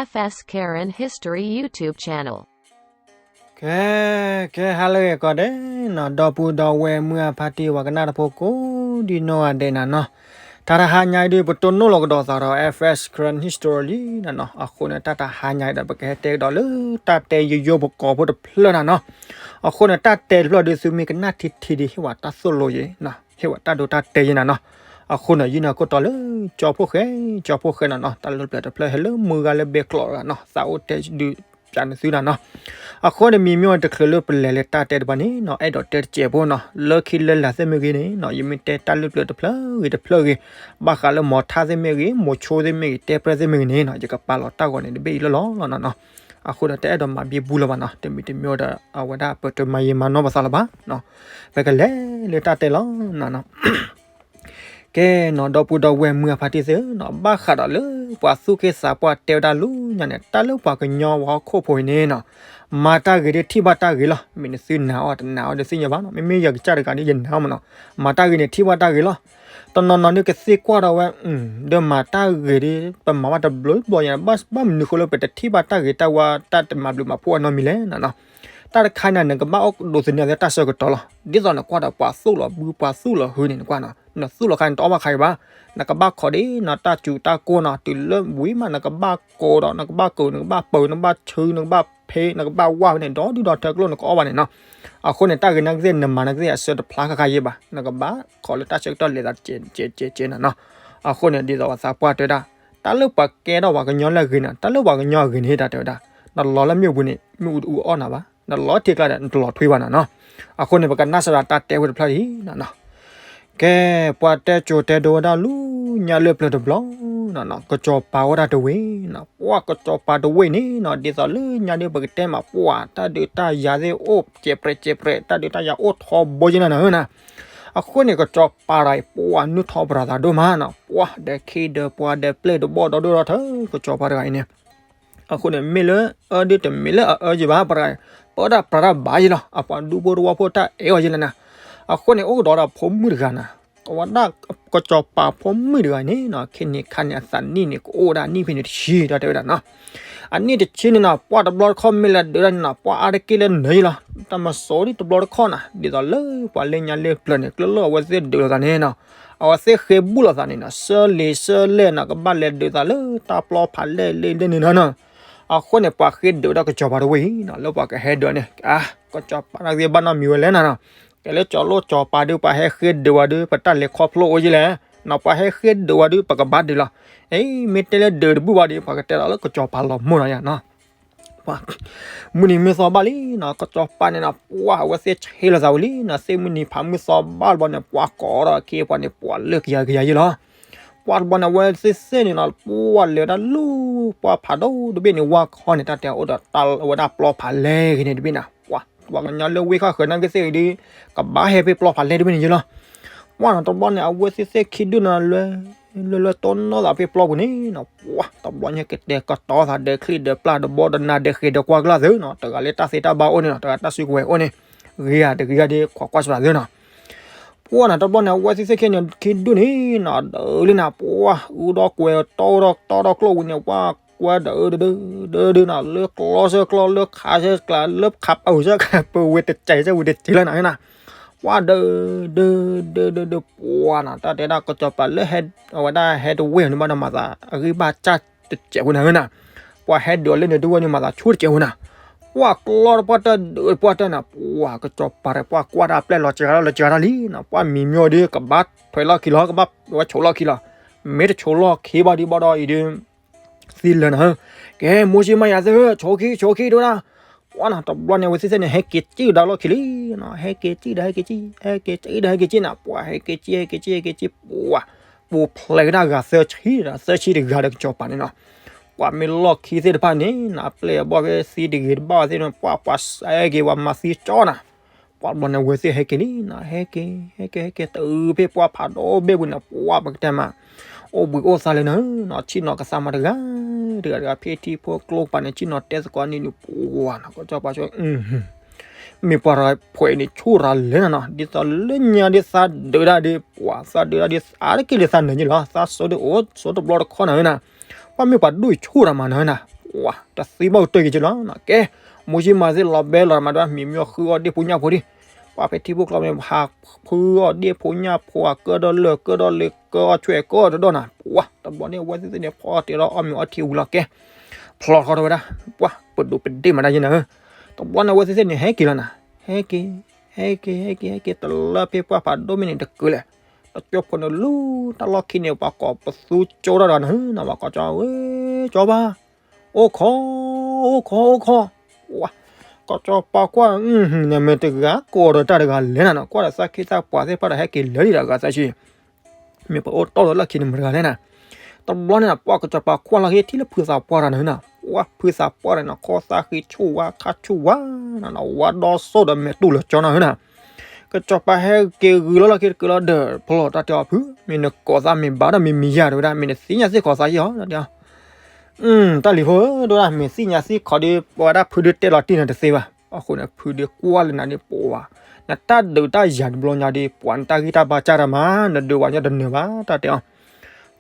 F S Karen History YouTube channel. ကဲ ကဲ ဟါလၢအဂ့ၤကိးဂၤဒဲးနီၤ, ဒီပုၢ်ဒီဝဲၢ်မုၢ်အဖါတံၢ်ဝဲကနၣ်တဖိကိးဒံနီၢ်ဂၤဒဲးနၤနီၤ, တၢ်တဟါညါအံၤဒုး ပတိၢ်နီၣ်လီၤကဒီးသးဒီး F S Karen History လံနၤနီၤ, အဃိန့ၣ် တၢ်တဟါညါအံၤဒီး ပကဟဲတဲကဒီးလၢတၢ်တဲယိယိပကိးဖိတဖျၢၣ်နၤနီၤ, အဃိန့ၣ် တၢ်တဲတဖျၢၣ်ဒုး သုမ့ၢ်ကနၣ်ထံထံဒုး ဟ့ၣ်ဝဲတၢ်သိၣ်လိယဲၤ ဟ့ၣ်ဝဲတၢ်ဒိတၢ်တဲာ်ယဲၤနၤနီၤ, အဃိန့ၣ် ယုၢ်နၤခိၣ်တီလၢ ကၠီဖိၣ်ဃဲ ကၠီဖိၣ်ဃဲနၤနီၤ, တၢ်လၢပျၢၤတဖျၢၣ်ဟဲလၢမုၢ်ဂၤလၢဘဲကျိးတဂၤနီၤ, သးအိၣ်တဲဒုးပျးန့ၢ်သုနၤနီၤ, အဃိန့ၣ် မ့မ့ၢ်တချုးလၢပလဲၤလၢတၢ်တဲတဘၣ်န့ၣ်နီၤ, အဲၣ်ဒိးတဲတစဲးဖိနီၤ, လၢခံလၢလာ်သ့ၣ်မ့ၢ်ဂ့ၤန့ၣ်နီၤ, ယမ့ၢ်တဲတၢ်လၢပျၢၤတဖျၢၣ်ဂ့ၤတဖျၢၣ်ဂ့ၤ, ဘၣ်ဃးလၢမိၤထါသ့ၣ်မ့ၢ်ဂ့ၤ, မိၤဆိသ့ၣ်မ့ၢ်ဂ့ၤ, တဲပြဲၢ်သ့ၣ်မ့ၢ်ဂ့ၤန့ၣ်နီၤ, ယကပာ်လီၤတၢ်ဂီၤန့ၣ် တဘ့ၣ်အံၤလီၤလီၤလီၤနၤနီၤ, အဃိဒီးတအဲၣ်ဒိးမၤဘံဘူလၢၤဘၣ်နီၤ, တမံၤတမံၤဒီး အဝဲဒၣ်ပတမၤယံာ်မၤနီၢ်ပသးလၢၤဘၣ်နီၤ, ပကလဲၤလၢတၢ်တဲလီၤနၤနီၤ ကဲနီၤ, ဒီပုၢ်ဒီဝဲၢ်မုၢ်အဖါတံၢ်သ့ၣ်နီၤ, ဘၣ်ဃးဒီးလၢပှၤသူၣ်က့သးပှၢ်တဲဝဲဒၣ်လၢညါန့ၣ်, တၢ်လၢပှၤကညီပှၤဟီၣ်ခိၣ်ဖိအံၤန့ၣ်နီၤ, မၤတၢ်ဂ့ၤဒ်ထံၣ်ဘၣ်တၢ်ဂ့ၤလီၤ. မ့ၢ်နသုနာ်အီၤတနာ်အီၤဒီးသ့ၣ်ညါဘၣ်နီၤ, မ့မ့ၢ်ယကစၢ်တဂၤဒ်ယနာ်မးနီၤ, မၤတၢ်ဂ့ၤန့ၣ်ထံၣ်ဘၣ်တၢ်ဂ့ၤလီၤ. တနီၤနီၤန့ၣ်ကသ့ၣ်ကွၢ်ဒီးဝဲ, ဒီးမၤတၢ်ဂ့ၤဒ် ပမၤဘၣ်တဘျီဘျီညါ, ဘၣ်မနုၤဃိလၢပတထံၣ်ဘၣ်တၢ်ဂ့ၤတၢ်ဝါ တၢ်တမၤဘျုးမၤဖှိၣ်အနီတမံၤလဲၣ်နီၤနီၤ. တၢ်တခါန့ၣ် နကဘၣ်အိၣ်ဒိးသန့ၤအီၤလၢတၢ်ဆၢကတီၢ်လီၤ. ဒ်သိးနကွၢ်ဒီးပှၤသူၣ်လီၤဘု ပှၤသူၣ်လီၤဟုန့ၣ် နကွၢ်နီၤ, နသူၣ်လီၤခါန့ၣ် တအီၣ်ဘၣ်ခါအံၤဘၣ်. နကဘၣ်ခိးဒ်နီၤ တၢ်စူၤတၢ်ကိၢ်နီၤ, တုၤလၢဝံၤမး နကဘၣ်ကိးဒီး နကဘၣ်ကိး နကဘၣ်ပၢၤ နကဘၣ်ဆူ နကဘၣ်ဖ့ နကဘၣ်ဝၢ်ဖဲန့ၣ် ဒီဒူၣ်ဒီထၢကျိၣ်နကအီၣ်ဘၣ်န့ၣ်နီၤ. အဃိန့ၣ် တၢ်ဂ့ၤနာ်က့သ့ၣ် နမၤနာ်က့သ့ၣ် အဆၢတဖျါဃၣ်ဃၣ်ယဲၢ်ဘၣ်. နကဘၣ်ခိးလၢတၢ်ဆၢကတီၢ်လဲၤသးကဲးကဲးကဲးကဲးနီၤနီၤ. အဃိန့ၣ် ဒ်သိးပှၤသးပှၢ်တဲဝဲဒၣ်, တၢ်လၢပှၤကဲထီၣ်ပှၤကညီလၢအဂ့ၤန့ၣ် တၢ်လၢပှၤကညီအဂ့ၤန့ၣ် တၢ်တဲဝဲဒၣ်, နလီၤလၢမ့ၣ်အူပူၤန့ၣ် မ့ၣ်အူတအူအီၣ်နၤဘၣ်, နလီၤထံကျါဒီး နတလီၤထွံဘၣ်နီၤနီၤ. အဃိန့ၣ် ပကနၣ်စ့ၢ်ဒီးတၢ်တဲဝဲတဖျၢၣ်အံၤနီၤနီၤ. ကဲ, ပှၤတဲစိၤတဲဒိဝဲဒၣ်လၢညါလၢပျၢၤတဘျီနီၤနီၤ, ကစီၤပၤအိၣ်ဒၣ်တဝ့ၢ်နီၤ, ပှၤကစီၤပၤတဝ့ၢ်န့ၣ်နီၤ, ဒ်သိးလၢညါဒ်ပကတဲမး ပှၤတၢ်ဒုးတၢ်ယၤသ့ၣ်အိၣ်စဲးပြဲးစဲးပြဲး, တၢ်ဒုးတၢ်ယၤအိၣ်ထီဘိက့နၤနီၤနီၤ. အဃိန့ၣ် ကစီၤပၤတဂၤအံၤ ပှၤနုၢ်ထီၣ်ပြးသးဒိၣ်မးနီၤ, ပှၤဒီးခ့ဒီးပှၤဒီးပျဲၢ်ဒီးဘီၣ်ဒီဒိၣ်ဒီထၢ ကစီၤပၤတဂၤအံၤန့ၣ် အဃိန့ၣ် မ့ၢ်လၢအအၢဒ်တမ့ၢ်လၢအအၢယံၤဘၣ်, ပှၤတၢ်ပြးတၢ်ဘၣ်ယံၤလီၤ. အပှၤဒူဖိတဝီဖိတၢ်အဲၣ်အီၤယံၤလီၤနၤ. အဃိန့ၣ် အိၣ်ကဒီးဒီးဖိမုၣ်တဂၤနၤ, အဝဲဒၣ်ကစီၤပၤဖိမုၣ်တဂၤန့ၣ်နီၤ, ခဲန့ၣ်ခါန့ၣ် အသးနံၣ်န့ၣ် ကအိၣ်ဝဲဒၣ်နံၣ်ဖဲန့ၣ်တဆံ တၢ်တဲဝဲဒၣ်နီၤ. အနံၣ်တဆံန့ၣ်နီၤ, ပှၤတဘျီတခီၣ်မ့ၢ်လဲၤဒုးဒၣ်န့ၣ်နီၤ, ပှၤအါတက့ၢ်လၢနၢၤယံၤလီၤ. တၢ်မၤစီဒ်တဘျီတခီၣ်နၤ, ဒ်သိးလၢပှၤလၢညါလၢပျၢၤန့ၣ် ကျၢၢ်လၢအဝဲသ့ၣ်ဒုးလိာ်သးန့ၣ်နီၤ, အဝဲသ့ၣ်ဃ့ဘူၣ်လိာ်သးန့ၣ်နီၤ, ဆၢလံၤဆၢလဲၢ်နီၤ, ကဘၣ်လဲၤဒုးသးလၢတၢ်ပျီဖးလဲၢ်လၢန့ၣ်နီၤနီၤ. အဃိန့ၣ် ပှၤဃ့ဒုးဝဲဒၣ်ကစီၤပၤတဝ့ၢ်အံၤနီၤ, လၢပှၤကဟဲဒုးန့ၣ်, အါ, ကစီၤပၤနာ်က့ဘၣ်နီတမံၤဝဲလဲၣ်နၤနီၤ. ကဲလၢကၠီၤလိၣ်ကၠီၤပၤဒုး ပှၤဟဲဃ့ဒုးဝဲဒုး ပတၢ်လဲၤခီဖျိအိၣ်ယံၤလဲၣ်နီၤ, ပှၤဟဲဃ့ဒုးဝဲဒုး ပကဘၣ်ဒုးလီၤ. အ့ မ့ၢ်တဲလၢဒုးတဘူၣ်ဘၣ်ဒီး ပှၤကတဲလီၤလၢကစီၤပၤလီၤမိၢ်နီၤယါနီၤ. ပှၤ မုၢ်နံၤမုၢ်သီဘၣ်လံနီၤ, ကစီၤပၤန့ၣ်နီၤ, ပှၤအဝဲသ့ၣ်ဆ့လိာ်သးဝံၤလံနီၤ, သ့ၣ်မုၢ်နံၤဖးမုၢ်သီဘၣ်တဘျီန့ၣ် ပှၤကိးဒီးအခ့အပှၤန့ၣ် ပှၤလၢကယၤကယၤယံၤလီၤ. ပှၤတဘျီန့ၣ် အဝဲသ့ၣ်သ့ၣ်န့ၣ်နီၤ, ပှၤလဲၤဝဲဒၣ်လၢ ပှၤဖးဒိၣ်တဘ့ၣ်န့ၣ် ဝၢ်ခီန့ၣ် တၢ်တဲအိၣ်ဒီးတၢ်ဝဲဒၣ်ပျီဖးလဲၢ်ဂ့ၤန့ၣ်တဘ့ၣ်နၤ, ပှၤ ပှၤကညီလၢဝ့ၢ်ခီၣ်ဃၢၤနာ်က့သ့ၣ်အံၤဒီး ကဘၣ်ဟဲဖဲပျီဖးလဲၢ်တဘ့ၣ်န့ၣ်ယံၤလီၤ. ပှၤနီၤ တဘျီန့ၣ် အဝဲသ့ၣ်သ့ၣ်ခံဒုၣ်နၤ လဲၤ လဲၤ လဲၤတိၢ်နီၣ်သးဖဲပျီပူၤန့ၣ်နီၤ, ပှၤ တဘျီညါကတဲာ်ကတီၤသးဒီးချံဒီးပျၢ်ဒီးဘီဒီးနၤဒီးဃ့ဒီးကွၢ်ကျၢ်သ့နီၤ, တဂၤလၢတၢ်သ့တၢ်ဘၣ်အိၣ်န့ၣ်နီၤ, တဂၤတၢ်စုကဝဲၤအိၣ်န့ၣ်, ဂ့ၤဧါတဂ့ၤဧါဒီး ခိးကွၢ်စှၤသ့နီၤ. ပှၤနီၤ တဘျီန့ၣ် အဝဲသ့ၣ်သ့ၣ်ခံန့ၣ်ခံဒုၣ်န့ၣ်နီၤ, ဒုးလံနၤ, ပှၤ အူဒီးကွဲၤတီဒီးတီဒီးကျိၣ်ဝံၤန့ၣ် ပှၤကွဲၤဒုးဒုးဒုးဒုးနၤ, လၢကျီဆၢကျီ လၢခးဆၢခး လၢခးပာ်ဝံၤဆၢခးပာ်ဝံၤတစဲးဆၢဝံၤတစဲးလၢနၤနၤ. ပှၤဒုးဒုးဒုးဒုးဒုး ပှၤနီၤ တၢ်တဲဒၣ်ကစီၤပၤလၢဟဲ အဝဲဒၣ်ဟဲတဝ့ၢ်န့ၣ်ဘၣ်ဒီးမၤသး အဂံၢ်ဘၣ်စၢ်တစဲးဝဲနၤဧၢနၤ. ပှၤဟဲဒုးအီၤလၢန့ၣ်တဝ့ၢ်န့ၣ် မၤသးဆူၣ်တစဲးဝဲနၤ. ပှၤကျီတပှၢ်တၢၢ်ဒုးတပှၢ်တၢၢ်နၤ, ပှၤကစီၤပၤဒီး ပှၤကွၢ်တၢ်ပျဲၢ်လီၤစှၤထီၣ်လီၤစှၤထီၣ်လံနၤ, ပှၤမံၤမ့ၢ်ဒုး ကဘၣ်ထွဲလီၢ်ခံလီၤ, ကဘၣ်ဝဲဆိးလီၢ်ခံလီၤ. မ့ၢ်တဆိးလီၢ်ခံဘၣ်ဒီးဘၣ်ဒီးအံၤဒုး သံလၢနၤဧၢ, ကဲ မိၢ်ၡ့မါယၤသ့ၣ်ဧၢ, ဆိးခံ ဆိးခံတဝဲဒၣ်. ပှၤနီၤ တဘျီန့ၣ် အဝဲသ့ၣ်သ့ၣ်န့ၣ် ဟဲက့ၤစံၣ်ကဒါလီၢ်ခံလံနီၤ, ဟဲက့ၤစံၣ်ဒီး ဟဲက့ၤစံၣ်, ဟဲက့ၤစံၣ်ဒီး ဟဲက့ၤစံၣ်နၤ, ပှၤဟဲက့ၤစံၣ် ဟဲက့ၤစံၣ် ဟဲက့ၤစံၣ် ပှၤ ပူၤဖျဲးကဒါဂၤသၢဆံဒီး သၢဆံတဂၤဒီးကစီၤပၤန့ၣ်နီၤ. ပှၤမ့ၢ်လီၢ်ခံသ့ၣ်တဖၣ်န့ၣ်နီၤ အပျဲၢ်အဘီၣ်ဖဲသံတဂ့ၤတဘၣ်ဝဲသ့ၣ်န့ၣ် ပှၤ ပှၤစဲက့ၤ ပှၤမၤသံကၠီနၤ. ပှၤတဘျီန့ၣ် အဝဲသ့ၣ်ဟဲက့ၤလံနီၤ, ဟဲက့ၤ ဟဲက့ၤ ဟဲက့ၤ တုၤဖဲပှၤဖးဒိၣ်ဘ့ၣ်ပူၤန့ၣ် ပှၤပကတဲမး အိၣ်ဘှံးအိၣ်သါလၢနၤနီၤ, ဆ့ၣ်နီၤကသါမးတဂၤ တဂၤတဂၤ ဖဲထံဖိကျိကပၤန့ၣ် ဆ့ၣ်နီၤတဲသကိးန့ၣ်န့ၣ် ပှၤနီၤ ကစီၤပၤဆိ မ့ၢ်ပှၤတဂၤဖှဲးန့ၣ် ဆူၣ်ရၤလဲၣ်နၤနီၤ, ဒ်သိးလၢညါဒ်သးဒုးဒၣ်ဒ် ပှၤသးဒုးဒၣ်ဒ်အါတက့ၢ်လၢသးနၢၤယ့ၣ်လီၤ, သးစိဒ်အိၣ်စိတဘျီတခီနၤဧၢနၤ, ပှၤမ့ၢ်ပှၤဒိၣ်အံၤဆူၣ်ရၤမးနၤဧၢနၤ, ပှၤတသံဘၣ်ကတၢၢ်က့ၤကလီၤနီၤ. ကဲ, မိၢ်ယံမၤသ့ၣ်လီၤဘဲလီၤမးဒၣ် မံၤမၠီဃုအီၣ်ဒ့ၣ်ဖိညၣ်ဖိဒံး, ပှၤဖဲထံဖိကျိမ့ၢ်ဟးဖုအီၣ်ဒ့ၣ်ဖိညၣ်ဖိ အကၢၣ်ဒီလၢာ်ကၢၣ်ဒီလ့ၤ ကၢၣ်အီၣ်ဆွဲၣ်ကၢၣ်အီၣ်တဒီၣ်နီၤ. ပှၤတဘျီန့ၣ် အဝဲသ့ၣ်သ့ၣ်န့ၣ် ဖီအီၣ်တ့ၢ်ဒီးအီၣ်မ့ၤအီထံဝံၤလီၤကဲ, ဖျီထီၣ်ထီၣ်ဝဲဒၣ်, ပှၤပဒိးပဒ့ၣ်မးဒၣ်ယဲနီၤ. တဘျီန့ၣ် အဝဲသ့ၣ်သ့ၣ်န့ၣ် ဟဲက့ၤလီၤနီၤ, ဟဲက့ၤ, ဟဲက့ၤ ဟဲက့ၤ ဟဲက့ၤ တလၢဖဲပှၢ်ဖးဒိၣ်မ့ၢ်န့ၣ်တကုာ်လဲၣ်. တကၠိဖိန့ၣ်လူၤတၢ်လီၢ်ခံန့ၣ် ပှၤကိးပသူကၠိတၢ်ဒီးနၤနီၤ, ပှၤကိးကၠီဝဲ, ကၠီပၤ, အိၣ်ခိး, အိၣ်ခိး အိၣ်ခိး, ပှၤ, ကၠီပၤကွၢ်, နမ့ၢ်တဂၤကိးဒီးတၢ်တဂၤလဲၣ်နၤနီၤ, ကွၢ်ဒီးသးခ့သးပှၢ်သ့ၣ်တဖၣ်ဒီးဟဲက့ၤလၢာ်လံဒီးအဂၤသးဆံး မ့ၢ်ပအိၣ်တီၢ်ဒီးလၢခံန့ၣ်မတၤတဂၤလဲၣ်နၤ. တဘျီန့ၣ်နီၤ ပှၤကစီၤပၤကွၢ်လီၤက့ၤထံၣ်လၢဖုသးပှၢ်တဂၤန့ၣ်နီၤ, ပှၤဖုသးပှၢ်န့ၣ်နီၤ ခီသၣ်ဃံဆူၣ်ဝါခါဆူၣ်ဝါနီၤ, ဝါဒီစိၣ်ဒီးမဲာ်တူၢ်လၢာ်ကၠီနီၤနီၤ. ကစီၤပၤဟဲက့ၤဂုာ်လီၤလီၤက့ၤတကုာ်လီၤဒီး ဖျီတၢ်တဲအီၤ ဖု, မ့ၢ်နကိးသးမ့ၢ်ဘၣ်ဒီးမ့ၢ်မံၤယၤတဝဲဒၣ်, မ့ၢ်နသ့ၣ်ညါသ့ၣ်ကီးသးယီၤတၢ်တဲအီၤ. တၢ်လံၤဖိဧၢ, ဒိၣ်ဒၣ်မ့ၢ်သ့ၣ်ညါသ့ၣ်ကီးဒီး ပဝဲဒၣ်ဖုဒုးတဲလီၤတံၢ်နၤတသ့ဘၣ်. အဃိန့ၣ် ဖုဒုးကွၢ်လၢနၤဒီး ပှၤ, နတၢ်ဒုးတၢ်ယၤတဘျီညါဒီး ပှၤနတၢ်ဂံၢ်တၢ်ဘါစၢ်တၢ်မၤ, နဒုးဝဲညါတနၢၤဘၣ်တၢ်တဲအီၤ.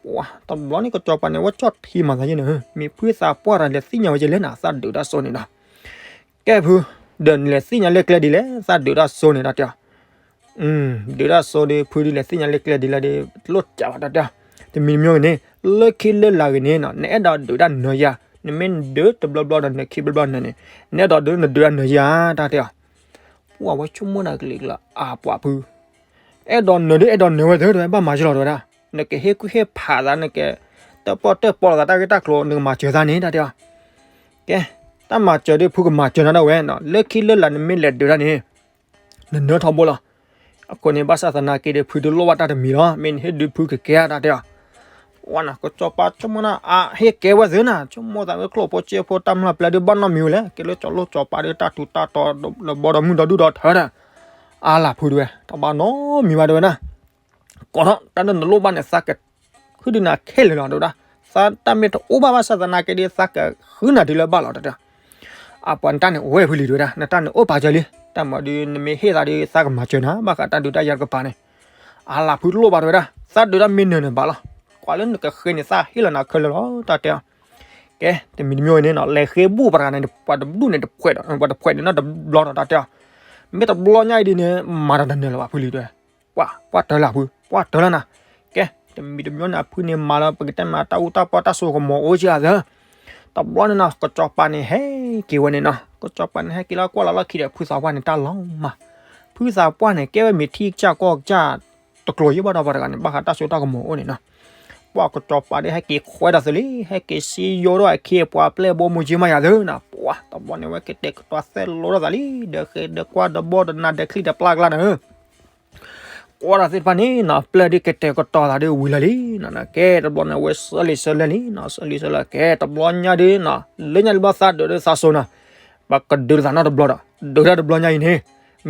ပှၤတဘျီန့ၣ် ကစီၤပၤန့ၣ် ဝဲကၠီၣ်ထံမၤသးယဲန့ၣ်, မ့ၢ်ဖုသးပှၢ်တဂၤလဲၤသ့ၣ်ညါဝဲက့ၤလဲၣ်နၤ သးဒုးတၢ်စိန့ၣ်ဒီး ကဲဖု, ဒီးနလဲၤသ့ၣ်ညါလၢကျဲဒ်လဲၣ် သးဒုးတၢ်စိန့ၣ်တၢ်တဲအီၤ. ဒုးတၢ်စိဒီး ဖုဒုးလဲၤသ့ၣ်ညါလၢကျဲဒ်လဲၣ်ဒီး တလိၣ်စးဘၣ်တၢ်တဲအီၤ. တမံၤတမံၤဂ့ၤန့ၣ် လၢခံလၢလာ်ဂ့ၤန့ၣ်နီၤ နအဲၣ်ဒိးဒုးတၢ်နၢၤယၤ, နမ့ၢ်ဒုးတဘျီဘျီဒီးနၢၤခံဘျီဘျီနၢၤန့ၣ်, နအဲၣ်ဒိးဒုးနဒုးတၢ်နၢၤယၤတၢ်တဲအီၤ. ပှၤဝဲဆိကမိၣ်နၤကလံၤကလးအါပှၤဖု အဲၣ်ဒိးနၢၤဒုးအဲၣ်ဒိးနၢၤဝဲသ့ၣ် တဝဲဘၣ်မၤစၢၤလီၤတဝဲဒၣ်, နကဟ့ၣ်ကူၣ်ဟ့ၣ်ဖးသး နကတၢၣ်ပီၣ်တၢၣ်ပီလိာ်သးတၢ်ဂ့ၢ်တၢ်ကျိၤ နကမၤစၢၤသးန့ၣ်တၢ်တဲအီၤ. ကဲ, တၢ်မၤစၢၤဒီးဖုကမၤစၢၤနၤဒၣ်ဝဲနီၤ, လၢခံလၢလာ်နမ့ၢ်လဲၤဒုးတၢ်န့ၣ် နနၢၤထီဘိလီၤ. အဃိန့ၣ် ဘၣ်ဆၣ်သနာ်က့ဒီး ဖုဒုးလိၣ်ဘၣ်တၢ်တမံၤလီၤ, မ့ၢ်နဟ့ၣ်ဒုးဖုကကဲတၢ်တဲအီၤ. ပှၤနီၤ ကစီၤပၤဆိကမိၣ်နၤ အဟ့ၣ်ကဲဝဲသ့ၣ်နၤ, ဆိကမိၣ်သးဝဲကျိၣ်ဖိစ့ဖိတၢ်မျၢ်ပျဲဒုးဘၣ်နီတမံၤဝဲလဲၣ်, ကဲလၢကၠီၤလိၣ်ကၠီၤပၤဒီးတၢ်ထူးတၢ်တီၤဒီးဘီဒီးမုၢ်ဒီဒူၣ်ဒီထၢဒီး, အါလၢ်ဖုတဝဲ တဘၣ်နီတမံၤဘၣ်တဝဲဒၣ်. ကိးထီၣ်တၢ်ဒ်နလိၣ်ဘၣ်န့ၣ် သးကဃုဒုးနၤခဲလၢာ်လီၤတဝဲဒၣ်, သးတၢ်မ့ၢ်တအိၣ်ဘၣ်ဘၣ်ဆၣ်သနာ်က့ဒီး သးကဃုနၤတုၤလၢဘၣ်လီၤတဝဲဒၣ်. အပှၤနတၢ်န့ၣ်အိၣ်ဝဲဖုလံၤတဝဲဒၣ်, နတၢ်န့ၣ်အိၣ်ပာ်စၢၤလံ, တၢ်မၤဒုးနမ့ၢ်ဟ့ၣ်သးဒီး သးကမၤစၢၤနၤ ဘၣ်ဃးတၢ်ဒုးတၢ်ယၤတကပၤန့ၣ်, အါလၢ်ဖုတလိၣ်ဘၣ်တဝဲဒၣ်, သးဒုးတၢ်မ့ၢ်နၢၤန့ၣ်ဘၣ်လီၤ, ကွၢ်လၢနကဃ့န့ၣ် သးဟ့ၣ်လီၤနၤခဲလၢာ်လီၤ တၢ်တဲအီၤ. ကဲ, တမံၤတမံၤဝဲန့ၣ်နီၤ လဲၤဃ့ဘူၣ်ပှၤတဂၤန့ၣ် ပှၤတဒူၣ်န့ၣ်တဖှဲးဒီး ပှၤတဖှဲးန့ၣ်နီတဘျီဒီးတၢ်တဲအီၤ, မ့ၢ်တဘျီညါအံၤဒ်န့ၣ် မၤတၢ်တနၢၤလၢၤဘၣ်ဖုလံၤတဝဲ, ပှၤ, ပှၤတၢၢ်လၢ်ဖု, ပှၤတၢၢ်လၢ်နၤ. ကဲ, တမံၤတမံၤန့ၣ် အဖုန့ၣ်မၤလၢ ပကတဲမး တၢ်အူတၢ်ပီၢ်တၢ်စိကမီၤအိၣ်က့ၤအသၢ တဘျီန့ၣ်နီၤ ကစီၤပၤန့ၣ်ဟဲက့ၤဝဲန့ၣ်နီၤ, ကစီၤပၤန့ၣ်ဟဲက့ၤလၢကွၢ်လီၤလီၢ်ခံဒီး ဖုသးပှၢ်န့ၣ်တၢ်လီၤမၢ်, ဖုသးပှၢ်န့ၣ် ကဲဝဲမ့ၢ်ထံကစၢ်ကီၢ်ကစၢ် တကျိၤယံၢ်ဘၣ်ဒီးပှၤတဂၤန့ၣ် ဘၣ်ဃးတၢ်စိတၢ်ကမီၤအိၣ်န့ၣ်နီၤ, ပှၤကစီၤပၤဒီးဟဲက့ၤခွဲးဒီးသုလံ, ဟဲက့ၤစံယိဒီးအခ့အပှၤပျဲၢ်ဘိမူက့မးယၤသုနီၤ, ပှၤတဘျီန့ၣ်ဝဲကတဲာ်ကတီၤသဲလိဒီးသးလံ, ဒီးဃ့ဒီးကွၢ်ဒီးဘီဒီးနၤဒီးချံဒီးပျၢ်ကျါန့ၣ် ကွၢ်တၢ်သ့ၣ်တဖၣ်န့ၣ်နီၤ ပျဲၢ်ဒုးကတဲာ်ကတီၤသးဒီးဝံၤလီၤလံနီၤ, ကဲတဘျီန့ၣ် အဝဲဆၢလံာ်ဆၢလဲၢ်လံနီၤ, ဆၢလံာ်ဆၢလဲၢ် ကဲတဘျီညါဒုးနီၤ လၢညါလၢဘျီသးဒုးဒီးသးစိၤနီၤ, ပကဒုးသးနီတဘျီဒီး ဒုးတၢ်တဘျီညါအံၤန့ၣ်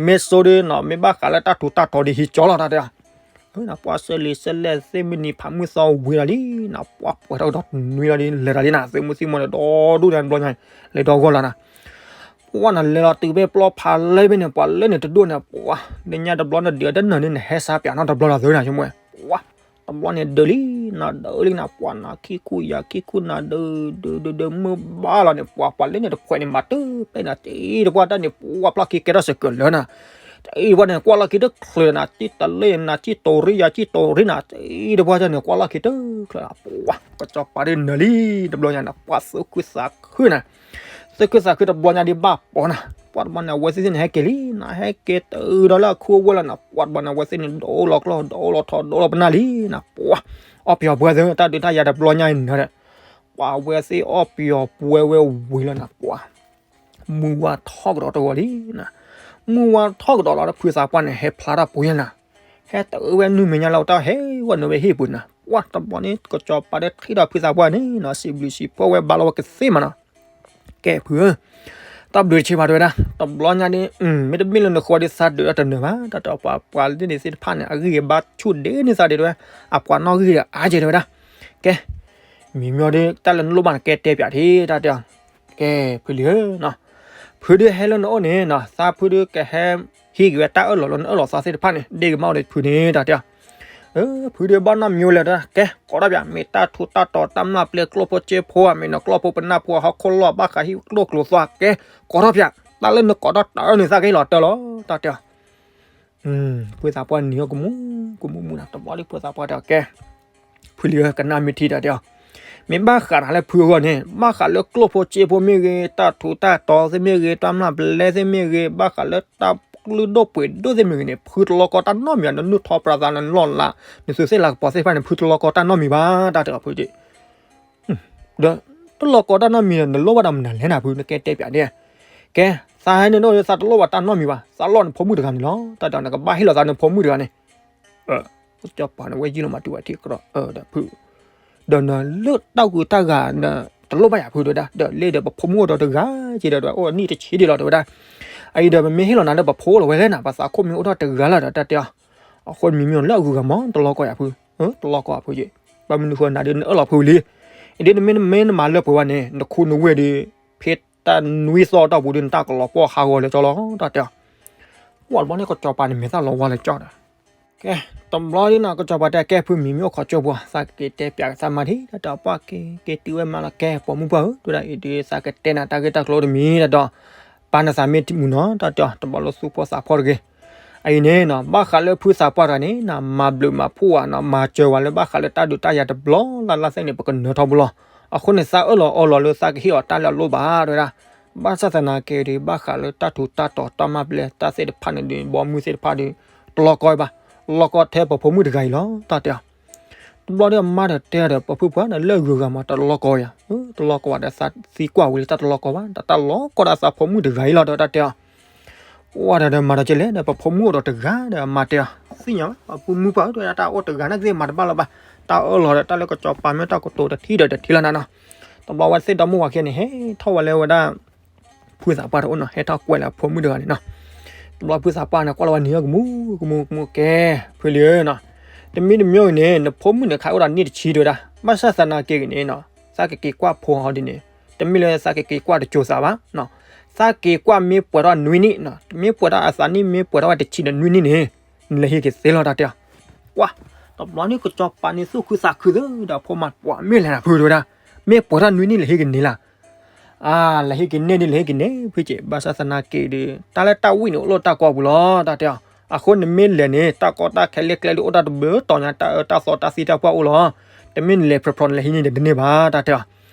မ့ၢ်စိၤဒုးနီၤ မ့ၢ်ဘၣ်ဃးလၢတၢ်ထူးတၢ်တီၤဒီးဟံးကၠီလီၤတၢ်တဲအီၤ, ပှၤဆၢလံာ်ဆၢလဲၢ်သ့ၣ်မုၢ်နံၤဖးမုၢ်သီဝံၤလီၤလံနီၤ, ပှၤပှဲၤထီၣ်ကဒီးနွံလီၤလံ လဲၤတၢ်လံနီၤ, သုးမုၢ်သံၣ်မီၤန့ၣ်ဒီဒူၣ်န့ၣ်တဘျီညါ လဲၤဒီဂီၢ်လီၤနီၤ ပှၤနီၤ လဲၤလီၤတုၤဖဲပျီဖးလဲၢ်ဖဲန့ၣ် ပှၤလၢန့ၣ်တဒိၣ်န့ၣ် ပှၤ လၢညါတဘျီနဒုးအတနၢၤန့ၣ် နဟဲစါပၠးနီတဘျီလီၤသုနီၤ ဆိကမိၣ်ဝဲ ပှၤ တဘျီန့ၣ်ဒုးလံနီၤ ဒုးလံနီၤ ပှၤနီၤ ခံခူၣ်ယၤခံခူၣ်နၤ ဒုး ဒုး ဒုး ဒုး မုၢ်ဘါလီၤန့ၣ် ပှၤ ပှၤလၢန့ၣ်တဖှဲးန့ၣ် မၤတပ့ၢ်နၤ တအံၤတပှၢ်တၢ်န့ၣ် ပှၤ ပျီၢ်ခံကဲထီၣ်စကၢးလၢနီၤ တအံၤတပှၢ်န့ၣ် ကွၢ်လီၢ်ခံတချုးနၤ စံၣ်တလ့ၣ်နၤ စံၣ်တိၤရံယၤ စံၣ်တိၤရံနၤ တအံၤတပှၢ်တၢ်န့ၣ် ကွၢ်လီၢ်ခံတချုးနၤ ပှၤ ကစီၤပၤဒုးနၢၤလံ တဘျီညါန့ၣ် ပှၤသုးခုသးခုနၤ သုးခုသးခုတဘျီညါဒ်ဘၣ်ပီၤနၤ ပှၤတဘျီန့ၣ် အဝဲသ့ၣ်န့ၣ် ဟဲက့ၤလံနီၤ ဟဲက့ၤတုၤဒီးလၢအခူအဝဲလီၤနီၤ ပှၤတဘျီန့ၣ် အဝဲသ့ၣ်န့ၣ် ဒိးလီၤကျီၢ် ဒိးလီၤထီၣ်ဒိးလီၤပနၢ်လံနီၤ ပှၤ အီၣ်ပယီၤပှဲၤသု တၢ်ဒုးတၢ်ယၤတဘျီညါအံၤနၤဒီး ပှၤအဝဲသ့ၣ်အီၣ်ပယီၤပှဲၤဝဲဝံၤလီၤနီၤ ပှၤ မုၢ်ဝါထီၣ်ကဒီးတဂီၤလံနီၤ မုၢ်ဝါထီၣ်ကဒီးလီၤဒီး ဖုသးပှၢ်န့ၣ် ဟဲဖျါထီၣ်ပှ့ၤနီၤ ဟဲတအၢဝဲနုာ်မဲာ်ညါလၢအတၢ်ဟဲဝဲနုာ်ဝဲဟံၣ်ပူၤနီၤ ပှၤတဘျီန့ၣ် ကစီၤပၤဒီးထံၣ်ဒီးဖုသးပှၢ်န့ၣ်နီၤ စံးဘျုးစံးဖှိၣ်ဝဲဘၣ်လီၤဝဲကသ့မးနီၤ ကဲဖုဧၢ တၢ်ဘျုးတဆံးဘၣ်တဲဝဲဒၣ် တဘျီညါဒ် မ့တမ့ၢ်လၢနဃီဒ်သးဒုးတၢ်တနၢၤဘၣ် တၢ်တပှၤပှၤလၢန့ၣ်သ့ၣ်တဖၣ်န့ၣ် အဂံၢ်အဘါဆူၣ်ဒ့န့ၢ်သးဒ်တဲဝဲ အပှၤနီၣ်ဂံၢ်ဒီးအါကဲတဲဝဲဒၣ် ကဲ မံၤမ့ၢ်ဒ် တၢ်လၢနလိၣ်ဘၣ်န့ၣ် ကဲတဲပၠးထံၣ်တၢ်တဲအီၤ ကဲ ဖုလံၤဧၢ ဖုဒုးဟဲလၢနအိၣ်န့ၣ်နီၤ သးဖုဒုးကဟဲ ဟံးက့ၤဝဲတၢ်အၢၣ်လီၤလၢနအၢၣ်လီၤသးသ့ၣ်တဖၣ်န့ၣ် ဒ့ၣ်ကမၣ်အိၣ်ဒီးဖုန့ၣ်တၢ်တဲအီၤ ဖုဒုးဘၣ်နီတမံၤဝဲလၢၤတၢ် ကဲ ကိးထီၣ်ပၠး မ့ၢ်တၢ်ထူးတၢ်တီၤတၢ်မျၢ်ပျဲကျိၣ်ဖိစ့ဖိဧါ မ့ၢ်နကျီၢ်ဖိပနၢ်ဖိဟီၣ်ခိၣ်လီၢ်ဘၣ်ဃးဟံၣ်ကျိၣ်ကျိၤသွါ ကဲ ကိးထီၣ်ပၠး တၢ်လၢနကိးထီၣ်တၢ်အၢန့ၣ် သးကဟ့ၣ်လီၤတၢ်လီၤ တၢ်တဲအီၤ ဖုသးပှၢ်နံၤအီၤကမူ ကမူမူနၤ တဘျီဒ်ဖုသးပှၢ်တဲအီၤ ကဲ ဖုလံၤဧၢ ကနၣ်မ့ၢ်ထံတၢ်တဲအီၤ မ့ၢ်ဘၣ်ဃးတၢ်လၢဖုအဂီၢ်န့ၣ် ဘၣ်ဃးလၢကျိၣ်ဖိစ့ဖိမ့ၢ်ဂ့ၤ တၢ်ထူးတၢ်တီၤသ့ၣ်မ့ၢ်ဂ့ၤ တၢ်မျၢ်ပျဲသ့ၣ်မ့ၢ်ဂ့ၤ ဘၣ်ဃးလၢတၢ်ကလုၢ်ဒိၣ်ပှ့ၤဒိၣ်သ့ၣ်မ့ၢ်ဂ့ၤန့ၣ် ဖုတလီကီတၢ်နီတမံၤ နနုၢ်ထီပြးသးနလီၢ်လး နသုးသ့ၣ်လၤကပီၤသ့ၣ်တဖၣ်န့ၣ် ဖုတလီကီတၢ်နီတမံၤဘၣ် တၢ်တဲအီၤဖုက့ ဒီး တလီကီတၢ်နီတမံၤဒီး နလိၣ်ဘၣ်ဒီးမနုၤလဲၣ်နၤဖု နကဲတဲပၠးဒ် ကဲ သးဟဲန့ၣ်ဒီး သးတလိၣ်ဘၣ်တၢ်နီတမံၤဘၣ် သးလိၣ်နဖိမုၣ်တဂၤန့ၣ်လီၤ တၢ်တဲအီၤ နကဘၣ်ဟ့ၣ်လီၤသးနဖိမုၣ်တဂၤန့ၣ် ကစီၤပၤန့ၣ် ဝဲယံၢ်လီၤမၤတုၤဝဲထံကဒီး ဒီးဖု ဒီးနလၢတၢ်ဂုၤတၢ်ဂၤဒီး တလိၣ်ဘၣ်ယၤဖုတဲဝဲဒၣ် ဒီးလ့ဒီးပဖိမုၣ်အိၣ်ဒီးတဂၤက့ဒီး အိၣ်နံၣ်တဆံဒံးလီၤတဲဝဲဒၣ် အအံၤဒီးပမ့ၢ်ဟ့ၣ်လီၤနၤဒီးပဖိလီၤဝဲလဲၣ်နၤ ပသးခိၣ်မ့ၢ်အိၣ်ထီၣ်တဂၤလီၤဒီးတၢ်တဲအီၤ အဃိမံၤမ့ၢ်လၢအဂုၤအဂၤမး တလီကီယၤဖု တလီကီယၤဖုက့ ဘၣ်မနုၤဃိနၤဒီးနအၢၣ်လီၤဖုလံ အံၤဒ်နမ့ၢ်နမ့ၢ်နမၤလၢပှဲၤဝဲန့ၣ် နခူနဝ့ၢ်ဒီး ဖဲတၢ်နွံသီအတီၢ်ပူၤဒီး နတၢ်ကလီၤပှီၢ်ဟးဂီၤလၢကၠီလီၤ တၢ်တဲအီၤ ကွၢ်တဘျီန့ၣ် ကစီၤပၤန့ၣ်မဲာ်သၣ်လီၤဝါလၢကၠီဒီး ကဲ တဘျီဒ်နီၤ ကစီၤပၤတဲကဲဖုမံၤမ့ၢ်အိၣ်ခိးကၠိပူၤ သးကက့ၤတဲပၠးကသးမၤထံၣ် တၢ်တဲအီၤပှၢ်က့ၤ က့ၤတုၤဝဲမးလီၤကဲ ပိာ်မုၣ်ပှၢ်ဧၢ တဲဝဲဒၣ်အံၤဒ်သးကတဲနၤတၢ်ဂ့ၢ်တၢ်ကျိၤတမံၤ တၢ်တဲအီၤ ပာ်နသးမ့ၢ်မုာ်နီၤ တၢ်တဲအီၤ တဘျီလၢသူၣ်ဖှီၣ်သးဖှီၣ်တဂ့ၤ အအံၤန့ၣ်နီၤ ဘၣ်ဃးလၢဖုသးပှၢ်တဂၤန့ၣ်နီၤ မၤဘျုးမၤဖှိၣ်ဧါနီၤ မၤစၢၤဝဲလၢဘၣ်ဃးလၢတၢ်ဒုးတၢ်ယၤတဘျီလၢ်လၢ်သ့ၣ်န့ၣ် ပကနၢၤထီဘိလီၤ အဃိန့ၣ် သးအၢၣ်လီၤအီလီၤလၢသးကဟ့ၣ်အီၤတၢ်လၢအလိၣ်ဘၣ် တဲဝဲဒၣ် ဘၣ်ဆၣ်သနာ်က့ဒီး ဘၣ်ဃးလၢတၢ်ထူးတၢ်တီၤတၢ်မျၢ်ပျဲတၢ်သ့ၣ်တဖၣ်န့ၣ်ဒီး ဘီမုၢ်သ့ၣ်တဖၣ်ဒီး တလီကီဘၣ် လီကီထဲပဖိမုၣ်တဂၤအံၤလီၤ တၢ်တဲအီၤ တဘျီဒီးအမါဒီးတဲဒီး ပှၤဖုပှၢ်န့ၣ် လၢအဂုၤအဂၤမး တလီကီယၤ တလီကီဘၣ်ဒီးသးသံကွၢ်ဝံၤလၢတၢ်တလီကီဘၣ် တၢ်တလီကီဒီးသးဖိမုၣ်တဂၤအံၤလီၤဒီးတၢ်တဲအီၤ ပှၢ်ဒီးမၤဒီးကလဲၣ်ဒီး ပဖိမုၣ်အိၣ်ဒီးတဂၤဒီးအမါတဲအီၤ သ့ၣ်ညါဘၣ် ပှၤဖုမုၣ်ပှၢ်တဲဝဲဒၣ် တၢ်အိၣ်တဂၤန့ၣ်သ့ၣ်မၤတဘၣ်လၢၤဘၣ် တၢ်အၢၣ်လီၤဒီးတၢ်လၢကစီၤပၤမ့ၢ်တၢ်ကတိၤတထံၣ်ဒီးတထံၣ်လီၤနၤနီၤ တဘျီဝဲသ့ၣ်ဒီမါဝၤခံဂၤန့ၣ် ဟဲထီၣ်ဝဲလၢဝဲဒၣ် ဖုသးပှၢ်တအိၣ်နီၤ ဟဲထီၣ်ကွဲးလၢအဖိမုၣ်တဂၤန့ၣ်နီၤ တဘျီဖုသးပှၢ်န့ၣ် ကွၢ်လီၤဝဲနံၤအကမူ ကမူ ကမူကဲ ဖုလံဧၢနီၤ တမံၤတမံၤအံၤန့ၣ် နဖိမုၣ်န့ၣ် ခးအိၣ်ဒီးနံၣ်တဆံတဲဝဲဒၣ် ဘၣ်ဆၣ်သနာ်က့ဂ့ၤန့ၣ်နီၤ သးကက့ၤကွၢ်ဖိဟီဒ်န့ၣ် တမ့ၢ်လၢသးကက့ၤကွၢ်တစိၤသးဘၣ် သးက့ၤကွၢ်မ့ၢ်ပှဲၤထီၣ်နွံနံၣ် မ့ၢ်ပှဲၤထီၣ်အသးနံၣ် မ့ၢ်ပှဲၤထီၣ်ဝဲတဆံဒီးနွံနံၣ်န့ၣ် နလဲၤဟံးက့ၤသ့လီၤတၢ်တဲအီၤ ကွၢ် တဘျီန့ၣ်ကစီၤပၤန့ၣ်သူၣ်ခုသးခုသ့ဒီးဖိမါ ပှၤမ့ၢ်လဲၤနၤဖုတဲဝဲဒၣ် မ့ၢ်ပှဲၤထီၣ်နွံနံၣ်လဲၤဟံးက့ၤန့ၣ်လၢ အါ လဲၤဟံးက့ၤန့ၢ်ဒ်လဲၤဟံးက့ၤန့ၢ် ဖုက့ ဘၣ်ဆၣ်သနာ်က့ဒီး တၢ်လၢတၢ်ဝံၣ်န့ၣ်အိၣ်လၢတၢ်ကီၢ်ပူၤလီၤ တၢ်တဲအီၤ အဃိနမ့ၢ်လဲၤန့ၣ် တၢ်ကီတၢ်ခဲလၢကျဲဒုးအိၣ်တၢ်တဘျုးတီၤညါ တၢ်အၢတၢ်သီတၢ်သံတၢ်ပှၢ်အိၣ်လီၤ တမ့ၢ်နလဲၤဖျိဖျိနလဲၤဟံးန့ၢ်ဒီးတန့ၢ်ဘၣ် တၢ်တဲအီၤ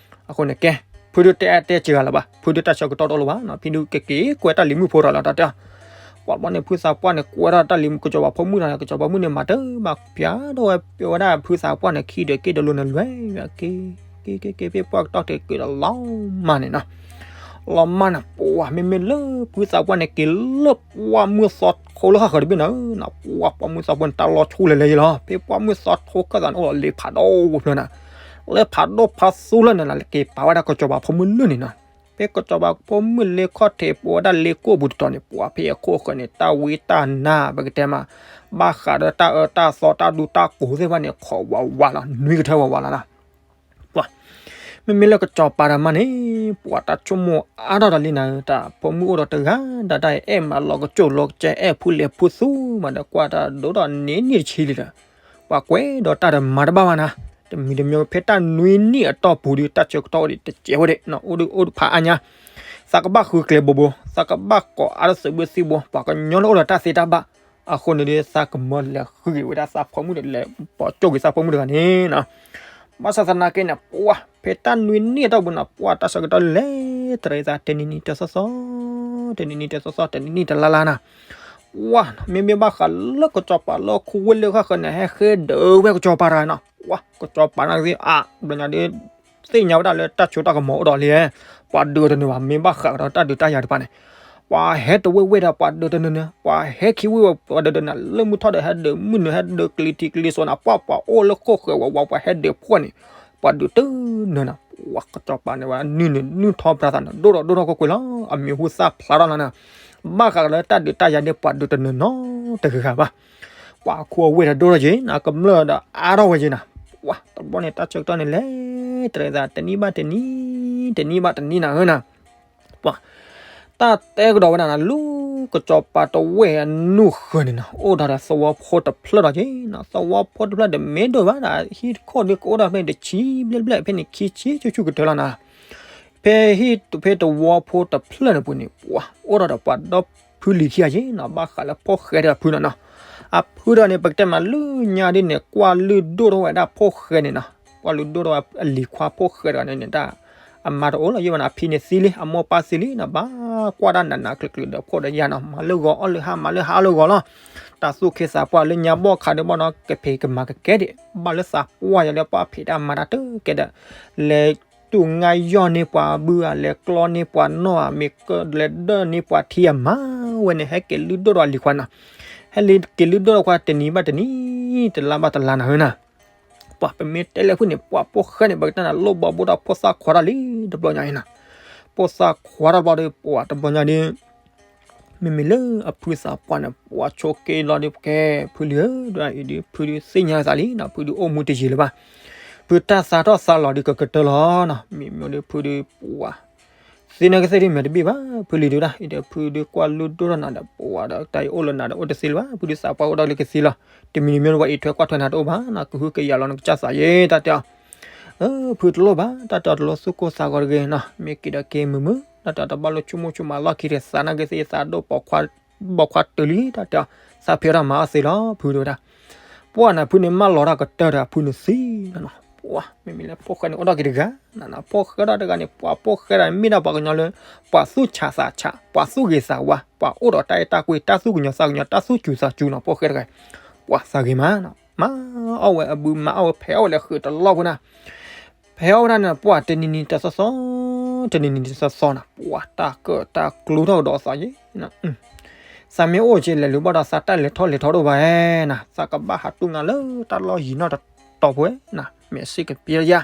အဃိန့ၣ်ကဲ ဖုဒုးတဲအါတဲစှၤလၢၤဘၣ် ဖုဒုးတၢ်ဆၢကတီၢ်တအိၣ်လၢၤဘၣ် ဖုဒုးကက့ၤကွဲးတၢ်လံၤမုၣ်ဖိတၢ်လီၤ တၢ်တဲအီၤ ပှၤဘျီန့ၣ် ဖုသးပှၢ်န့ၣ် ကွဲးထီၣ်တၢ်လံၤမုၣ် ကစီၤပၤဖိမုၣ်တၢ်န့ၣ် ကစီၤပၤမုၣ်န့ၣ်မၤတၢ်ဘၣ်ဖျါထီၣ်ဝဲ ပဝဲဒၣ်ဖုသးပှၢ်န့ၣ် ခံဒီးက့ၤဒီးလိၤန့ၣ်လွဲၢ် က့ၤ က့ၤ က့ၤ က့ၤ ဖဲပှၢ်ကတီၢ်တ့ၢ်က့ၤဒီးလီၤမၢ်န့ၣ်နီၤ လီၤမၢ်န့ၣ် ပှၤမ့မ့ၢ်လၢ ဖုသးပှၢ်န့ၣ် က့ၤလၢပှၢ်မုၢ်သီထိလၢဃၣ်ဃၣ်တဘ့ၣ်န့ၣ်နီၤ ပှၤ ပှၢ်မုၢ်သီထိန့ၣ် တၢ်လီၤဆူလဲၤလဲၤယံၤလီၤ ဖဲပှၢ်မုၢ်သီထိခၢၣ်သးန့ၣ် အိၣ်ဒီးလ့ဖးဒိၣ်ဖျၢၣ်န့ၣ် လ့ဖးဒိၣ်ဖးသူလၢန့ၣ်လီၤ က့ၤပာ်ဝဲဒၣ်ကစီၤပၤဖိမုၣ်လၢန့ၣ်နီၤ ဖဲကစီၤပၤဖိမုၣ်လ့ခီၣ်ထံး ပဝဲဒၣ်လ့ကိၢ်ပူၤတတီၤန့ၣ် ပှၤဖဲအခိၣ်ဃၢၤန့ၣ် တၢ်ဝံတၢ်နါ ပကတဲမး ဘၣ်ဃးဒီးတၢ်အၢတၢ်သီတၢ်ဒူတၢ်ကိးသ့ၣ်တဖၣ်န့ၣ် ခိးဝးဝးလီၤ နွံကထၢဝးဝးလီၤနီၤ ပှၤ မ့မ့ၢ်လၢကစီၤပၤတၢ်မါန့ၣ် ပှၤတၢ်ဆိကမိၣ်အါထီၣ်ဒီးလံနၤ တၢ်ဖိမုၣ်အိၣ်ဒီးတဂၤ ဒီးတၢ်အဲၣ်မးလီၤကစိၣ်လီၤကစၢၢ် အဲၣ်ဖုလဲၤဖုသူမးဒီး ကွၢ်တၢ်ဒိၣ်ထီၣ်န့ၢ်နံၣ်တဆံလံဒီး ပှၤကွဲးဒီးတၢ်ဒီးမၤတဘၣ်ဘၣ်နၤ တမံၤတမံၤဖဲတၢ်နွံနံၣ်အတီၢ်ပူၤဒီး တၢ်ဆၢကတီၢ်အိၣ်ဒီးတစဲးဖိဒံး အိၣ်ဒီးအိၣ်ဖးအါညါ သးကဘၣ်ဃုကျဲဘိဘိ သးကဘၣ်ကိးအါထီၣ်သုးဘ့ၣ်သံဘိ ပှၤကညီလၢအိၣ်ဒီးတၢ်သ့တၢ်ဘၣ် အဃိန့ၣ်ဒီး သးကမၢလဲၤဃုက့ၤဝဲဒၣ်သးဖိမုၣ်ဒီး လဲၤပိာ်ကၠိက့ၤသးဖိမုၣ်တဂၤန့ၣ်နီၤ ဘၣ်ဆၣ်သနာ်က့န့ၣ် ပှၤ ဖဲတၢ်နွံနံၣ်အတီၢ်ပူၤန့ၣ် ပှၤတၢ်ဆၢကတီၢ်လဲၤတရံးသး တနံၤနံၤတသီသီ တနံၤနံၤတသီသီ တနံၤနံၤတလါလါနီၤ ပှၤ မ့မ့ၢ်ဘၣ်ဃးလၢကစီၤပၤလၢခူဝ့ၢ်လၢဃၣ်ဃၢၤန့ၣ် ဟဲဃ့ဒုးဝဲကစီၤပၤတဂၤနီၤ ပှၤ ကစီၤပၤန့ၣ်သ့ၣ်အါ ဘျီညါဒီး သ့ၣ်ညါဝဲဒၣ်လၢတၢ်စိတၢ်ကမီၤအိၣ်ဒီးလံ ပှၤဒုးတနၢၤဘၣ် မ့ၢ်ဘၣ်ဃးကဒီးတၢ်ဒုးတၢ်ယၤတဖၣ်န့ၣ် ပှၤဟဲတဝ့ၢ်ဝ့ၢ်ဒီးပှၤဒုးတနၢၤနၢၤ ပှၤဟဲခံဝ့ၢ်ဝဲပှၤဒုးတနၢၤ လၢမုၢ်ထီၣ်ဒီးဟဲဒုးမုၢ်နုာ် ဟဲဒုးကလံၤထံးကလံၤစိးန့ၣ် ပှၤ ပှၤအိၣ်လၢခိၣ်ဃၢၤဝဲဝဲ ပှၤဟဲဒုးဖှီၣ်န့ၣ် ပှၤဒုးတနၢၤနီၤ ပှၤ ကစီၤပၤန့ၣ်ဝဲ နုာ်န့ၣ် နုာ်ထီၣ်ပြးသးန့ၣ် ဒိၣ်ထီၣ်ဒိၣ်ထီၣ်ကွ့ၢ်ကွ့ၢ်လီၤ အမံၤဟူသၣ်ဖျါထီၣ်လီၤနီၤ ဘၣ်ဃးကဒီးတၢ်ဒုးတၢ်ယၤန့ၣ် ပှၤဒုးတနၢၤနီတဂၤဘၣ် ပှၤအခိအဝ့ၢ်ဒီးဒိၣ်ထီၣ်က့ၤနီၤ ကမျၢၢ်ဒီးအါထီၣ်ဝဲက့ၤနီၤ ပှၤ တဘျီန့ၣ် တၢ်ဆၢကတီၢ်န့ၣ် လဲၤတရံးသး တနံၤဘၣ်တနံၤ တနံၤဘၣ်တနံၤနီၤဧၢနီၤ ပှၤ တၢ်တဲကဒီးဝဲဒၣ်နီၤ လူ ကစီၤပၤတဝဲၢ်အနူၢ်ဃၢၤန့ၣ်နီၤ အိၣ်ဒီးသဝီဖိတဖျၢၣ်ဒီးက့ၤနီၤ, သဝီဖိတဖျၢၣ်တမ့ၢ်ဒိၣ်ဘၣ်ဒီး ဟံၣ်တခိၣ်ဒုးကအိၣ်ဒီးဖဲန့ၣ်တဆံဘျဲၣ်ဘျဲၣ် ဖဲန့ၣ် ခံဆံဆူၣ်ဆူၣ်ကတၢၢ်လီၤနီၤ. ဖဲဟံၣ်ဖဲသဝီဖိတဖျၢၣ်န့ၣ်ပူၤန့ၣ် ပှၤအိၣ်ဒီးဒီးပှၤဒီဖုလံၤခံဂၤက့ၤနီၤ, ဘၣ်ဃးလၢဖိၣ်ဃဲဒီးဖုနီၤနီၤ. အဖုဒီးန့ၣ် ပကတဲမးလၢညါဒ်န့ၣ် ကွၢ်လုၢ်ဒိၣ်ထီၣ်ဝဲဒၣ်ဖိၣ်ဃဲန့ၣ်နီၤ, ကွၢ်လုၢ်ဒိၣ်ထီၣ်ဝဲအလံၤခွါဖိၣ်ဃဲတဂၤန့ၣ်န့ၣ် တၢ်အမါတအိၣ်လၢၤ ယဲၢ်ဝဲန့ၣ် အဖံန့ၣ်သံလံ အမိၢ်ပၢ်သံလံနီၤ, ဘၣ်ကွၢ်ဒၣ်နးနးကျုးကျုးဒီးဖိၣ်ဒီးယါနီၤ, မၤလၢဂီၤအီၣ်လၢဟါ မၤလၢဟါအီၣ်လၢဂီၤလီၤ. တၢ်သူၣ်ခ့သးပှၢ်လၢညါဘီၣ်ခးဒီးဘၣ်နီၤ ကဖံးကမၤကကဲဒံး ဘၣ်လၢသးပှၢ်ယၤလၢပှၢ်ဖံးတၢ်မၤတၢ်တကဲဒီး လဲၤတူၢ်ငါယီၢ်န့ၢ်ပှၤဘုဧါ, လဲၤကျီန့ၢ်ပှၤနီၣ်ဧါ, မ့ၢ်ကလဲၤဒၢၣ်န့ၢ်ပှၤထံဧါ, မၤဝဲန့ၣ် ဟဲက့ၤလုၢ်ဒိၣ်ဒီးအလံၤခွါနီၤ, ဟဲလ့က့ၤလုၢ်ဒိၣ်ဒီးခွါတနံၤဘၣ်တနံၤ တလါဘၣ်တလါနီၤဧၢနီၤ. ပှၤပမ့ၢ်တဲလၢဖုၣ်န့ၣ် ပှၤဖိၣ်ဃဲန့ၣ် ပကတဲနၤလိၣ်ဘီဘိဒီးဖိသၣ်ခွါတၢ်လံ တဘျီညါအံၤနီၤ, ဖိသၣ်ခွါတၢ်တဘျီဒီး ပှၤတဘျီညါဒီး မ့မ့ၢ်လၢအဖုသးပှၢ်န့ၣ် ပှၤဆိးက့လီၤဒီး ကဲ ဖုလံၤဧၢ, ဒ်အံၤဒီး ဖုဒုးသ့ၣ်ညါသးလံနီၤ, ဖုဒုးအိၣ်မူတယံာ်လၢၤဘၣ်, ဖုတၢ်သးထီၣ်သးလီၤဒီးကကတၢၢ်လီၤနီၤ, မ့မ့ၢ်ဒီးဖုဒုးပှၤ သ့ၣ်နီၣ်ကသ့ၣ်ဒုးမ့ၢ်တဘ့ၣ်ဘၣ်, ဖုလံၤဒုးဒၣ်အံၤဒီး ဖုဒုးကွၢ်လုၢ်ဒိၣ်ထီၣ်နၤဒီး ပှၤဒီးတၢ်အံၤအိၣ်လၢနၤဒီးအိၣ်တသ့လၢၤဘၣ်, ဖုဒုးသးပှၢ်အိၣ်ဒီးလၢကသ့လီၤ, တမံၤတမံၤဒီး ပှၤအံးထွဲကွၢ်ထွဲနၤတအိၣ်ဘၣ်နီၤ, ကဟုကယာ်လီၤနကစၢ်သးယဲ တၢ်တဲအီၤ ဖုတလိၣ်ဘၣ်, တၢ်တဲအီၤတလိၣ်သူၣ်ကိၢ်သးဂီၤတဂ့ၤနီၤ, မ့ၢ်က့ၤဒီးက့ၤမုာ်မုာ်, တၢ်တဲအီၤတဘၣ်လိၣ်ဆိကမိၣ်ဆိကမးလီၢ်ခံဒီး သးနာ်က့သ့ၣ် သးဒိၣ်ပိာ်ခွါ ဘီခွါတုၤလံ တၢ်တဲအီၤ, သးဖံးအီၣ်တၢ်မၤအီၣ်သ့လီၤ ဖုဒုးဝဲဒၣ်, ပှၢ်နၤဖုန့ၣ်မၢလီၤတၢ်ကတၢၢ်ဒီးဖုန့ၣ်သံနီၤနီၤ, ပှၢ် မ့မ့ၢ်လၢဖိၣ်ဃဲန့ၣ်အိၣ်ဒီးက့ၤတဂၤနီၤနီၤ, ဖိၣ်ဃဲဒီးတဂၤန့ၣ် ပှၢ်ဖိၣ်ဃဲဒီးမ့ၢ်ဒၣ်ပှၤကညီလၢ ပှၤသူၣ်ဆးသးဆး ပှၤသူၣ်ဂ့ၤသးဝါ ပှၤအိၣ်ဒီးတၢ်အဲၣ်တၢ်ကွံ တၢ်သူၣ်ကညီၤသးကညီၤ တၢ်သူၣ်စူၤသးစူၤနီၤ, ဖိၣ်ဃဲတဂၤ ပှၤသးဂ့ၤမးနီၤ, မၤအီၣ်ဝဲအဘု မၤအီၣ်ဝဲဖဲးအီၣ်ဝဲလၢဃုာ်တလီၢ်ဖိနီၤ, ဖဲးအီၣ်ဝဲဒၣ်န့ၣ် ပှၢ်တနံၤနံၤတသီသီ တနံၤနံၤတသီသီနီၤ, ပှၢ်တၢ်ကၢၣ်တၢ်ကျူထီၣ်ကဒီးသးယဲ သးမ့ၢ်အိၣ်က့ၤလဲၤလူၤဘၣ်ဒီး သးတၢ်လဲၤထီၣ်လဲၤထီတအိၣ်ဘၣ်နီၤ, သးကဘၣ်ဟးတူၢ်ငါလၢတၢ်လီၢ်ယံၤနီၣ်တတီၤဖိနီၤ, မ့ၢ်စ့ၢ်ကပျဲယၤ,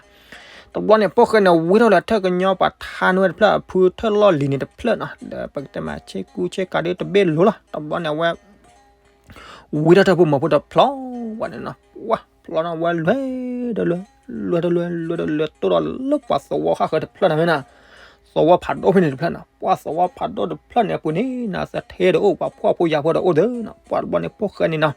တဘျီန့ၣ် ဖိၣ်ဃဲန့ၣ် ဝံထီၣ်လၢထၢၣ်ကညီပှၤထါန့ၢ်ဝဲတဖျၢၣ် အဖုထၢၣ်လီၢ်လံၤန့ၣ်တဖျၢၣ်နီၤ, ဒီးပကတဲမးဆ့ကူဆ့ကၤဒုးတဘ့ၣ်လိၤလီၤ, တဘျီန့ၣ် အဝဲ ဝံထီၣ်ထၢၣ်ဖိမီၤဖိတဖျၢၣ်ဝဲန့ၣ်နီၤ, ပှၢ်ဖျီန့ၣ်ဝဲလွဲဒီးလွဲ လွဲဒီးလွဲ လွဲဒီးလွဲ တိၢ်ဒီးလၢပှၤသဝီဃၣ်ဃၢၤတဖျၢၣ်န့ၣ်ဝဲနီၤ, သဝီဖးဒိၣ်ဖဲန့ၣ်တဖျၢၣ်နီၤ, ပှၢ်သဝီဖးဒိၣ်တဖျၢၣ်န့ၣ်အပူၤန့ၣ်နီၤ သထဲတအိၣ် ပှၤဖှီၣ်ဖိယာ်ဖိဒီးအိၣ်သ့နီၤ, ပှၢ်တဘျီန့ၣ် ဖိၣ်ဃဲန့ၣ်နီၤ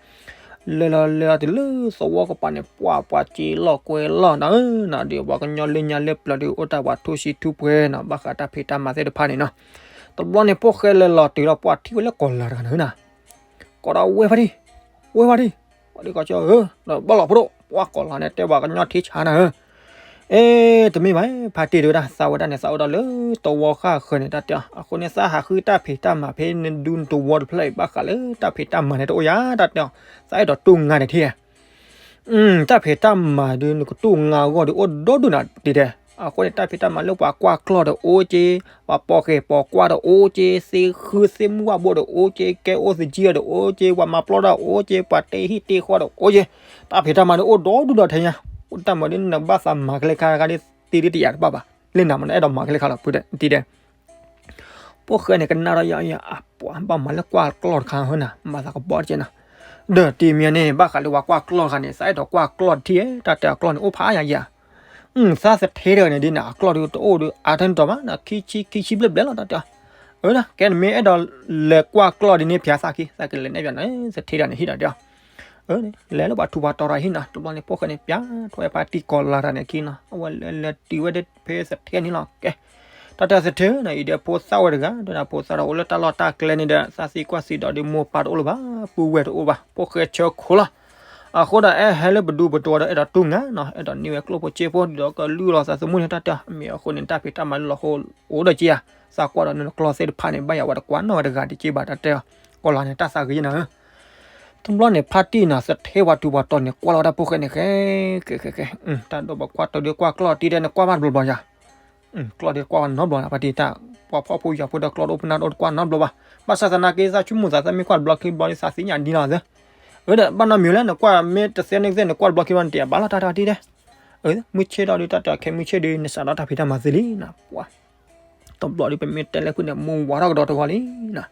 လဲၤလီၤလဲၤလီၤတုၤလၢသဝီကပၤန့ၣ် ပှၢ်ပှၤစ့လီၢ်ကွဲလီၢ်နီၤဧၢနီၤ, ဒီးပှၤကညီလၢညါလၢပျၢၤဒီး အိၣ်တၢ်ပှၤထူၣ်စံထူၣ်ပှဲၤနီၤ, ဘၣ်ဃးတၢ်ဖံးတၢ်မၤသ့ၣ်တဖၣ်န့ၣ်နီၤ, တဘျီန့ၣ် ဖိၣ်ဃဲလဲၤလီၤတုၤဒီး ပှၢ်ထံၣ်ဝဲလၢကီၤလၤတဂၤန့ၣ်ဧၢနီၤ ကိးဒီးဝဲဖါတံၢ်, ဝဲဖါတံၢ်, ပှၤဒုးကိးကၠီဧၢ, ဒီးဘၣ်လီၤဖိဒိၣ်, ပှၢ်ကီၤလၤန့ၣ် တဲပှၤကညီထံဆါနၤဧၢ, အ့ တမ့ၢ်ဘၣ်, ဖါတံၢ်ဒုးဝဲဒၣ် သးဝဲဒၣ်န့ၣ် သးအိၣ်ဒီးလၢသဝီဃၣ်ဃၢၤန့ၣ် တၢ်တဲအီၤ, အဃိန့ၣ် သးဟးဃုတၢ်ဖံးတၢ်မၤဖဲနဒူနသဝီတဖျၢၣ်အံၤ ဘၣ်ဃးလၢတၢ်ဖံးတၢ်မၤန့ၣ်တအိၣ်ယၤ တၢ်တဲအီၤ, သးအဲၣ်ဒိးတူၢ်ငါန့ၣ်ထံၣ် တၢ်ဖံးတၢ်မၤဒုး နကတူၢ်ငါအဂီၢ်ဒုး အိၣ်ဒီဒူၣ်နၤတံၤဒဲး, အဃိန့ၣ် တၢ်ဖံးတၢ်မၤလၢပှၤကွၢ်ကျီၢ်ဒီးအိၣ်က့, ပှၤပိာ်ဃဲၤပိာ်ကွၢ်ဒီးအိၣ်က့, သ့ၣ်ဃုသ့ၣ်မုၢ်ဝၣ်ဘိဒီးအိၣ်က့, ကဲအိၣ်သယုၢ်ဒီးအိၣ်က့, ပှၤမၤပျီတၢ်အိၣ်က့, ပှၤတ့ဟံၣ်တ့ဃီဒီးအိၣ်က့, တၢ်ဖံးတၢ်မၤဒုးအိၣ်ဒီဒူၣ်ဒီးထဲညါ, အိၣ်တၢ်မၤဒုး နဘၣ်သးမၤကလဲၤခါတဂၤဒီး သ့ဒုးတယာ်တဘၣ်ဘၣ်, လၢနၤမ့ၢ်နအဲၣ်ဒိးမၤကလဲၤခါလီၤ ဖုဒဲးတံၤဒဲး ဖိၣ်ဃဲန့ၣ် ကနၣ်ဒီးယၤယၤ အပှၤဘၣ်မၤလၢကွၢ်ကျီၢ်တခါဟဲနၤ မၤသးကဘီတက့ၢ်နၤ, ဒီးတံၤမံၤန့ၣ် ဘၣ်ဃးလၢပှၤကွၢ်ကျီၢ်တခါန့ၣ် သးအဲၣ်ဒိးကွၢ်ကျီၢ်တထံၣ် တၢ်တဲအကျီၢ်န့ၣ် အိၣ်ဖးယၤယၤ, သးသထဲတဂၤန့ၣ်ဒ်န့ၣ် အကျီၢ်ဒုးတအိၣ်ဒီး အါထဲန့ၣ်တီၤမး ခံဆံခံဆံဘျဲၣ်ဘျဲၣ်လီၤ တၢ်တဲအီၤ, အၢ ကဲနမ့ၢ်အဲၣ်ဒိးလဲၤကွၢ်ကျီၢ်ဒ်န့ၣ် ဖျါသးခံ သးကလဲၤနဲၣ်ပၠးနၤ သထဲတဂၤန့ၣ်ဟံၣ်ဒီးတဲအီၤ လဲၤလၢပှၤထူးပှၤတီၤတဂၤဟံၣ်နီၤ, တဘျီန့ၣ် ဖိၣ်ဃဲန့ၣ် ပျးထွဲဖါတံၢ်ကီၤလၤတဂၤန့ၣ်အခံနီၤ, အဝဲလဲၤလဲၤတုၤဝဲဒၣ်ဖဲသထဲန့ၣ်လီၤ. ကဲ တၢ်တဲသထဲန့ၣ် အံၤဒီးဖိသၣ်ဝဲတဂၤ ဒီးဖိသၣ်ဒီးအိၣ်လၢတၢ်လီၢ်တၢ်ကျဲန့ၣ်ဒီး သးသံကွၢ်သံဒီးဒုး မိၢ်ပၢ်တအိၣ်လၢၤဘၣ်, ပုၢ်ဝဲၢ်တအိၣ်ဘၣ်, ဖိၣ်ဃဲဆၢခိၣ်လီၤ. အဃိဒီးအဲၣ်ဟဲလၢပဒူပတီၤဒီး အဲၣ်ဒိးတူၢ်ငါနီၤ, အဲၣ်ဒိးန့ၢ်ဝဲကျိၣ်ဖိစ့ဖိ ဒီးကလုၢ်လီၤသးသမူန့ၣ် တၢ်တဲအီၤ, မ့ၢ်အဃိန့ၣ် တၢ်ဖံးတၢ်မၤလၢလီၤဟိအိၣ်ဒီးက့ဧါ, သးကွၢ်ဒီးနကျီၢ်သ့ၣ်တဖၣ်န့ၣ် ဘၣ်ယၤဝဲတကွၢ်နီၣ်ဝဲတဂၤတက့ၢ်ဘၣ် တၢ်တဲအီၤ, ကီၤလၤန့ၣ် တၢ်သးဂ့ၤယဲနၤဧၢ တဘျီန့ၣ် ဖါတံၢ်နီၤ သထဲဝဲတူၢ်ပှၤတီၤန့ၣ် ကွၢ်လီၤဝဲဒၣ်ဖိၣ်ဃဲန့ၣ် ဃဲ ဃဲ ဃဲ ဃဲ တၢ်ဒိးပကွၢ်တဒုးကွၢ်ကျီၢ်တံၤဒဲးန့ၣ် ကွၢ်ဘၣ်တဘျီဘျီယၤ, ကျီၢ်ဒုးကွၢ်နီတဘျီနၤ ဖါတံၢ်တၢ် ပှၤဖှီၣ်ဖိယာ်ဖိဒီးကျီၢ်တအိၣ်ဖဲနၢ်တအိၣ်တကွၢ်နီတဘျီဘၣ်, ဘၣ်ဆၣ်သနာ်က့ သးဆိကမိၣ်သး သးမ့ၢ်ကွၢ်တဘျီခံဘျီဒီး သးသ့ၣ်ညါဒ်လီၤသၢ, အၢ ဒီးဘၣ်နီတမံၤလဲၣ် နကွၢ်မ့ၢ်တသ့န့ၣ်ကသ့ၣ် နကွၢ်တဘျီခံဘျီ နတယာ်ဘၣ်လီၤ တၢ်တၢ်တံၤဒဲး မုၢ်ဆ့ၣ်ဒီးဒုး တၢ်တၢ်ခဲမုၢ်ဆ့ၣ်ဒုး နစးထီၣ်တၢ်ဖံးတၢ်မၤသ့လံနီၤ, ပှၤ တဘျီဒုး ပမ့ၢ်တဲလၢဖုန့ၣ် မုၢ်ဝါထီၣ်ကဒီးတဂီၤလံနီၤ,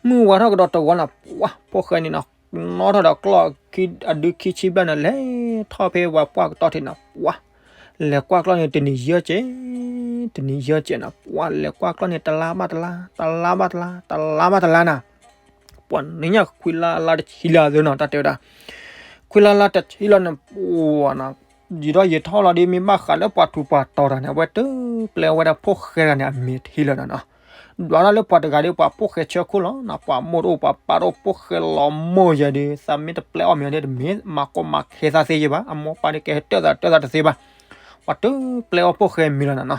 မုၢ်ဝါထီၣ်ကဒီးတဂီၤနီၤ ပှၤ ဖိၣ်ဃဲန့ၣ်နီၤ နီၣ်ထီၣ်ဒီးကျီၢ် အဒုခံဆံဘျဲၣ်န့ၣ် လဲၤထီၣ်ဖဲပှၤပှၢ်ကတီၢ်ထံးနီၤ ပှၤ လဲၤကွၢ်ကျီၢ်န့ၣ် တနံၤယဲၢ်ကဲး တနံၤယဲၢ်ကဲးနီၤ ပှၤ လဲၤကွၢ်ကျီၢ်န့ၣ် တလါဘၣ်တလါ တလါဘၣ်တလါ တလါဘၣ်တလါနီၤ ပှၤနံၣ်ညါခွံလါလါတဆံလၢအသၢနီၤ တၢ်တဲဝဲဒၣ်, ခွံလါလါတဆံလၢန့ၣ် ပှၤနီၤ, ယံာ်ထီၣ်ယံာ်ထီၣ်လီၤဒီး မ့ၢ်ဘၣ်ဃးလၢပှၤထူးပှၤတီၤတၢ်န့ၣ် အဝဲတပျဲဝဲဒၣ်ဖိၣ်ဃဲတဂၤန့ၣ် အမံၤတဟံးလၢၤနီၤနီၤ, ဒွးတၢ်လၢပှၤတဂၤဒီး ပှၤဖိၣ်ဃဲဆၢခိၣ်လီၤနီၤ, ပှၤမိၢ်တအိၣ်ပှၤပၢ်တအိၣ် ဖိၣ်ဃဲလီၤမိၢ်ယဲဒီး သးမ့ၢ်တပျဲအီၣ်မံၤဒီး တမ့ၢ်မၤကီမၤခဲသးသ့ယဲဘၣ်, အမိၢ်ပၢ်ဒီးကဟဲတၢၣ်သးတၢၣ်သးတသ့ဘၣ်, ပှၤတပျဲအီၣ်ဖိၣ်ဃဲမံၤလီၤနီၤနီၤ,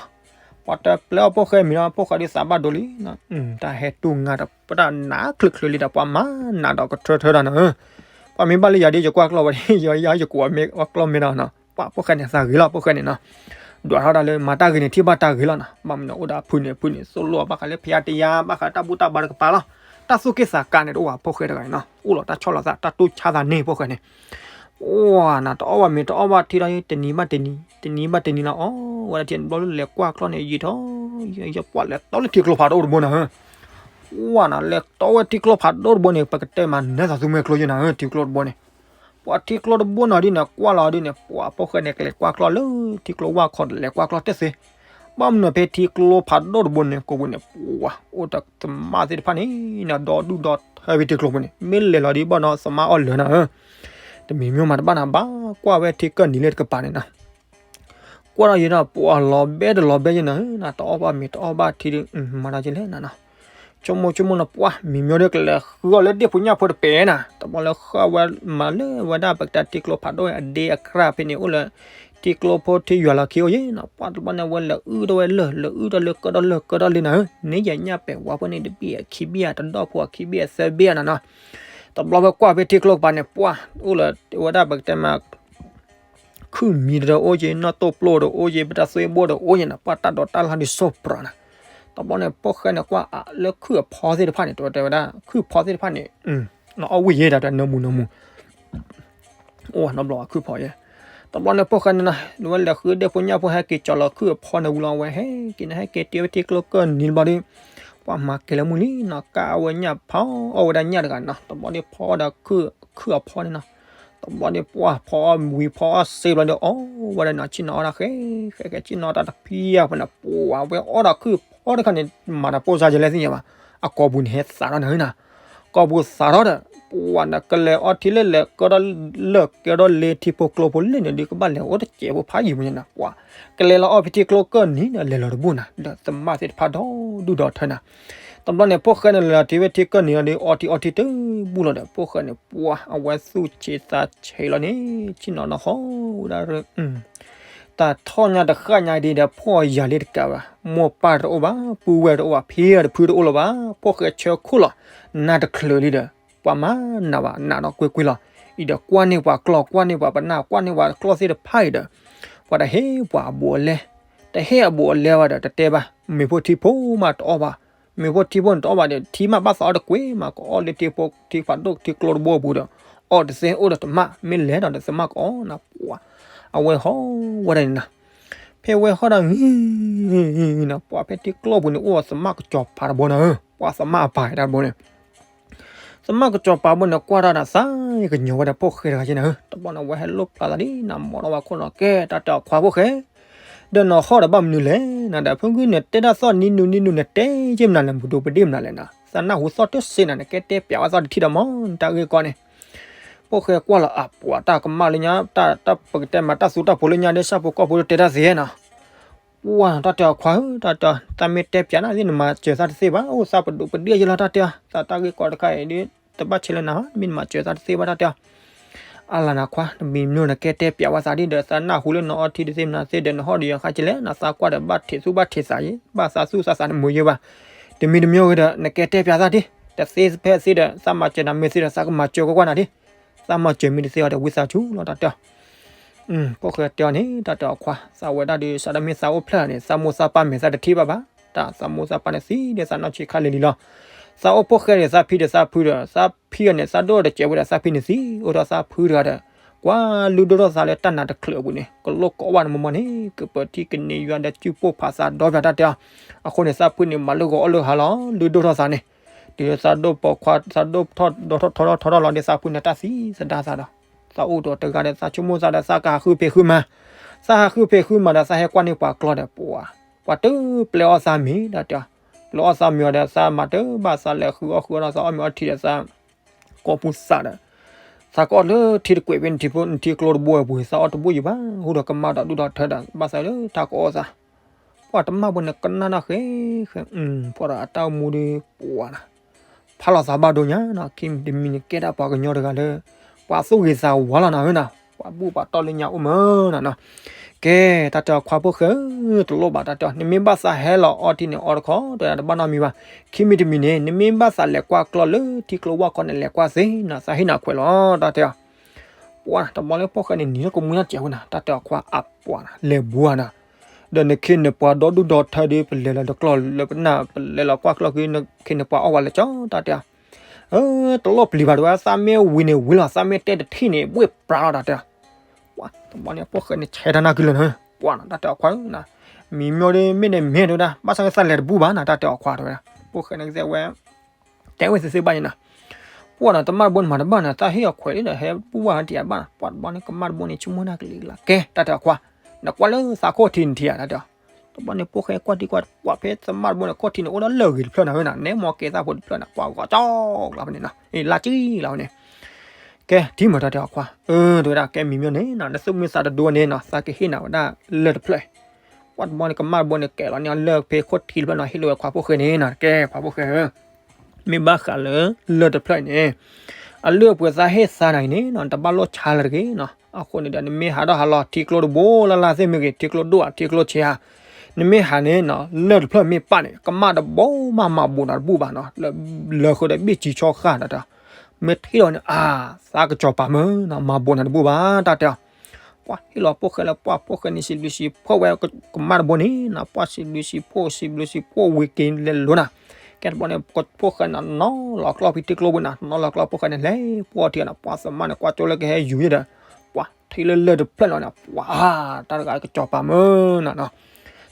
ပှၤတပျဲအီၣ်ဖိၣ်ဃဲမံၤလီၤ ဖိၣ်ဃဲဒီးသးဘၣ်ဒိလံနီၤ, တၢ်ဟဲတူၢ်ငါတၢ် ပတၢ်နးချုးချုးလံဒီး ပှၤမၤနးဒီးကထၢထၢတၢ်နီၤ, ပှၤမ့ၢ်ဘၣ်လၢယၤဒီး ယကွၢ်ကျီၢ်ဝဲ ယၤယၤယကိးမ့ၢ်အီၣ်ကျီၢ်မ့ၢ်နီၤနီၤ, ပှၤဖိၣ်ဃဲန့ၣ် သးဂ့ၤလီၤ ဖိၣ်ဃဲန့ၣ်နီၤ, ဒွးထီၣ်တၢ်လၢမၤတၢ်ဂ့ၤန့ၣ် ထံၣ်ဘၣ်တၢ်ဂ့ၤလီၤနီၤ, ဘၣ်မနုၤအိၣ်ဒီးအဖုန့ၣ် အဖုန့ၣ် သိၣ်လိဘၣ်ဃးလၢဖယါတယါ ဘၣ်ဃးတၢ်ဘူၣ်တၢ်ဘါတကပၤလီၤ, တၢ်သူၣ်က့ၣ်သးကါန့ၣ်တအိၣ်ဘၣ် ဖိၣ်ဃဲတဂၤန့ၣ်နီၤ, အိၣ်လီၤတၢ်ဆီၣ်လီၤသး တၢ်တူၢ်ဆါသးန့ၢ် ဖိၣ်ဃဲန့ၣ် ပှၤနီၤ တအီၣ်ဘၣ်မ့ၤ တအီၣ်ဘၣ်ထံလီၤ တနံၤဘၣ်တနံၤ တနံၤဘၣ်တနံၤလီၤ အီၣ်ဝဲဒၣ်ထံ ဘျီလၢလဲၤကွၢ်ကျီၢ်န့ၣ် ယံာ်ထီၣ် ယပှၤလဲၤတီလၢထံကျိဖးဒိၣ်တဘိနီၤ, ပှၤနီၤ လဲၤတီဝဲထံကျိဖးဒိၣ်တဘိန့ၣ် ပကတဲမး နၢ်သးသူမှဲကျိယဲနီၤ ထံကျိတဘိန့ၣ်, ပှၤထံကျိတဘိနီၤဒ်န့ၣ် ကွၢ်လီၤဒ်န့ၣ် ပှၤဖိၣ်ဃဲန့ၣ် ကလဲၤကွၢ်ကျီၢ်လၢထံကျိဝၢ်ခီဒီး လဲၤကွၢ်ကျီၢ်တသ့, ဘၣ်မနုၤဖဲထံကျိဖးဒိၣ်တဘိန့ၣ် ကိးပူၤန့ၣ် ပှၤအိၣ်ဒီးသမၣ်သ့ၣ်တဖၣ်န့ၣ်နီၤ ဒီဒူၣ်ဒီထၢဖဲထံကျိပူၤန့ၣ် မ့ၢ်လဲၤလီၤဒ်ဘၣ်နီၤ သမၣ်အီၣ်လၢာ်နီၤဧၢ, တမံၤမ့ၢ်မးတဘၣ်နီၤ ဘၣ်ကွၢ်ဝဲထံကၢၢ်နံၤလၢတကပၤန့ၣ်နီၤ ကွၢ်ဒီးယဲဒီး ပှၤလီၤဘဲတလီၤဘဲယဲနီၤ နတအီၣ်ဘၣ်မ့ၤတအီၣ်ဘၣ်ထံဒီး မၤတၢ်ကလဲၣ်နီၤနီၤ, ဆိကမိၣ်ဆိကမိၣ်နီၤ ပှၤမံၤမ့ၢ်ဒီးကလဲၤဃုအီၣ်လၢဒ့ၣ်ဖိညၣ်ဖိတပဲာ်နီၤ, တဘျီလၢဃုဝဲမၤလၢဝဲဒၣ်ပကတဲထံကျိဖးဒိၣ်အဒ့အကြၢးဖဲန့ၣ် အိၣ်လၢထံကျိဖိထံယွၤလီၢ်ခံအိၣ်ယဲနီၤ, ပှၤတဘျီန့ၣ် အဝဲလဲၤအုၣ်ထီၣ်ဝဲလၢာ် လဲၤအုၣ်ထီၣ်လၢကၢထီၣ်လၢာ်ကၢထီၣ်လံနီၤဧၢ, န့ၣ်ယညၣ်ပဲာ်ဝါဖိန့ၣ် တဘ့ၣ်အခံဘ့ၣ်အတဒီၣ်ဖိအခံဘ့ၣ်အသၢဘ့ၣ်နီၤနီၤ, တဘျီဝဲကွၢ်ဖဲထံကျိကပၤန့ၣ် ပှၤအိၣ်လၢဝဲဒၣ်ပကတဲမး ခုၣ်မံၤတအိၣ်က့ၤ နီၣ်တိၢ်ပျိၢ်တအိၣ်က့ၤ ပတၢ်သွ့ဘိတအိၣ်က့ၤနီၤ ပှၤတၢ်ဒိးတၢ်လၢ်ဒ်စိၣ်ပြးနီၤ, တဘျီန့ၣ် ဖိၣ်ဃဲန့ၣ် ကွၢ်အလၢခုၣ်အဖီသ့ၣ်တဖၣ်န့ၣ် တဲဝဲဒၣ် ခုၣ်ဖီသ့ၣ်တဖၣ်န့ၣ် နအီၣ်ဝံၣ်ယဲဒၣ်တၢ်နၢမူနၢမူ အိၣ်နီတဘျီခုၣ်ဖီယဲ, တဘျီန့ၣ် ဖိၣ်ဃဲန့ၣ်နီၤ ဝဲလဲၤဃုဒ့ၣ်ဖိညၣ်ဖိဟဲက့ၤကၠီၤလီၤခုၣ်အဖီန့ၣ်ဝံၤလီၤ အဝဲဟဲက့ၤန့ၣ် ဟဲက့ၤတ့ဝဲထံကျိကၢၢ်နံၤတဘျီဒီး ပှၤမၤကဲၤလၢမုၢ်လံနီၤ ကးအဝဲညၣ်ဖီအီၣ်ဝဲဒၣ်ညၣ်တဂၤနီၤ တဘျီဒီးဖီအီၣ်ဒီးခုၣ်အဖီန့ၣ်နီၤ, တဘျီန့ၣ် ပှၤဖီအီၣ်ဝံၤဖီအီၣ်စ့ဘျီဒီး အီၣ်ဝဲဒၣ်နီၤ ဆ့ၣ်နီၤအီၣ်တၢ်ဃဲ ဃဲဃဲဆ့ၣ်နီၤအီၣ်တၢ်တဖံးအဖီန့ၣ် ပှၤဝဲအီၣ်ဒီးခုၣ်ဖီတခါန့ၣ် မၤတၢ်ပိၢ်စါယဲလဲၣ်သ့ၣ်ညါဘၣ်, အကိာ်ပူၤန့ၣ်ဟဲသးထီၣ်န့ၣ်နီၤ, ကိာ်ပူၤသးထီၣ်ဒီး ပှၤန့ၣ် ကလဲၤအီထံလၢလဲၤကၢထီၣ်လၢာ်ကဲထီၣ်လ့ထံဖိကျိဖိလၢန့ၣ်ဒီး ကဘၣ်လဲၤအိၣ်တစဲးဖိဖးယံၤမးန့ၣ်နီၤ ပှၤ ကလဲၤလီၤအီၣ်ဖဲထံကျိကၢၢ်နံၤန့ၣ် လဲၤလီၤတဘူၣ်နီၤ ဒီးသမၣ်သ့ၣ်တဖၣ်ဒီဒူၣ်ဒီထၢနီၤ, တဘျီန့ၣ် ဖိၣ်ဃဲန့ၣ်လဲၤလီၤထံဝဲထံကၢၢ်နံၤလီၤဒီး အီထံအီထံတဘူၣ်လီၤဒီး ဖိၣ်ဃဲန့ၣ် ပှၤအဝဲသူၣ်ဆံးသးဆံးလီၤန့ၣ် ဆ့ၣ်နီၤနီၤဟီဝဲဒၣ် တၢ်ထီၣ်ညါတဃၣ်ညါဒ်ဒီး ဖှီၣ်ယၤလံတကးဘၣ်, မိၢ်ပၢ်တအိၣ်ဘၣ်, ပုၢ်ဝဲၢ်တအိၣ်ဘၣ်, ဖံတဖုတအိၣ်လၢၤဘၣ်, ဖိၣ်ဃဲဆၢခိၣ်လီၤ, နါတချုးလံဒီး ပှၤမၤနးဘၣ် နးနီၢ်ကွ့ၢ်ကွ့ၢ်လီၤ. အံၤဒီးကွၢ်န့ၢ်ပှၤကျီၢ် ကွၢ်န့ၢ်ပှၤပနၢ် ကွၢ်န့ၢ်ပှၤကျီၢ်သ့ၣ်တဖၣ်အံၤဒီး ပှၤတဟ့ၣ်ပှၤအဘူးအလဲ, တဟ့ၣ်အဘူးအလဲဘၣ်ဒီး တတဲဘၣ်, မ့ၤဖိထံဖိမးတအီၣ်ဘၣ်, မ့ၤဖိထံဖိန့ၣ်တအီၣ်ဘၣ်ဒီး ထံမးဘၣ်သးအီၣ်တကွ့ၢ်မး ကအီၣ်လၢထံဖိထံဖးဒိၣ်ထံကျိတဘိအပူၤဒီး အီၣ်တသ့အိၣ်ဒီးသမၣ် မ့ၢ်လဲၤဒီးသမၣ်ကအီၣ်နၤပှၤ, အဝဲဟီဝဲဒၣ်န့ၣ်နီၤ, ဖဲဝဲဟီဒၣ်ဂ့ၤနီၤ ပှၤဖဲထံကျိပူၤန့ၣ် အိၣ်သမၣ်ကစီၤပၤတဘိနီၤဧၢ, ပှၤသမၣ်အပၢ်တၢ်တဘိန့ၣ် သမၣ်ကစီၤပၤဘိန့ၣ် ကွၢ်ထီၣ်ဒီးသးကညီၤဝဲဒၣ်ဖိၣ်ဃဲတဂၤက့နီၤဧၢ, တဘျီန့ၣ် အဝဲဟဲလိၣ်ဖျါသးဒ်နီၤ မၤထီၣ်ဝဲခိၣ်နီၤ ကဲတၢ်တဲအီၤခွါဖိၣ်ဃဲ, ဒီးနဟီၣ်ဒီးဘၣ်မနုၤလဲၣ်နၤဒီး ဖုဂုၢ်န့ၣ်တဲတၢ်သီၣ်နံၤနုၤနံၤနုၤ နတဲယ့ၢ်မနုၤလဲၣ် မုၢ်ဒိၣ်ပဒ့ၣ်မနုၤလဲၣ်နၤ, သးနၢ်ဟူသီၣ်တစ့နၤ နကဲတဲပျးဝဲသီၣ်တထံၣ်ဒီးမ့ၢ်နတၢ်ဂ့ၢ်ကီန့ၣ် ဖိၣ်ဃဲကွၢ်လီၤအပှၤတၢ်ကမၣ်လၢညါ တၢ်ပကတဲမးတၢ်သူတၢ်ဖိးလၢညါဒီး ဆၣ်ဖိကီၢ်ဖိလၢတဲတၢ်သ့နီၤ, ပှၤတၢ်တဲအီၤခွါဧၢ တၢ်တဲအီၤ သးမ့ၢ်တဲပျးနၤသ့ၣ် နမၤစၢၤသးတသ့ဘၣ် အိၣ်သးပဒိၣ်ပဒ့ၣ်ယဲလီၤ တၢ်တဲအီၤ သးတၢ်ဂ့ၢ်ကီတခါအံၤဒီး တဘၣ်ဆဲးလၢနၤ မ့ၢ်နမၤစၢၤသးတသ့ဘၣ် တၢ်တဲအီၤ အါလၢနခွါ တမံၤမ့ၢ်နကဲတဲပျးဝဲသးဒ်ဒီး သးနၢ်ဟူလၢနအီထံတသ့မနၤသ့ဒီး နဟီၣ်ဒီးယီၤဃါကလဲၣ် နသးကွၢ်ဒီးဘၣ်ထံးသူဘၣ်ထံးသး ဘၣ်သးသူၣ်သးသးနမုာ်ယဲဘၣ်, တမံၤတမ့ၢ်ဝဲဒီး နကဲတဲပျးသးဒ် တသ့ဖဲသ့ဒီး သးမၤစၢၤနၤမ့ၢ်သ့ဒီး သးကမၤစၢၤကွၢ်ကွၢ်နၤဒ်, သးမၤစၢၤမ့ၢ်တသ့အီၤဒီး ဝံသးစူၤလီၤ တၢ်တဲအီၤ ဖိၣ်ဃဲတဲအီၤန့ၣ် တၢ်တဲအီၤခွါ သးဝဲဒၣ်ဒီး စးဒၣ်မ့ၢ်သးအိၣ်ဖျဲၣ်န့ၣ် သးမိၢ်သးပၢ်မဲာ်သးတထံၣ်ဘၣ်ဘၣ်, တၢ်သးမိၢ်သးပၢ်န့ၣ်သံဒီးသးနီၢ်ဆံးခါလံၤလံၤလီၤ, သးအိၣ်ဖိၣ်ဃဲန့ၣ် သးဖံဒီးသးဖုဒီး သးဖံအီၤန့ၣ် သးဒိၣ်တစဲးဝဲဒီးသးဖံန့ၣ်သံ အိၣ်ဒီးသးဖုတဂၤဒီး ကွၢ်လုၢ်ဒိၣ်ထီၣ်သးလၢတၢ်နးတချုးအပူၤန့ၣ် ကလိၣ်ကိးဘၣ်န့ၣ်မ့ၢ်မ့ၢ်န့ၣ် ကပၢၤထံကန့ၢ်ယွၤဒီး စုၣ်ပိၢ်ဖးသးဒီဖျၢၣ်တၢ်တဲအီၤ, အဃိန့ၣ် သးဖုန့ၣ် မၤလၢဂီၤအီၣ်လၢဟါလီၤ လုၢ်ဒိၣ်ထီၣ်သးန့ၣ် တုၤသးဒိၣ်ပိာ်ခွါ သးဒိၣ်ထီၣ်ဒီးထီၣ်ထီၣ်ထီၣ်ထီၣ်ထီၣ်လီၤဒီး သးဖုန့ၣ်တၢ်သံသဒၣ်သးဒီး သးအိၣ်ဒီးတဂၤဒီး သးဆိကမိၣ်သးဒီး သးကဟးဃုဖံးဃုမၤ, သးဟးဃုဖံးဃုမၤဒီး သးဟဲကွၢ်န့ၢ်ပှၤကျီၢ်ဒီး ပှၤ ပှၤတပျဲအီၣ်သးမ့ၤဒီးတဲအီၤ, ပျဲအီၣ်သးမ့ၤအီၤဒီး သးမၤတဘၣ်သးလဲၤဃုအီၣ်ဃုအီဒီး သးအီၣ်မ့ၤအီထံဒီး သး ကီၢ်ပူၤသးဒီး သးကအီၣ်လၢထံတကွဲးဖဲနထံကျိတဘိအပူၤ သးအီၣ်တဘိယံၤဘၣ် ဟူဒီးကမၣ်ဒီးဒူၣ်ဒီးထၢဒီး ဘၣ်သးလၢတၢ်ကအီၣ်သး ပှၤတမၣ်ဘိန့ၣ်ကနၣ်နီၣ်ဃဲဃဲ ပှၤဒီးအတၢ်အိၣ်မူဒီး ပှၤနီၤ ဖးလီၤသးဘၣ်ဒိညါနီၤ ခံမံၤတမံၤန့ၣ် ကဲဒၣ်ပှၤကညီတဂၤလၢ ပှၤသူၣ်ဂ့ၤသးဝါလီၤနၤဧၢနီၤ ပှၤဘူၣ်ပှၤတီၢ်လၢညါအိၣ်မၢနီၤနီၤ ကဲ တၢ်တဲအီၤခွါဖိၣ်ဃဲဧၢ တလိၣ်ဘၣ်တၢ်တဲအီၤ နမ့ၢ်ဘၣ်သးဟဲလီၤအီထံန့ၣ် အီတခီ တဲဒၣ်တဘၣ်နီတမံၤဘၣ် ခံမံၤတမံၤန့ၣ် နမ့ၢ်ဘၣ်သးလဲၤကွၢ်ကျီၢ်လၢထံကျိဝၢ်ခီန့ၣ် လဲၤကွၢ်သ့နီၤ သးဟ့ၣ်နၤခွဲးလီၤ တၢ်တဲအီၤ ပှၤတဘျီန့ၣ်ဖိၣ်ဃဲန့ၣ် နံၤလၢကမူနၢ်စဲးဝဲနီၤ တၢ်တဲအီၤခွါအပှၤနီၤ လဲၤဘူးဧါနီၤ ဒီးနခ့နပှၤဒီဒူၣ်ဒီထၢဒီး ပလဲၤလီၤတကျီၢ်လၢပနၢ် ပလဲၤလီၤကွၢ်ကျီၢ်က့ၤ နခ့နပှၤအီၣ်ဝဲလၢကၠီ တၢ်တဲအီၤ တလိၣ်ပျံၤဘၣ်တဝဲ သးမ့ၢ်ဝံၤန့ၣ်ဝံၤလီၤ သးမ့ၢ်တဲတထံၣ်န့ၣ် ဘှ့ၣ်ပြးလီၤ တၢ်တဲအီၤ ပှၤတဘျီန့ၣ်ဖိၣ်ဃဲန့ၣ် ဆဲးတၢ်နၢ်ကလၢာ်နီၤ ပှၤနီၤ တၢ်တဲအီၤခွါဧၢနီၤ မံၤမ့ၢ်ဒီးမ့ၢ်န့ၣ်မ့ၢ်တဲဝဲဒၣ် ဘၣ်ဆၣ်ကသးလဲၤတဘူးဘၣ်နီၤ တၢ်တဲအီၤခွါတဲဝဲဒၣ် ဖိၣ်ဃဲန့ၣ်ကသ့ဝဲ တဲဝဲသ့သ့ဘၣ်န့ၣ်နီၤ ပှၤနီၤ တမၣ်တဘိန့ၣ်မၤတဘၣ်နီၤ သးဟ့ၣ်အီၤခွဲးလံဒီး ဟဲဘူးဘၣ်ဟဲတံၢ်အဘၣ်နီၤ ပှၤတဘျီန့ၣ် ကမၣ်တဘိန့ၣ် ဆိကမိၣ်နၢ်ကလံၤကလး ကဲ တၢ်တဲအီၤခွါ နကွၢ်လၢသးခိၣ်ထံးနထံးဧါ တၢ်တဲအီၤ တဘျီန့ၣ်ဖိၣ်ဃဲကွၢ်ထံကွၢ် ပှၤဖဲသမၣ်တဘိန့ၣ် ခိၣ်ထံးန့ၣ် အိၣ်ဒီးလၢၢ်ဂ့ၤတဖျၢၣ်နီၤဧၢနီၤ နဲမီၤကဲသၣ်ဖိတဖျၢၣ်နီၤ ပှၤဂီၤကၠီလီၤဖဲန့ၣ်နီၤ အ့ လါကံလီၤဖဲန့ၣ် ကဲ ထံၣ်မုာ်တၢ်တဲအီၤခွါ အၢ တဲဝဲဒၣ် ကဲမံၤမ့ၢ်န့ၣ်နီၤ နသူၣ်မုာ်သးတဒိန့ၣ်နီၤ သးကဟ့ၣ်နၤဝဲဒၣ်လၢၢ်တဖျၢၣ် ပှၤတဘျီန့ၣ် ကမၣ်တဘိန့ၣ် ကဲလီၤန့ၢ်အီၤလၢၢ်ဖဲခိၣ်ထံးတဖျၢၣ်နီၤ ဟ့ၣ်လီၤဝဲခွါဖိၣ်ဃဲန့ၣ်နီၤ ကဲခွါဖိၣ်ဃဲဧၢ မ့ၢ်ဘၣ်ဃးလၢလၢၢ်တဖျၢၣ်အံၤန့ၣ် အလုၢ်အပှ့ၤသးဟ့ၣ်သးနၤအံၤန့ၣ်နီၤ တဘၣ်လိၣ်ဆါလၢၤတဂ့ၤနီၤ အဃိန့ၣ်ဒီး နမ့ၢ်ဟးထီၣ်ဟးလီၤထံကျိတဘိလၢ်လၢ်သ့ၣ်မ့ၢ်ဂ့ၤ ထံကျိဒိၣ်ဧါ ထံကျိဆံးဧါ နမ့ၢ်ဟးန့ၣ်နီၤ လၢၢ်တဖျၢၣ်မ့ၢ်ပၣ်န့ၣ် ကမၣ်တဘိမး မၤဘိးနၤတဘူၣ်ဘၣ်နီၤ လၢ လၢဃုာ်ဒီးဘ့ၣ်စံးဆီဃာ်နီၤ မ့ၢ်ထံၣ်လီၤန့ၣ် အါ သးကစီၤပၤမၢနီၤ မၤဘိးနၤတဘူၣ်ဘၣ် တၢ်တဲအီၤ ပှၤဟ့ၣ်လီၤဖိၣ်ဃဲလၢ ပှၤဖိၣ်ဃဲန့ၣ် စံးဘျုးစံးဖှိၣ်ဝဲ ကမၣ်တဘိန့ၣ်နီၤ ပှၤစံးဘျုးစံးဖှိၣ် စံးဘျုးစံးဖှိၣ်ဝံၤက့ၤလဲၤလိၤနီၤ ကဲတဘျီန့ၣ် ဖိၣ်ဃဲနီၤ နီၤလီၤကျီၢ်ဖဲထံကျိပူၤနီၤ နီၤလီၤကျီၢ်ဖိၣ်ဃဲန့ၣ် လဲၤပှီၢ်ထံနီၤ ပှၤသမၣ်န့ၣ် ကွၢ်ကၠိလၢကဟဲယူၤယဲဒီး ပှၤထံၣ်လၢလၢၢ်တဖျၢၣ်လီၤန့ၣ် ပှၤ တၢ်တဂၤကစီၤပၤမၢနီၤနီၤ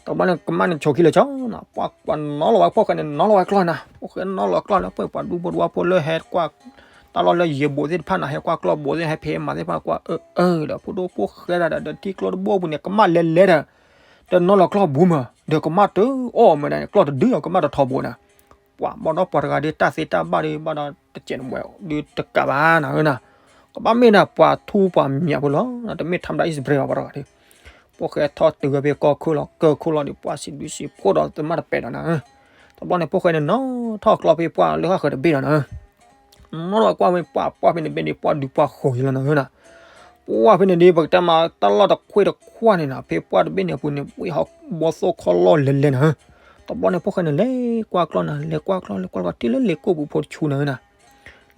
တဘျီန့ၣ် ကမၣ်န့ၣ်ဆိးခံလၢာ်ကၠီနီၤ ပှၤကွၢ်နီၤလီၤဝဲဖိၣ်ဃဲန့ၣ် နီၤလီၤဝဲကျီၢ်နီၤ ဖိၣ်ဃဲနီၤလီၤကျီၢ်လၢ ပှၤဒူဖိတဝၢဖိလၢဟဲကွၢ် တၢ်လီၢ်လၢယံၤဘိးသ့ၣ်တဖၣ်နီၤ ဟဲကွၢ်ကျီၢ်ဘိးသ့ၣ် ဟဲဖံးမၤသ့ၣ်တဖၣ်ကွၢ် အၢ အၢ ဒီးဖိဒိၣ်ဖိၣ်ဃဲဒၣ်ဒီး ဒီးထံကျိတဘိပူၤန့ၣ် ကမၣ်လဲၤလဲၤဒီး တနီၤလီၤကျီၢ်ဘူးမး ဒီးကမၣ်တအီၣ်မးဒၣ်န့ၣ် ကျီၢ်တဒုအီၤ ကမၣ်တထီဘိနီၤ ပှၤဘၣ်ဒီးပှၤတဂၤဒီး တၢ်သ့တၢ်ဘၣ်ဒီး ဘၣ်ဒီးတစဲးတမှဲၤဒီးတကးဘၣ်နီၤဧၢနီၤ ကဘၣ်မ့ၢ်ဒၣ်ပှၤထူပှၤမံၤဖိလီၤ တမ့ၢ်ထီဒါအံၣ်စပရ့ၤဘၣ် ပှၤတဂၤဒီး ဖိၣ်ဃဲထီၣ်တုၤဝဲဖဲကီၢ်ခိၣ်လီၤ ကီၢ်ခိၣ်လီၤဒီး ပှၤစံးဘျုးစံးဖှိၣ်ဒီးသမၣ်တပဲာ်ဒီးနီၤဧၢ တဘျီန့ၣ် ဖိၣ်ဃဲန့ၣ် နီၤထီၣ်ကျီၢ်ဖဲပှၤလၢဃၣ်ဃၢၤတဘ့ၣ်ဒီးနီၤဧၢ နီၤလီၤကွၢ်ဖဲပှၤ ပှၤဖဲန့ၣ်ဘ့ၣ်န့ၣ် ပှၤဒုးပှၤဃီၤယံၤလီၤနီၤဧၢနီၤ ပှၤဖဲန့ၣ်ဒ် ပကတဲမးတၢ်လီၢ်တခွ့တခွါန့ၣ်နီၤ ဖဲပှၤတဘ့ၣ်န့ၣ်အပူၤန့ၣ် ဝံဟီဘီသိၣ်ခီလီၢ်လဲၤလဲၤနီၤဧၢ တဘျီန့ၣ် ဖိၣ်ဃဲန့ၣ် လဲၤကွၢ်ကျီၢ်နီၤ လဲၤကွၢ်ကျီၢ် လဲၤကွၢ်ကျီၢ် ထံၣ်လၢလ့ကိၣ်ပူၤဖိတဆူနီၤဧၢနီၤ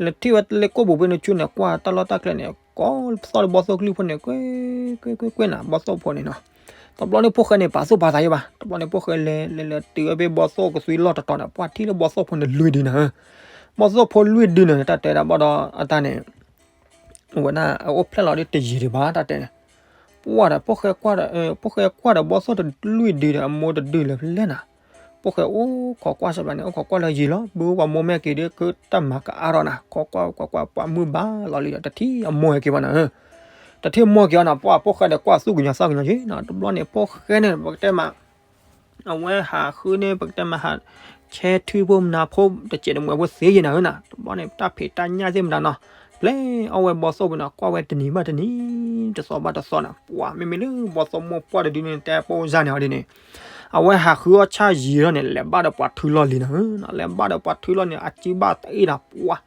လဲၤထံၣ်ဝဲလ့ကိၣ်ပူၤဖိန့ၣ်ဆူန့ၣ် ကွၢ်တၢ်လီၢ်တၢ်ကျဲန့ၣ် ကီသီၣ်လၢဘီသိၣ်ကလုၢ်ဖိန့ၣ် ကွ့ ကွ့ ကွ့ ကွ့နီၤ ဘီသိၣ်ဖိန့ၣ်နီၤ တဘျီန့ၣ် ဖိၣ်ဃဲန့ၣ် ပာ်သူၣ်ပာ်သးယဲဘၣ် တဘျီန့ၣ် ဖိၣ်ဃဲလဲၤ လဲၤ လဲၤတုၤဝဲဖဲဘီသိၣ်ကသွံလီၢ်တတီၤန့ၣ် ပှၤထံၣ်လၢဘီသိၣ်ဖိန့ၣ်လွံၢ်ဒုနီၤဧၢ ဘီသိၣ်ဖိလွံၢ်ဒုန့ၣ် တၢ်တဲဒၣ်ဘၣ်ဒီးအတၢ်န့ၣ် အဝဲဒၣ်အအိၣ်ဖျဲၣ်လီၤဒ်တယံၤဒံးဘၣ် တၢ်တဲန့ၣ် ပှၤဒီး ဖိၣ်ဃဲကွၢ်ဒီး ဖိၣ်ဃဲကွၢ်ဒီးဘီသိၣ်တလွံၢ်ဒုဒီး အမိၢ်တဒုလၢဖဲလဲၣ်နီၤ ဖိၣ်ဃဲအိၣ်ခိးကွၢ်စ့ၢ်ဘၣ်န့ၣ် အိၣ်ခိးကွၢ်လၢယံၤလီၤ ဘုပှၤမိၢ်မ့ၢ်က့ၤဒီး ကတၢ်မၤကအါထီၣ်နီၤ ခိးကွၢ်ကွၢ်ကွၢ် ပှၤမုၢ်ဘၣ်လီၤလံဒီး တထံၣ်အမိၢ်ဟဲက့ၤဘၣ်နီၤဧၢ တထံၣ်မိၢ်က့ၤအီၤနီၤ ပှၤဖိၣ်ဃဲဒီးကွၢ်သူၣ်ကညီၤသးကညီၤယံၤနီၤ တဘျီန့ၣ် ဖိၣ်ဃဲန့ၣ် ပကတဲမး အဝဲဟးဃုန့ၣ် ပကတဲမးဟး ဆဲထုဖိမနၤဖိ တစဲးတမှဲၤဖိသ့ယံၤနီၤဧၢနီၤ တဘျီန့ၣ် တၢ်ဖံးတၢ်ညၣ်သ့ၣ်မတၤနီၤ ပျဲအီၣ်ဝဲဘီသိၣ်ပူၤနီၤ ကွၢ်ဝဲတနံၤဘၣ်တနံၤ တသီဘၣ်တသီနီၤ ပှၤမ့မ့ၢ်လၢဘီသိၣ်မိၢ်ပှၢ်တဒုန့ၣ် တဲပိၢ်စၢ်န့ၣ်အီၤဒ်န့ၣ် အဝဲဟးဃုအီၣ်ဆၣ်ယံၤထီၣ်န့ၣ် လဲၤဘၣ်ဒီးပှၤထုလီၢ်လံၤနီၤဧၢနီၤ လဲၤဘၣ်ဒီးပှၤထုလီၢ်န့ၣ် အစုဘၣ်တအ့ၣ်နီၤ ပှၤ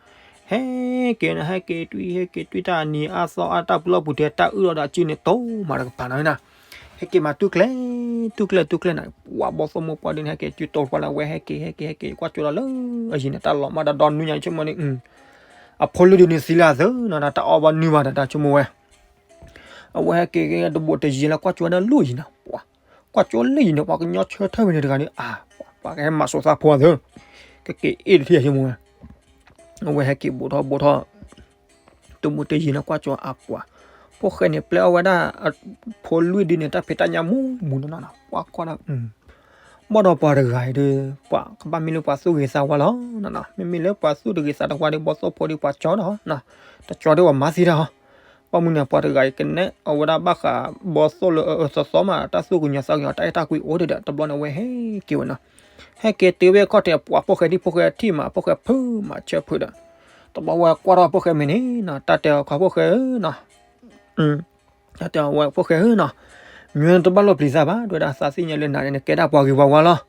ဟဲက့ၤန့ၣ် ဟဲက့ၤတွံၢ် ဟဲက့ၤတွံၢ်တၢ်အနံၤအါသီအါ တၢ်ပူၤလီၢ်ပူၤတဲ တၢ်အုၣ်လီၤဒီးအစုန့ၣ် တိၢ်မးတကပၤနီၤဧၢနီၤ ဟဲက့ၤမးတူၢ်ကျဲ တူၢ်ကျဲ တူၢ်ကျဲနီၤ ပှၤဘီသိၣ်မိၢ်ပှၢ်ဒုန့ၣ် ဟဲက့ၤတူၢ်ပှၤလၢအဝဲဟဲက့ၤ ဟဲက့ၤ ဟဲက့ၤ ကွၢ်ကၠိလီၤလၢအယံၤန့ၣ် တၢ်လီၤမးဒီးဒီနွံညါဆိကမိၣ်န့ၣ် အဖိလွံၢ်ဒုန့ၣ်သံလၢအသၢနီၤ တၢ်အီၣ်ဘၣ်နွံဘၣ်ဒီးတၢ်ဆိကမိၣ်ဝဲ အဝဲဟဲက့ၤက့ၤတဘိးတယံၤလၢကွၢ်ကၠိဝဲဒၣ်လၢယံၤနီၤ ပှၤ ကွၢ်ကၠိလၢယံၤန့ၣ် ပှၤကညီဆၢထၢၣ်ဝဲန့ၣ်တဂၤန့ၣ် အါ ပှၤကဟဲမၤစိာ်သးဖိအသၢ ကက့ၤအ့ၣ်တထံၣ်အဆိကမိၣ်ဝဲ အဝဲဟဲက့ၤဘိးထီၣ်ဘိးထီၣ် တဘိးတယံၤလၢကွၢ်ကၠိအါပှၤ ဖိၣ်ဃဲန့ၣ် ပျဲအီၣ်ဝဲဒၣ် အဖိလွံၢ်ဒုန့ၣ် တၢ်ဖံးတၢ်ညၣ်မူမူနီၤနီၤ ပှၤကွၢ်ဒီး ဘၣ်ဒီးပှၤတဂၤအံၤဒီး ပှၤကဘၣ်မ့ၢ်လၢပှၤသူၣ်ဂ့ၤသးဝါလီၤနီၤနီၤ မ့မ့ၢ်လၢပှၤသူၣ်တဂ့ၤသးတဝါဒီး ဘီသိၣ်ဖိဒီးပှၤကၠီဒီး တကၠီဒီးပှၤမၤသံတၢ်ဟီ ဘၣ်မနုၤန့ၣ် ပှၤတဂၤအံၤကနဲၣ်အဝဲဒၣ်ဘၣ်ဃး ဘီသိၣ်လၢအအၢသီသီမး တၢ်သူၣ်ကညီၤသးကညီၤ တၢ်အဲၣ်တၢ်ကွံအိၣ်ဒီး တဘျီန့ၣ် အဝဲဟဲက့ၤဝဲနီၤ ဟဲက့ၤတုၤဝဲခီၣ်ထံး ပှၤဖိၣ်ဃဲထံၣ်ဖိၣ်ဃဲထံၣ်မး ဖိၣ်ဃဲဖုးမးဆၢဖုးဒီး တဘျီဝဲကွၢ်ထီၣ်ဖိၣ်ဃဲမဲာ်န့ၣ်နီၤ တၢ်တဲအီၤ ခွါဖိၣ်ဃဲဧၢနီၤ, တၢ်တဲအီၤဝဲဖိၣ်ဃဲဧၢနီၤ, မ့ၢ်နတဘၣ်လိၣ်ပျံၤသးဘၣ် တဲဝဲဒၣ် သးသ့ၣ်ညါလၢနၤန့ၣ် နကဲဒၣ်ပှၤဂ့ၤပှၤဝါလီၤ.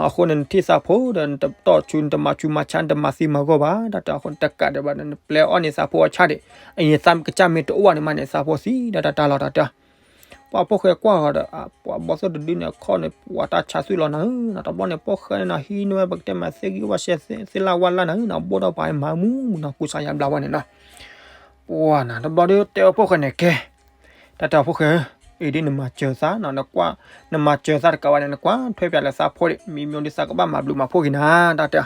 အဃိန့ၣ် နထံၣ်သးဖိဒီး နတတီၢ်ဆူ နတမၤဆူးမၤဆါ နတမၤသံမၤဂီၢ်ဘၣ် တၢ်တဲအီၤ. အဃိန့ၣ် တကးဒံးဘၣ်ဒီး နပျဲအီၣ်န့ၢ်သးဖိအီၣ်ဆၣ်ဒံး, အံၤသးကစၢ်မ့ၢ်တအိၣ်ဘၣ်န့ၣ်မးန့ၣ် သးဖိသံဒီးတၢ်တၢ်လီၤ တၢ်တဲအီၤ. ပှၤဖိၣ်ဃဲကွၢ်ဃီၤဒီး ပှၤဘီၣ်သိၣ်တဒုန့ၣ် အခီၣ်န့ၣ် ပှၤတၢ်ဆါသွံၣ်လီၤနၤဧၢနီၤ, တဘျီန့ၣ် ဖိၣ်ဃဲန့ၣ်နီၤ ဟံးန့ၢ်ဝဲပကတဲမး သ့ၣ်ဂံၢ်ဝၣ်ရှဲ သ့ၣ်လၣ်ဝၣ်လၣ်နၤဧၢနီၤ, ဘိၣ်ထီၣ်ပှၤအံၤမၤမူနီၤ ကူစါယါဘျါဝဲန့ၣ်နီၤ. ပှၤနီၤ တဘျီဒီးတဲအီၤဖိၣ်ဃဲန့ၣ် ကဲ တၢ်တဲအီၤဖိၣ်ဃဲဧၢ, အံၤဒ်နမၤစၢၤသးနီၤ, နကွၢ် နမၤစၢၤသးတကးဘၣ်န့ၣ် နကွၢ်ထွဲပၠးလၢသးဖိဒံး, မံမံဒီးသးကဘၣ်မၤဘျုးမၤဖှိၣ်က့ၤနၤ တၢ်တ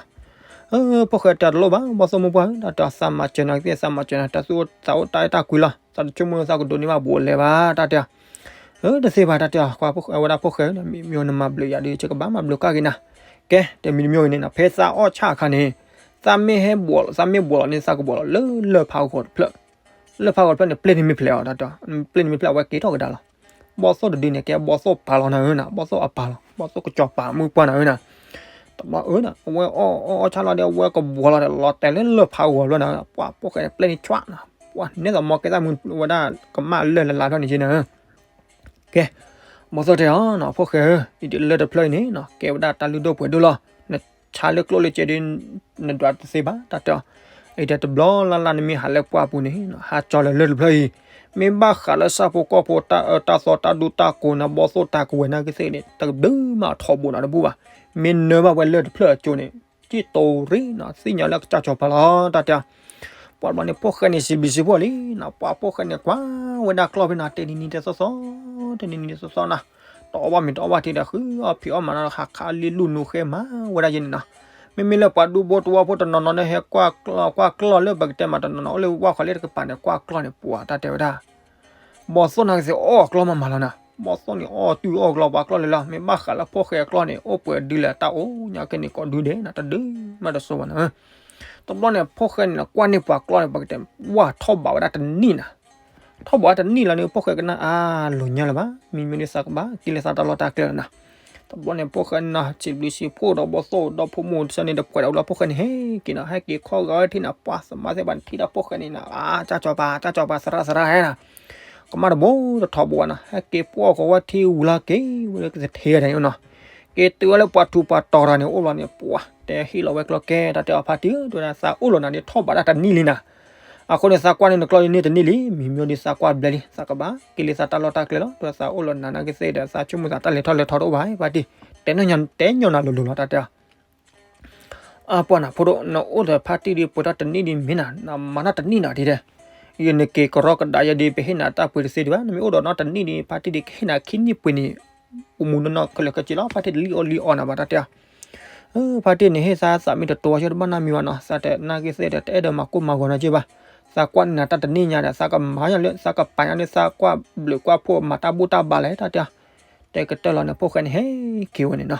ဲအီၤ. ဖိၣ်ဃဲတဲအီၤ တလိၣ်ဘၣ် ဘီၣ်သိၣ်မိၢ်ပှၢ်ဧၢ တၢ်တဲအီၤ, သးမၤစၢၤနၤကသ့ၣ် သးမၤစၢၤနၤ တၢ်သူၣ်အိၣ်သးအိၣ်တၢ်အဲၣ်တၢ်ကွံလီၤ, သးတဆိကမိၣ်သးကဒိးန့ၢ်ဘၣ်ဘူးအလဲဘၣ် တၢ်တဲအီၤ. တသ့ဘၣ် တၢ်တဲအီၤ ဝဲဒၣ်ဖိၣ်ဃဲဧၢ, မံမံနမၤဘျုးယၤဒီး ယကဘၣ်မၤဘျုးကၣ်က့ၤနၤ. ကဲ တမံၤတမံၤအံၤန့ၣ်နီၤ ဖဲသးအီၣ်ဆၣ်အခါန့ၣ် သးမ့ၢ်ဟဲဘှီး သးမ့ၢ်ဘှီးလီၤန့ၣ် သးကဘှီးလီၤလၢလၢၢ်ဖးဂီၤတဖျၢၣ်, လၢၢ်ဖးဂီၤတဖျၢၣ်န့ၣ် ပျဲၢ်န့ၣ်မ့ၢ်ဖျဲးအီၤ တၢ်တဲအီၤ, ပျဲၢ်န့ၣ်မ့ၢ်ဖျဲး အဝဲက့ၤထီၣ်ကဒါလီၤ. ဘီၣ်သိၣ်တဒုန့ၣ် ကဲဘီၣ်သိၣ်ပာ်လီၤနၤဧၢနီၤ, ဘီၣ်သိၣ်အပာ်လီၤ, ဘီၣ်သိၣ်ကစီၤပၤမုၢ်ပှၢ်နၤဧၢနီၤ. တဘျီအၢနီၤ အဝဲအီၣ်အီၣ်အီၣ်ဆၣ်လီၤဒီး အဝဲကဘှီးလီၤဒီး လီၤတဲာ်လၢလၢၢ်ဖးဂီၤတဖျၢၣ်နၤ, ပှၤဖိၣ်ဃဲန့ၣ် ပျဲၢ်န့ၣ်ဆွးနီၤ, ပှၤန့ၢ်သးမီကဲသးမုၢ်ဝဲဒၣ် ကမၣ်လၢၢ်လၢ်လၢ်ဖျၢၣ်န့ၣ်က့နၤဧၢ. ကဲ ဘီၣ်သိၣ်တဲအီၤနီၤ ဖိၣ်ဃဲဧၢ, အံၤဒ်လၢၢ်တဖျၢၣ်အံၤန့ၣ်နီၤ ကဲဝဲဒၣ်တၢ်လုၢ်ဒိၣ်ပှ့ၤဒိၣ်လီၤ, နဆါလၢကျိၣ်လၢစ့ဒ် နဒွးတသ့ဘၣ် တၢ်တဲအီၤ. အံၤဒီးတဘျီလၢ်လၢ်နမ့ၢ်ဟးလၢပှၢ်ပူၤန့ၣ် ဟးကၠီလၢလၢၢ်တဖျၢၣ်အံၤ, မ့ၢ်ဘၣ်ဃးလၢဆၣ်ဖိကီၢ်ဖိတၢ်အၢတၢ်သီတၢ်ဒူတၢ်ကိးနၤ ဘီၣ်သိၣ်တၢ်ကဝဲၤနၤကသ့ၣ်န့ၣ် တကဒုမးထီဘိးနၤတဘူၣ်ဘၣ်, မ့ၢ်နၢဘၣ်ဝဲလၢၢ်တဖျၢၣ်အကၠိန့ၣ် ကံၣ်တိၤရ့နီၤ သ့ၣ်ညါလၢကစၢ်စီၤပၤလီၤ တၢ်တဲအီၤ. ပှၤတဘျီန့ၣ် ဖိၣ်ဃဲန့ၣ် စံးဘျုးစံးဖှိၣ်လံနီၤ, ပှၤဖိၣ်ဃဲန့ၣ်ကွၢ်ဝဲဒၣ်ကျီၢ်ဖဲနီၤ တနံၤနံၤတသီသီ တနံၤနံၤတသီသီနီၤ, တအီၣ်ဘၣ်မ့ၤတအီၣ်ဘၣ်ထံဒီး ဃုအီၣ်ဖံးအီၣ်မၤနီၤ ဟးခးလံလူၢ်နူဃဲမၤဝဲဒၣ်ယဲန့ၣ်နီၤ. မ့မ့ၢ်လၢပှၤဒူဘိတဝီဖိတနီၤနီၤန့ၣ် ဟဲကွၢ်ကျီၢ် ကွၢ်ကျီၢ်လၢပကတဲမးတနီၤနီၤ အိၣ်လၢဝၢ်ဃီလၢတကပၤန့ၣ် ကွၢ်ကျီၢ်န့ၣ် ပှၤတၢ်တဲဝဲဒၣ် ဘီၣ်သိၣ်နၤကသ့ၣ်အီၣ်အကျီၢ်မးမးလီၤနီၤ, ဘီၣ်သိၣ်န့ၣ်အီၣ်တုၤအီၣ်ကျီၢ်ပှၤကျီၢ်လၢလီၤ, မ့ၢ်ဘၣ်ဃးလၢဖိၣ်ဃဲအကျီၢ်န့ၣ် အိၣ်ပှဲၤဒုလဲၣ် တၢ်အိၣ်ညါကဲန့ၣ်ကိးဒုဒဲးနီၤ တဒုမးတစိၤဘၣ်နီၤ. တဘျီန့ၣ် ဖိၣ်ဃဲန့ၣ် ကွၢ်န့ၢ်ပှၤကျီၢ်န့ၣ် ပကတဲ ဝၢ်ထီၣ်ဘးဝဲဒၣ်တနံၣ်နီၤ, ထီၣ်ဘးဝဲတနံၣ်လီၤန့ၣ် ဖိၣ်ဃဲကနၣ်အါလိာ်ညါလၢၤဘၣ်, မံမံဒီးသးကဘၣ်က့ၤလၢသးတၢ်လီၢ်တၢ်ကျဲလီၤနီၤ. တဘျီန့ၣ် ဖိၣ်ဃဲနီၤ စံးဘျုးစံးဖှိၣ်ဒီးဘီၣ်သိၣ်ဒီးဖိမုၣ်တဆၢန့ၣ် တပှဲၤဒီးလီၤ ဖိၣ်ဃဲန့ၣ် ဟဲက့ၤနီၤ ဟဲက့ၤခီဂာ်ဝဲထံနီၤ ပှၤသမါသ့ၣ်တဖၣ်န့ၣ် ထံၣ်ဒီးဖိၣ်ဃဲန့ၣ်နီၤ အါ ကၢ်စီၤပၤ ကၢ်စီၤပၤ သရၣ်သရၣ်ဟဲနီၤ ကမၣ်တဘိတထီဘိဘၣ်နီၤ ဟဲက့ၤပှီၢ်ဃီၤဝဲထံဝံၤလီၤ က့ၤဝဲလၢကသထ့တၢ်န့ၣ်နီၤ, က့ၤတုၤဝဲလၢပှၤထူးပှၤတီၤတၢ်န့ၣ် အိၣ်လီၤန့ၣ် ပှၤတဲဟ့ၣ်လီၤဝဲကျီၢ်ကဲ တၢ်တဲအီၤ ဖါတံၢ်ဧၢ တဲဝဲဒၣ် သးအိၣ်လီၤနၤဒ်ထီၣ်ဘးဒၣ်တနံၣ်လံနီၤ, အဃိန့ၣ် သးကွၢ်န့ၢ်နကျီၢ်န့ၣ်တနံၣ်လံ မံမံဒီးသးကွၢ်ဘျဲလံ သးကဘၣ်က့ၤလၢသးတၢ်လီၢ်တၢ်ကျဲလီၤ တဲဝဲသးအိၣ်လီၤနၤနာ်က့သ့ၣ်ဒီး သးဆိကမိၣ်သးတၢ်လဲၤထီၣ်လဲၤထီတအိၣ်ဘၣ် ဖါတံၢ် တဲညီနၤလိၤလိၤလီၤ တၢ်တဲအီၤ အပှၤနၤဖိဒိၣ် နအိၣ်ဒီးဖါတံၢ်ဒ်ပှဲၤထီၣ်တနံၣ်ဒ်မ့ၢ်နၤ နမၤနီၢ်တနံၣ်နၤဒ်တဲ, ယနက့ၤကရီကဒါယဲဒ်ပဟ့ၣ်နၤတၢ်ပှ့ၤတသ့ဒံးဘၣ် နမ့ၢ်အိၣ်ဒီးနီၢ်တနံၣ်ဒ်ဖါတံၢ်ဒ်ကဟ့ၣ်နၤခံနံၣ်ပှ့ၤန့ၣ်, အိၣ်မူနီၢ်နီၢ်ခဲလၢာ်ခဲဆ့လီၤ ဖါတံၢ်တလံၣ်အီၣ်လံၣ်အီနၤဘၣ် တၢ်တဲအီၤ, ဖါတံၢ်န့ၣ်ဟ့ၣ်သးသးမ့ၢ်တတိၤအဆၢတဘၣ်နီတမံၤဘၣ်နီၤ သးတနာ်က့သ့ၣ်ဒီးတအဲၣ်ဒိးမၤကိၢ်မၤဂီၤနီတစဲးဘၣ်, သးကွၢ်န့ၢ်နၤတၢ်တနံၣ်ညါဒီး သးကမၤညါလၢ သးကပာ်ညါလၢသးကွၢ်ဘျုးကွၢ်ဖှိၣ်မၤတၢ်ဘူၣ်တၢ်ဘါလဲၣ် တၢ်တဲအီၤ တဲကတၢၢ်လီၤန့ၣ် ဖိၣ်ဃဲန့ၣ် ဟဲက့ၤဝဲန့ၣ်နီၤ.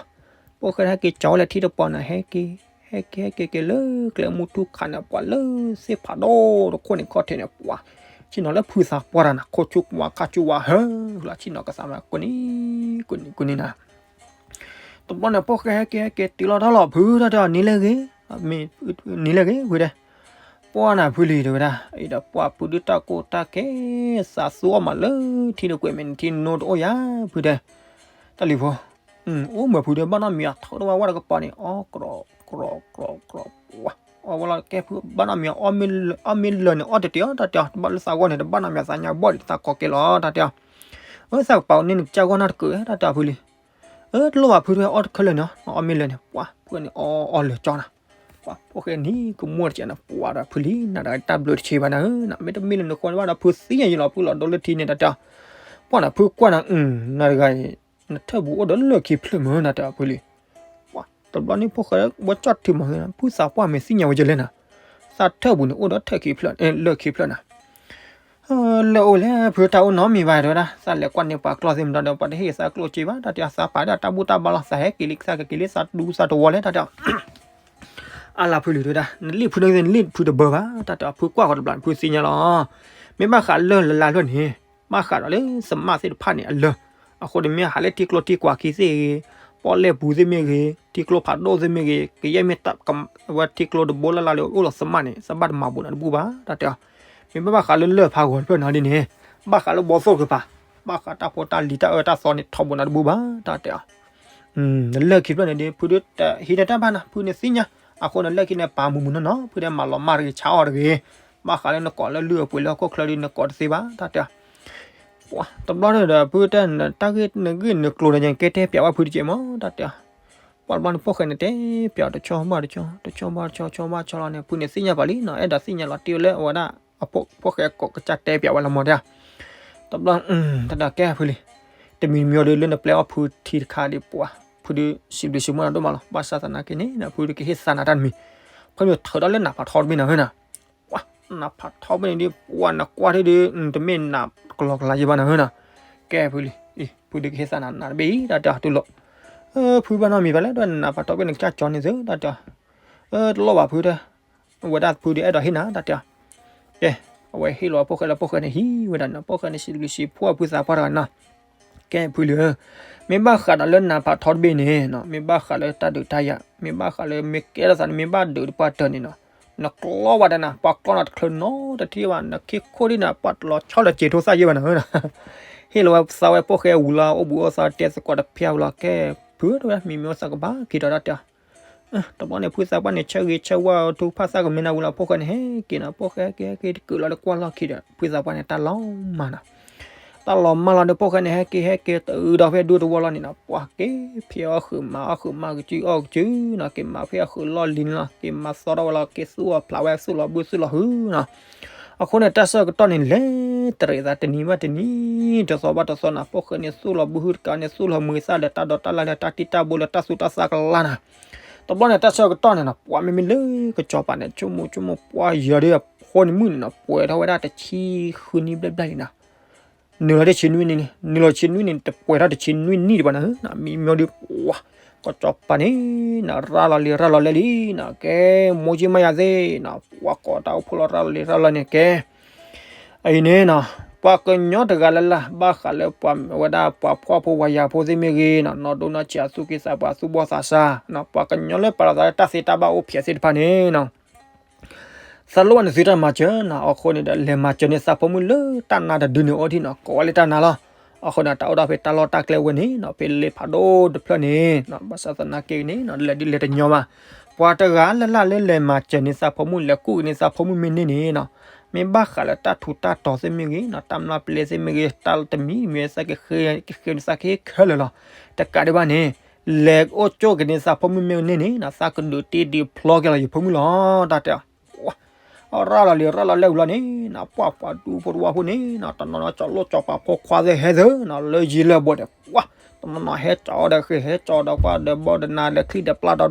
ဖိၣ်ဃဲန့ၣ် ဟဲက့ၤကၠီဝဲလၢထံတပီၤန့ၣ် ဟဲက့ၤ ဟဲက့ၤ ဟဲက့ၤက့ၤလၢကျဲမုၢ်ထူၣ်ခါန့ၣ် ပှၤလၢသ့ၣ်ဖးဒိၣ်တခိၣ်န့ၣ် ခီၣ်ထံးန့ၣ် ပှၤဆ့ၣ်နီၤလၢဖုသးပှၢ်တၢ်န့ၣ် ခိၣ်ဆူၣ်ဝါခါဆူၣ်ဝါဟၢလီၤ ဆ့ၣ်နီၤကသးမး ကိးနံၤ ကိးနံၤ ကိးနံၤနၤ. တဘျီန့ၣ် ဖိၣ်ဃဲဟဲက့ၤ ဟဲက့ၤတုၤလီၤတၢ်လီၢ်ဖု တၢ်တဲအီၤ နံၤလဲၣ်ဂ့ၤ နံၤလဲၣ်ဂ့ၤ ဖုတဲ ပှၢ်နၤဖုလံ တဲဝဲဒၣ် အံၤဒီးပှၢ်ဖုဒုတၢ်ကိၢ်တၢ်ဂီၤ သးသူအီၣ်မးလၢထံတကွဲးမဲာ်န့ၣ် ထံနိတအိၣ်ယၤ ဖုတဲ တၢ်လံၤဖိ အိၣ်မးဖုတဲ ဘၣ်နီတမံၤ အထီၣ်တဝဲဝဲတကပၤန့ၣ် အီၣ်ကြီကြီကြီ ပှၤ အီၣ်ဝဲလီၤကဲဖု ဘၣ်နီတမံၤ အီၣ်မ့ၢ်လၢာ်န့ၣ် အီၣ်တတ့ၢ်အီၤ တၢ်တဲအီၤ တဘၣ်လၢသးဂီၢ်န့ၣ် တဘၣ်နီတမံၤ သးညါဘီၣ်ဒံး သးကိးကဲလီၤ တၢ်တဲအီၤ အၢ သးကပာ်န့ၢ်နကစၢ်ဂီၢ်နီတကၢး တၢ်တဲအီၤဖုလံ အၢ တလိၣ်ဘၣ်ဖုတဲ အီၣ်တခၢၣ်လၢာ်န့ၣ် အီၣ်မ့ၢ်လၢာ်န့ၣ် ပှၤ ဖုန့ၣ် အီၣ်အီၣ်လၢာ်ကၠီနၤ ပှၤ ဖိၣ်ဃဲနံၤကမူၣ်တကဲးန့ၣ် ပှၤဒီးဖုလံ နၤဒီးတၢ်ဘျုးတဆံးဘၣ်နၤဧၢ မ့တမ့ၢ်လၢနဃိန့ၣ်ဘၣ်ဒီး ဖုသံညါယံလီၤ ဖုလီၤဒိလၢထံန့ၣ် တၢ်တဲအီၤ ပှၤနၤဖုကွၢ်နၤ နတဂၤအံၤ နထၢၣ်ပူၤအိၣ်ဒီးလၢၢ်ခံဖျၢၣ်မ့ၢ် နၤတဲအီၤဖုလံ ပှၤ တဘျီန့ၣ် ဖိၣ်ဃဲဝဲကၠီၣ်ထံမီၤ ဖုသးပှၢ်မ့ၢ်သ့ၣ်ညါဝဲယလဲၣ်နၤ သးထၢၣ်ပူၤန့ၣ် အိၣ်ဒီးထၢၣ်ခံဖျၢၣ် လၢၢ်ခံဖျၢၣ်နၤ လၢအိၣ်လဲၣ် ဖုတၢ်အိၣ်နီတမံၤဘၣ် တဲဝဲဒၣ် သးလဲၤကွၢ်န့ၢ်ပှၤကျီၢ်သ့ၣ်မတၤဒီး ပှၤတဟ့ၣ်သးကျိၣ်စ့ဘၣ် တၢ်တဲအီၤ သးပာ်ဒၣ်တၢ်ဘူၣ်တၢ်ဘါလီၤ သးဟဲက့ၤလံ သးကက့ၤလံ သးဒူသးတဝီလဲၣ် တၢ်တဲအီၤ အါလၢဖုလံ တဲဝဲဒၣ် နလံၣ်ဖုန့ၣ် နလံၣ်ဖုတဘၢဘၣ် တၢ်တဲအီၤ ဖုကွၢ်ဃီၤတဘျီ ဖုသ့ၣ်ညါလီၤ မ့ၢ်ဘၣ်ဃးလၢၢ်လၢ်လၢာ်န့ၣ် ဘၣ်ဃးဒီးလၢသမၣ်သ့ၣ်တဖၣ်န့ၣ်အလၢာ် အဃိန့ၣ်မ့ၢ်ဟးလၢထံကျိထံကွာ်ခံသ့ၣ်ဂ့ၤ ပီၣ်လဲၣ်ပူၤသ့ၣ်မ့ၢ်ဂ့ၤ, ထံကျိဖးဒိၣ်သ့ၣ်မ့ၢ်ဂ့ၤ, ကယဲၢ်မ့ၢ်တၢ်က ဝဲထံကျိတဘိလၢ်လၢ်လၢအိၣ်လီၤသမၣ်န့ၣ် သးဘၣ်တမၤဘူးနၤတဘူၣ်ဘၣ် တၢ်တဲအီၤ. မ့ၢ်ဘၣ်ဘၣ်ဃးလၢလၢၢ်ဖးဂီၤတဖျၢၣ်နီၤဒ်န့ၣ်, ဘၣ်ဃးလၢဘီသိၣ်တကပၤ, ဘၣ်ဃးတၢ်ဖိတၢ်လံၤတၢ်အၢတၢ်သီန့ၣ် ထီဘိနၤတဘူၣ်ဘၣ် တၢ်တဲအီၤ. နလၢၢ်ခံဖျၢၣ်န့ၣ်ဒီး ဖုဒုးတဟံးန့ၢ်တၢ်ဘၣ်နီၤ, ဖုန့ၣ်သ့ၣ်ညါ, အဃိန့ၣ်လၢၢ်ခံန့ၣ် ပာ်မူးမူးနီၢ်နီၢ်, ဖုဒုးမၤလီၤမၢ်တဂ့ၤ ဆါအီၣ်တဂ့ၤ, ဘၣ်ဃးလၢနကိးလၢလုၢ်အပှ့ၤလၢဟီၣ်ခိၣ်ချၢဒီး နကိးတသ့ဘၣ် တၢ်တဲအီၤ. တဘျီန့ၣ်ဒီး ဖုတဲနတၢ်ဂ့ၢ်နဂ့ၢ်နကျိၤန့ၣ် ကဲတဲပျးဝဲဖုတကဲမး တၢ်တဲအီၤ. ပှၤတဘျီန့ၣ် ဖိၣ်ဃဲန့ၣ်တဲပျးအီၤတဆီဘၣ်တဆီ, တဆီဘၣ်တဆီ ဆီဘၣ်ဆီလီၤန့ၣ် ဖုန့ၣ်သ့ၣ်ညါပာ်လံနီၤ, အဲၣ်ဒိးသ့ၣ်ညါလီၤတံၢ်ဝဲလၢအဝဲဒၣ် အဖိၣ်ဃဲကိးကစၢ်တဲပျးဝဲလီၤမးတဲ. တဘျီ တၢ်ဒီးကဲဖုလံ, တမံၤမံၤဒီးလၢနပျဲအီၣ်ဖုထံတခါဒီးပှၤ, ဖုဒုးစံးဘျုးစံးဖှိၣ်နၤဒိၣ်မးလီၤ, ဘၣ်ဆၣ်သနာ်က့န့ၣ် ဖုဒုးကဟ့ၣ်သးနၤတၢ်တမံၤ, ခီဖျိထၢဒီးလၢနးဖးထီတဘ့ၣ်နၤဧၢနီၤ. နးဖးထီဘ့ၣ်န့ၣ်ဒီး ပှၤနကွၢ်ထံဒီး တမ့ၢ်နးကလီကလီယဲဘၣ်နၤဧၢနီၤ. ကဲဖုလံ, ဖုဒုးကဟ့ၣ်သးနၤနးတဘ့ၣ်အံၤ တၢ်တဲအီၤတူၢ်လိာ်. ဖုဘၣ်နီတမံၤဘၣ်လဲၣ်, ဒီးနးဖးထီဘ့ၣ်န့ၣ် ကစၢ်ကၠီန့ၣ်သု တၢ်တဲအီၤ. တလိၣ်ဘၣ်ဖုတဲ, ဝဲဒၣ်ဖုဒုးအဲၣ်ဒိးဟ့ၣ်နၤ တၢ်တဲအီၤ. ကဲ, အဝဲဟ့ၣ်လီၤဖိၣ်ဃဲဒီး ဖိၣ်ဃဲန့ၣ်ဟံးဝဲဒၣ်နီၤ, ဖိၣ်ဃဲန့ၣ်စံးဘျုးစံးဖှိၣ်ဖုသးပှၢ်တဂၤနီၤ. ကဲဖုလံဧၢ, မ့ၢ်ဘၣ်ဃးဒီးလၢနးဖးထီတဘ့ၣ်န့ၣ်နီၤ, မ့ၢ်ဘၣ်ဃးလၢတၢ်ဒုးတၢ်ယၤ, မ့ၢ်ဘၣ်ဃးလၢမ့ၢ်ကဲထီၣ်သးန့ၣ် မ့ၢ်ဘၣ်ဒုးတပှၢ်တၢၢ်န့ၣ်နီၤ, နကျီဘၣ်တၢ်နၤ, ပှၤကျီနၤတချုးနီတထံၣ်ဘၣ်, နခံခိၣ်ဒ်နၤ ပှၤတလီၤဆီလီၤစဲးထိသၣ်ယဲဘၣ်နၤဧၢနီၤ. ဟ့ၣ်လီၤဝဲသးဝဲဖိၣ်ဃဲဝံၤလီၤ အိၣ်ဘူးအိၣ်သးတဲသကိးတဖၠၣ်ဝံၤလီၤ, ကဲ, ဖုတဲဝဲ မံၤမံၤအိၣ်သးကဘၣ်က့ၤဒီး တၢ်တဲအီၤ. တဘျီန့ၣ် ဖုသးပှၢ်န့ၣ် ဆၢဂ့ၤဆၢဝါအီၤ ထုကဖၣ်သးကမ့ၢ်နၤဝံၤလီၤ ဖိၣ်ဃဲန့ၣ် ဟဲက့ၤနီၤ, ဖိၣ်ဃဲဟဲက့ၤဟဲက့ၤ တကုာ်လီၤလၢကွၢ်လီၢ်ခံဒီး ဖုသးပှၢ်န့ၣ် တၢ်လီၤမၢ်နီၤ. တၢ်လီၤမၢ်လီၤဒီး ဖိၣ်ဃဲန့ၣ် ဟဲက့ၤဟဲက့ၤ တုၤဒီးဖဲဒူသဝီလီၤန့ၣ်နီၤ, ပှၤက့ၤဖဲအီၣ်ဃုာ်မၤအီၣ်ဃုာ်မၤကစုအီၣ်ကစုနီၤ, က့ၤမၤဖဲအဃုာ်လီၢ်လံၤန့ၣ်လီၤ, က့ၤမၤသီထီၣ်ဝဲလီၤ, က့ၤသူၣ်အီၣ်ဖျးဝဲ သူၣ်လီၤဘုသူၣ်လီၤဟုနီၤ. အဃိန့ၣ် တၢ်ဆၢကတီၢ်န့ၣ် လဲၤတရံးသးတနံၤဘၣ်တနံၤ, တသီဘၣ်တသီနီၤ, ဖိၣ်ဃဲန့ၣ် သူၣ်လီၤဘုဟုတကးန့ၣ် သူၣ်လီၤမုာ်သးဒီးတၢ်ဒိးတၢ်လၢ်လၢတၢ်တံၢ်တၢ်ဘိလၢတၢ်သူၣ်တၢ်သးကလါနီၤ. တဘျီန့ၣ် တၢ်ဆၢကတီၢ်န့ၣ်နီၤ, ပှၤမ့မ့ၢ်လၢကစီၤပၤန့ၣ် ဆိကမိၣ်ဆိကမိၣ် ပှၤယၤဒီးအဖိန့ၣ်မုၣ်န့ၣ်နီၤ, ပှဲၤထီၣ်ဝဲဒၣ်တဆံဃုနံၣ်ဘျဲၣ်ဘျဲၣ်လံနီၤ. နုာ်လီၤတဆံနွံနံၣ်န့ၣ်, နုာ်လီၤတဆံနွံနံၣ်န့ၣ် တပှဲၤထီၣ်တဆံနွံနံၣ်ဒံးဘၣ်နၤဧၢနီၤ, မံမီဒီး ပှၤ ကစီၤပၤန့ၣ်နီၤ ရၤလီၤလံၤ ရၤလီၤလဲၤလံနီၤ, ကဲ မိၢ်ကၠံမါယၤသ့ၣ်နီၤ, ပှၤကိးတၢ်အိၣ်ဖှိၣ်လီၤ ရၤလီၤလံၤ ရၤလီၤန့ၣ် ကဲ အံၤန့ၣ်နီၤ, ပှၤကညီတဂၤလၢ်လၢ် ဘၣ်ဃးလၢပှၤဝဲဒၣ်ပှၤဖှီၣ်ဖိဝၤယာ်ဖိသ့ၣ်မ့ၢ်ဂ့ၤနီၤ, နီၢ်ဒိၣ်နီၢ်ဆံး အသူၣ်ကံၢ်သးပှၢ် အသူၣ်ဘီၣ်သးစၢ်နီၤ, ပှၤကညီလၢပာ်လီၤသးလၢတၢ်သ့တၢ်ဘၣ်အိၣ်ဖျဲးသ့ၣ်တဖၣ်န့ၣ်နီၤ သးလိၣ်ဘၣ်န့ၣ်သုတၢ်မၤစၢၤနီၤ, အဃိန့ၣ်ဒီး လဲၤမၤစၢၤန့ၢ်သးဖိမုၣ်လၢတၢ်နါတဒုန့ၣ်အိၣ်ဒံးနီၤ, ကိးဝဲလၢတၢ်နါလီၤ. အဃိန့ၣ် တၢ်အိၣ်ဒၣ်ဖဲတၢ်လီၢ်တၢ်ကျဲဝဲန့ၣ်နီၤ, ဖဲလ့ဖးဒိၣ်တဖျၢၣ်န့ၣ်နီၤ, ဘၣ်ဆၣ်သနာ်က့န့ၣ်နီၤ လဲၤဒ်လဲၤတညီဘၣ်. ပှၤတဂၤလၢ်လၢ်လၢလဲၤမၤစၢၤန့ၢ်သးဖိမုၣ် လဲၤကူၣ်က့ၤန့ၢ်သးဖိမုၣ်မ့ၢ်န့ၢ်န့ၣ်နီၤ, မ့ၢ်ဘၣ်ဃးလၢတၢ်ထူးတၢ်တီၤသ့ၣ်မ့ၢ်ဂ့ၤနီၤ, တၢ်မျၢ်ပျဲသ့ၣ်မ့ၢ်ဂ့ၤ, တၢ်တမံၤမံၤသးကဃ့, ကဃ့န့ၢ်သးကဟ့ၣ်ခဲလၢာ်လီၤ. တကးဒံးဘၣ်န့ၣ် လဲၤအိၣ်ကၠိက့ၤန့ၢ်သးဖိမုၣ်မ့ၢ်န့ၢ်န့ၣ်နီၤ, သးကဒုးတ့ဒုးဖျီက့ၤလီၤယဖိမုၣ်လီၤ တၢ်တဲအီၤ. ပှၤ ရၤလီၤလံၤ ရၤလီၤလဲၤဝံၤလီၤန့ၣ်နီၤ, ပှၤပှၤဒူဖိတဝီဖိန့ၣ်နီၤ, တနီၤနီၤ ကၠီၤလိၣ်ကၠီၤပၤဖိခွါသ့ၣ်ဟဲသ့နီၤ, လၢယံၤလၢဘီဒီး ပှၤ တနီၤနီၤ ဟဲကၠီၤဒီးဃ့ ဟဲကၠီၤဒီးကွၢ်ဒီးဘီဒီးနၤဒီးချ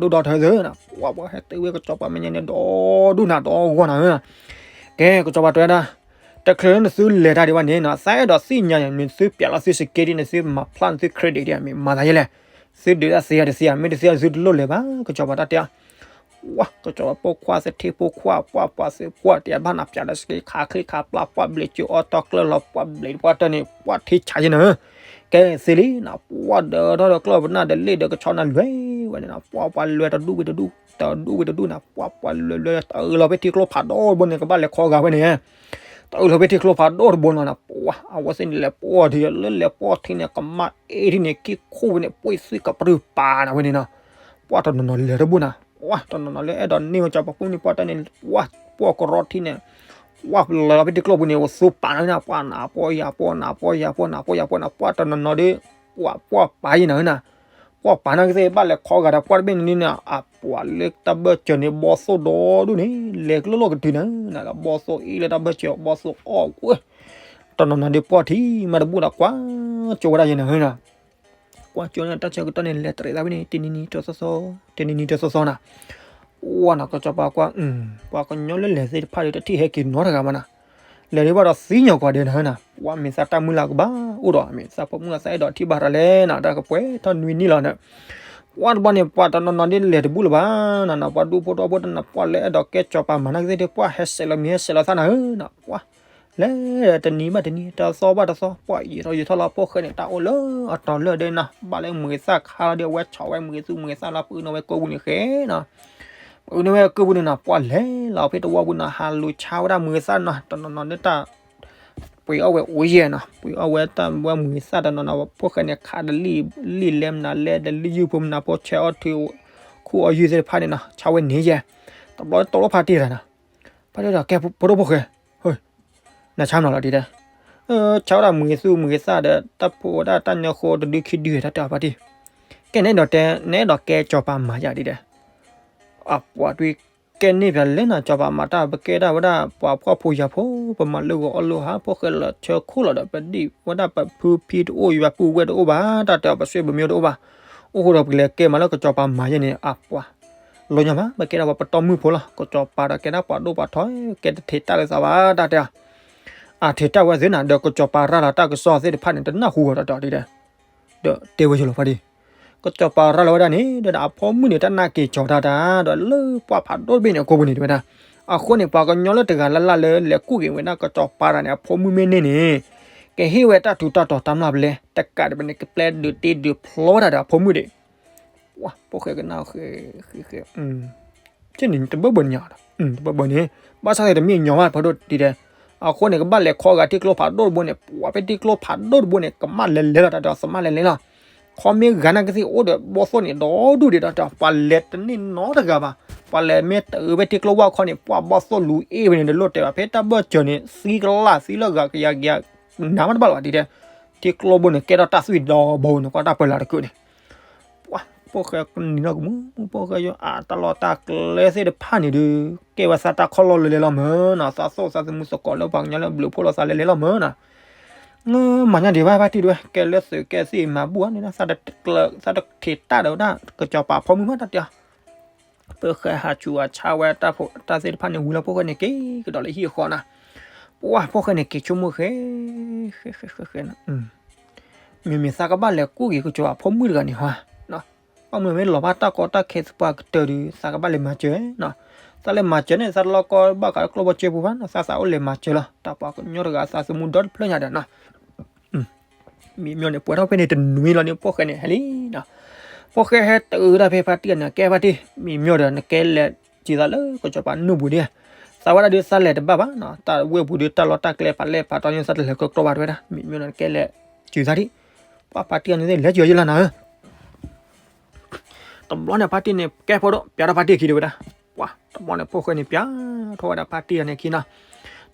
ံဒီးပျၢ်ဒီးဒူၣ်ဒီးထၢသ့နီၤ, ပှၤ ပှၤဟဲတုၤဝဲကၠီၤပၤမဲာ်ညါန့ၣ် ဒီဒူၣ်နၤဒီဂီၢ်နၤဧၢ. ကဲ ကၠီၤပၤတဲဝဲဒၣ် တချုးလၢနသုလဲၤတၢ်ဒံးဘၣ်န့ၣ်နီၤ, သးအဲၣ်ဒိးသ့ၣ်ညါန့ၣ် နသုပျးလီၤသု စကဲတံ နသုမၤဖျါနသု credit ဒံး မ့ၢ်မၤသးယဲလဲၣ်. သုဒုးတၢ်သ့ဧါတသ့ဧါ, မ့ၢ်တသ့ သုတလိၣ်လဲၤဘၣ် ကၠီၤပၤတၢ်တဲအီၤ. ပှၤ ကၠီၤပၤဖိခွါသထ့ဖိခွါ ပှၤ ပှၤသုးပှၢ် တဲဘၣ်နၤပျးဒီးစကဲခးချံခးပျၢ် ပှၤဘျဲးစၢၤအီၣ်တီၢ်ကျၢၢ်လီၤ ပှၤဘျဲးပှၤတၢ်န့ၣ် ပှၤထံဆးယဲနၤဧၢ. ကဲသ့လံနီၤ, ပှၤဒီးထီၣ်ဒီးကျီၢ်ပနၢ်ဒီးလ့ၣ်ဒီးကဆီနၤလွဲၢ်ဝဲန့ၣ်နီၤ, ပှၤ ပှၤလွဲၢ်တဒူၣ်ဝံၤတဒူၣ် တဒူၣ်ဝံၤတဒူၣ်နီၤ, ပှၤ ပှၤလွဲၢ်လွဲၢ်တအၢလီၤဖဲထံကျိဖးဒိၣ်တဘိန့ၣ် ကဘၣ်လဲၤခီဂာ်ဝဲန့ၣ် တအၢလီၤဖဲထံကျိဖးဒိၣ်တဘိနီၤနီၤ, ပှၤ အဝဲသ့ၣ်န့ၣ်လဲၤပှီၢ်ထံ လၢလဲၤပှီၢ်ထံန့ၣ် ကမၣ်အ့ၣ်ထံန့ၣ် ကံၣ်ခိၣ်ဝဲန့ၣ် ပှ့ၤသွံၣ်ကပြုၢ်ပာ်နၤဝဲန့ၣ်နီၤ, ပှၤတနီၤနီၤလဲၤတဘူၣ်နၤ, ပှၤတနီၤနီၤလၢအဲၣ်ဒိးန့ၢ်ဝဲကၠီၤပၤဖိမုၣ်န့ၣ် ပှၤတၢ်န့ၣ် ပှၤ ပှီၢ်ကရီထံန့ၣ် ပှၤလဲၤလီၤဖဲထံကျိပူၤန့ၣ် ဝသူပာ်နၤဝဲန့ၣ်, ပှၤနးပှီၢ်ယၤပှီၢ် နးပှီၢ်ယၤပှီၢ် နးပှီၢ်ယၤပှီၢ်နၤ, ပှၤတနီၤနီၤဒီး ပှၤ ပှီၢ်ပာ်ယဲနၤဝဲနၤ ပှီၢ်ပာ်နာ်က့သ့ၣ် ဘၣ်လဲၤခီဂာ်ဒီးပှၢ်တဘ့ၣ်န့ၣ်န့ၣ် အပှၤလၢတၢ်ဘၢၣ်စၢၤန့ၣ် ဘီၣ်သိၣ်ဒီဒူၣ်န့ၣ် လဲၤကလိၣ်လိၣ်ကတုၤနၤ, ဘီၣ်သိၣ်အ့ၣ်လၢတၢ်ဘၢၣ်စၢၤ ဘီၣ်သိၣ်အီၣ်ကွံာ်, တနီၤနီၤဒီးပှီၢ်ထံမးတဘူၣ်ဒီး ကွၢ်ကၠိဝဲဒၣ်ယဲနၤဧၢနၤ, ကွၢ်ကၠိန့ၣ် တၢ်ဆၢကတီၢ်န့ၣ် လဲၤတရံးသးဝဲန့ၣ် တနံၤနံၤတသီသီ တနံၤနံၤတသီသီနၤ, ပှၤနီၤ ကစီၤပၤကွၢ်, ပှၤကညီလၢလဲၤသ့ၣ်တဖၣ်ဒီး တထံၣ်ဟဲက့ၤနီတဂၤဘၣ်နၤ လဲၤဒံးဘၣ်ဒီးသံညီၤကွၢ်ဒဲးနၤဧၢနၤ, ပှၤမ့ၢ်သးတၢ်မုၢ်လၢ်ကဘၣ်အိၣ်ဒီး မ့ၢ်သးဖိမုၣ်သးအဲၣ်ဒိးထံၣ်ဘၣ်တၢ်လဲၣ်နၤ, တၢ်ကပှဲၤထီၣ်နွံနံၣ်လီၤနၤ, ပှၤတဘျီန့ၣ် ပှၤတနီၤနီၤဒ်လဲၤတဘူၣ်လၢၤဘၣ်နၤနီၤ, ပှၤဒူဖိထီဘိတနီၤ ပှၤလၢအဲၣ်ဒိးကဲစီၤပၤမၤနာ်က့သ့ၣ်ဒီး ပှၤဟဲဆဲးလီၤမံၤဟဲဆဲးလီၤသၣ်နၤဧၢနၤ, ပှၤ လဲၤတနံၤဘၣ်တနံၤ တသီဘၣ်တသီ ပှၤယံာ်ထီၣ်ယံာ်ထီၣ်လီၤ ဖိၣ်ဃဲန့ၣ် တၢ်အိၣ်လၢအတီၤလၢာ်ဒဲးနီၤ ဘၣ်လၢမုၢ်သၣ်ခါလီၤဒီး အဝဲဆီၣ်ဝဲမုၢ်သူၣ်မုၢ်သၣ်လီၤ ပအုးန့ၢ်ဝဲကိးပူၤန့ၣ်ဃဲနီၤ ပအုးန့ၢ်ဝဲကိးပူၤန့ၣ်နီၤ ပှၤလဲၤလီၤဖဲတဝီပူၤနီၤ ဟးလူၤဆါဝဲဒၣ်မုၢ်သၣ်နီၤ တနီၤနီၤန့ၣ်တၢ် ပှ့ၤအီၣ်ဝဲအိၣ်ယဲၢ်နီၤ ပှ့ၤအီၣ်ဝဲတၢ်ဝဲမုၢ်သၣ်တနီၤနီၤ ဖိၣ်ဃဲန့ၣ် ခးဒီးလံာ်လဲမနုၤလဲဒီးလံာ်ယုၢ်ဖိမနုၤဖိ ဆဲးအီၣ်ထုး ခူၣ်အီၣ်ယုၢ်သ့ၣ်တဖၣ်န့ၣ်နီၤ ဆါဝဲန့ၢ်ယဲၢ် တဘျီတဘျီဖါတံၢ်တဂၤနီၤ ဖါတံၢ်ဒီး ကဲဖိဒိၣ်ဖိၣ်ဃဲ နဆါမနုၤလီၤဒ်တဲ, ဆါဝဲဒၣ်မုၢ်သူၣ်မုၢ်သၣ်ဒီး တၢ်ဖိဝဲဒၣ်တၢ်ညၢဃိတဒုခံဒု တၢ်တဲအီၤဖါတံၢ်, ကဲန့ၣ်ဒီးတဲ နအဲၣ်ဒိးကဲစီၤပၤမၤယၤဒ်တဲ, အပှၤတွံၢ်ကဲန့ၣ်ပၠးလဲၣ်နၤ စီၤပၤမၤတၢ် ပကဲဒၣ်ဝဲဒၣ်ပှၤဖှီၣ်ဖိယာ်ဖိ ပမၤလၢဂီၤအီၣ်လၢဟါ ဖိၣ်ဃဲလီၤဆၢခိၣ်လီၤဒီး ပဒံၣ်ဝဲဒၣ်ပဖုဖံတအိၣ် ယွၤပုၢ်ဝဲၢ်တအိၣ်ဘၣ် တၢ်တဲအီၤ ပဆွေပမျိုးတအိၣ်ဘၣ်, အိၣ်ဃိဒီးပကလဲၤကဲမးလၢကစီၤပၤမၤယဲန့ၣ် အပှၤ လီၤညါမး ပကဲဒၣ်ပှၤပတီၢ်မုၢ်ဖိလီၤ ကစီၤပၤဒီးကဲဒၣ်ပှၤဒိၣ်ပှၤထီ ကဲတထံးတၢ်လၢသးဘၣ် တၢ်တဲအီၤ, အထံးတၢ်ဝဲသ့ၣ်နၤ ဒီးကစီၤပၤရၤလီၤတၢ်ကစီၣ်သ့ၣ်တဖၣ်န့ၣ် တနၢ်ဟူဝဲဒီးတဲအီၤဒ်တဲ, ဒီးတဲဝဲယလီၤဖါတံၢ်, ကစီၤပၤရၤလီၤဝဲဒၣ်န့ၣ် ဒီးအဖိမုၣ်န့ၣ် တၢ်နာ်က့ၤကၠီၤတၢ်တၢ် ဒီးလၢပှၢ်ဖးဒိၣ်တဘ့ၣ်န့ၣ် အကိာ်ပူၤန့ၣ်တဲဝဲဒၣ်, အဃိန့ၣ် ပှၤကညီလၢတဂၤလၢ်လၢ်လၢလဲၤကူၣ်က့ၤဝဲဒၣ်ကစီၤပၤတၢ်န့ၣ် အဖိမုၣ်မ့ၢ်န့ၢ်န့ၣ် ကဟ့ၣ်ဝဲတၢ်ထူးတၢ်တီၤတၢ်မျၢ်ပလဲ တကးဒံးဘၣ်န့ၣ် ကပျဲဒုးတ့ဒုးဖျီဝဲဒၣ်ဒီးအဖိမုၣ်ဒံး, ပှၤဖိၣ်ဃဲကနၣ်ဃဲဃဲဃဲ န့ၣ်တဘၢဘၢန့ၣ်ညါဒီး တဘၢဘၢန့ၣ် ဘၣ်ဆၣ်သ့ၣ်တမ့ၢ်ညီဘၣ်ဖးဒိၣ်ဒ်တဲ, အဃိန့ၣ် ကဘၣ်လဲၤခီဂာ်ထံကျိဖးဒိၣ်တဘိန့ၣ် ပှၤဖဲထံကျိဖးဒိၣ်တဘိန့ၣ် ကမၣ်လဲၤလဲၤလီၤတၢ်တဲအီၤ သမၣ်လဲၤလဲၤလီၤ, ခီမ့ၢ်ဂၤနာ်က့သ့ၣ်အိၣ်ဒီးဘီၣ်သိၣ်န့ၣ် ဒီဒူၣ်ဒံးတၢ်တဲအီၤ ပှၤလဲၤတန့ၢ်နီတဂၤဘၣ်, ပှၤလဲၤမ့ၢ်တအုးဖဲထံကျိဝၢ်ခီန့ၣ် ပှၤဘီၣ်သိၣ်လူၤအ့ၣ်ဝဲန့ၣ် တလိၣ်တဲဘၣ် ဖဲတၢ်ဘၢၣ်စၢၤန့ၣ် သံကလၢ်သံလၢဂၤကယၤကယၤ နးမးတဘၣ်လီၤဒ်တဲ, ထံကျိဘိန့ၣ် ကဲထီၣ်တၢ်သွံၣ်ဒီဘိန့ၣ် ကွၢ်တၢ်ပၢလၢတကုးန့ၣ် ပှၤဖိၣ်ဃဲကနံၤနီၢ်ကမူၣ် ဖိၣ်ဃဲယိၣ်အတၢ်လီၢ်တၢ်ကျဲသ့ၣ်တဖၣ်န့ၣ်ဒုး ကဲဝဲသးတၢ်ခီၣ်လီၢ်လၢလဲၤလီၤမၢ်နီၤ သးသိၣ်သးသမူသကိးလၢပှၤကညီလၢဘျုးဖှိၣ်လိာ်သးလၢလဲၤလီၤမၢ်နီၤ, မၤညါဒံးဘၣ်ဖါတံၢ်ဒဝဲ ကဲလၢသုးကဲသ့ၣ်မၤဘူၣ်အီၤန့ၣ် သးတထံးတၢ်ဒီးဝဲဒၣ် ကစီၤပၤဖိမုၣ်မးတၢ်တဲအီၤ ပဃဲဟးဆူးဟးဆါဝဲတၢ်ဖိတၢ်သ့ၣ်တဖၣ်န့ၣ် ဝံၤလီၤဖိၣ်ဃဲန့ၣ်က့ၤကဒီးလၢဟံၣ်အဃီနီၤ, ပှၤဖိၣ်ဃဲန့ၣ်က့ၤဆိကမိၣ်ဃဲ ဃဲဃဲဃဲဃဲ မ့မ့ၢ်သးကဘၣ်လဲၤကူၣ်က့ၤကစီၤပၤဖိမုၣ်တဂၤန့ၣ်ဟါ, ဘၣ်မနုၤမ့ၢ်လီၤဘၣ်တၢ်ကီတၢ်ခဲသပှၢ်ကတၢၢ်ဒီး သးကဘၣ်လဲၤမၤစၢၤနီၤ, သးလဲၤမၤစၢၤန့ၣ် သးတလီၢ်ကီဘၣ်ဃးလၢကျိၣ်ဘီစ့ပူၤဘၣ်နီၤ သးသးအိၣ်လဲၤမၤစၢၤလီၤ တၢ်ပှၤကညီတဂၤသးသမူဒီတဖျၢၣ်ညါဒီးနီၤ မံၤမျိၣ်န့ၣ် ပှဲၤထီၣ်ဖဲန့ၣ်တနွံလီၤန့ၣ် ဖိၣ်ဃဲန့ၣ် ဟဲလံနီၤ, ဖိၣ်ဃဲဟဲတုၤဒၣ်ဖဲဖါတံၢ်န့ၣ် ကဲဖါတံၢ် မံၤမျိၣ်ဒီး နကဲလဲၤစံးသးလၢကစီၤပၤနူၢ်ပူၤဒံး, သးဝဲဒၣ်ဒုးသးလဲၤတဘၣ်ဘၣ်နီၤ တၢ်ဝ့ၢ်ပူၤဒုး တၢ်လီၢ်တၢ်ကျဲဖးလဲၢ်ဖးတီန့ၣ် သးတလဲၤကကျီဘၣ်တဲဝဲဒၣ် မံၤမျိၣ်န့ၣ် နကဲလဲၤစံးသးဒံး, ပှၤဖါတံၢ်အန့ၣ်သ့ၣ် လဲၤစံးယဲလၢနၤဧၢ တဘျီန့ၣ်ဖါတံၢ်န့ၣ် ကဲဖိဒိၣ် ပျးထီၣ်ဖါတံၢ်အခံဒံးဝဲဒၣ်, ပှၤတဘျီန့ၣ် ဖိၣ်ဃဲန့ၣ် ပျးထီၣ်ဝဲဒၣ်ဖါတံၢ်အန့ၣ်အခံနီၤ,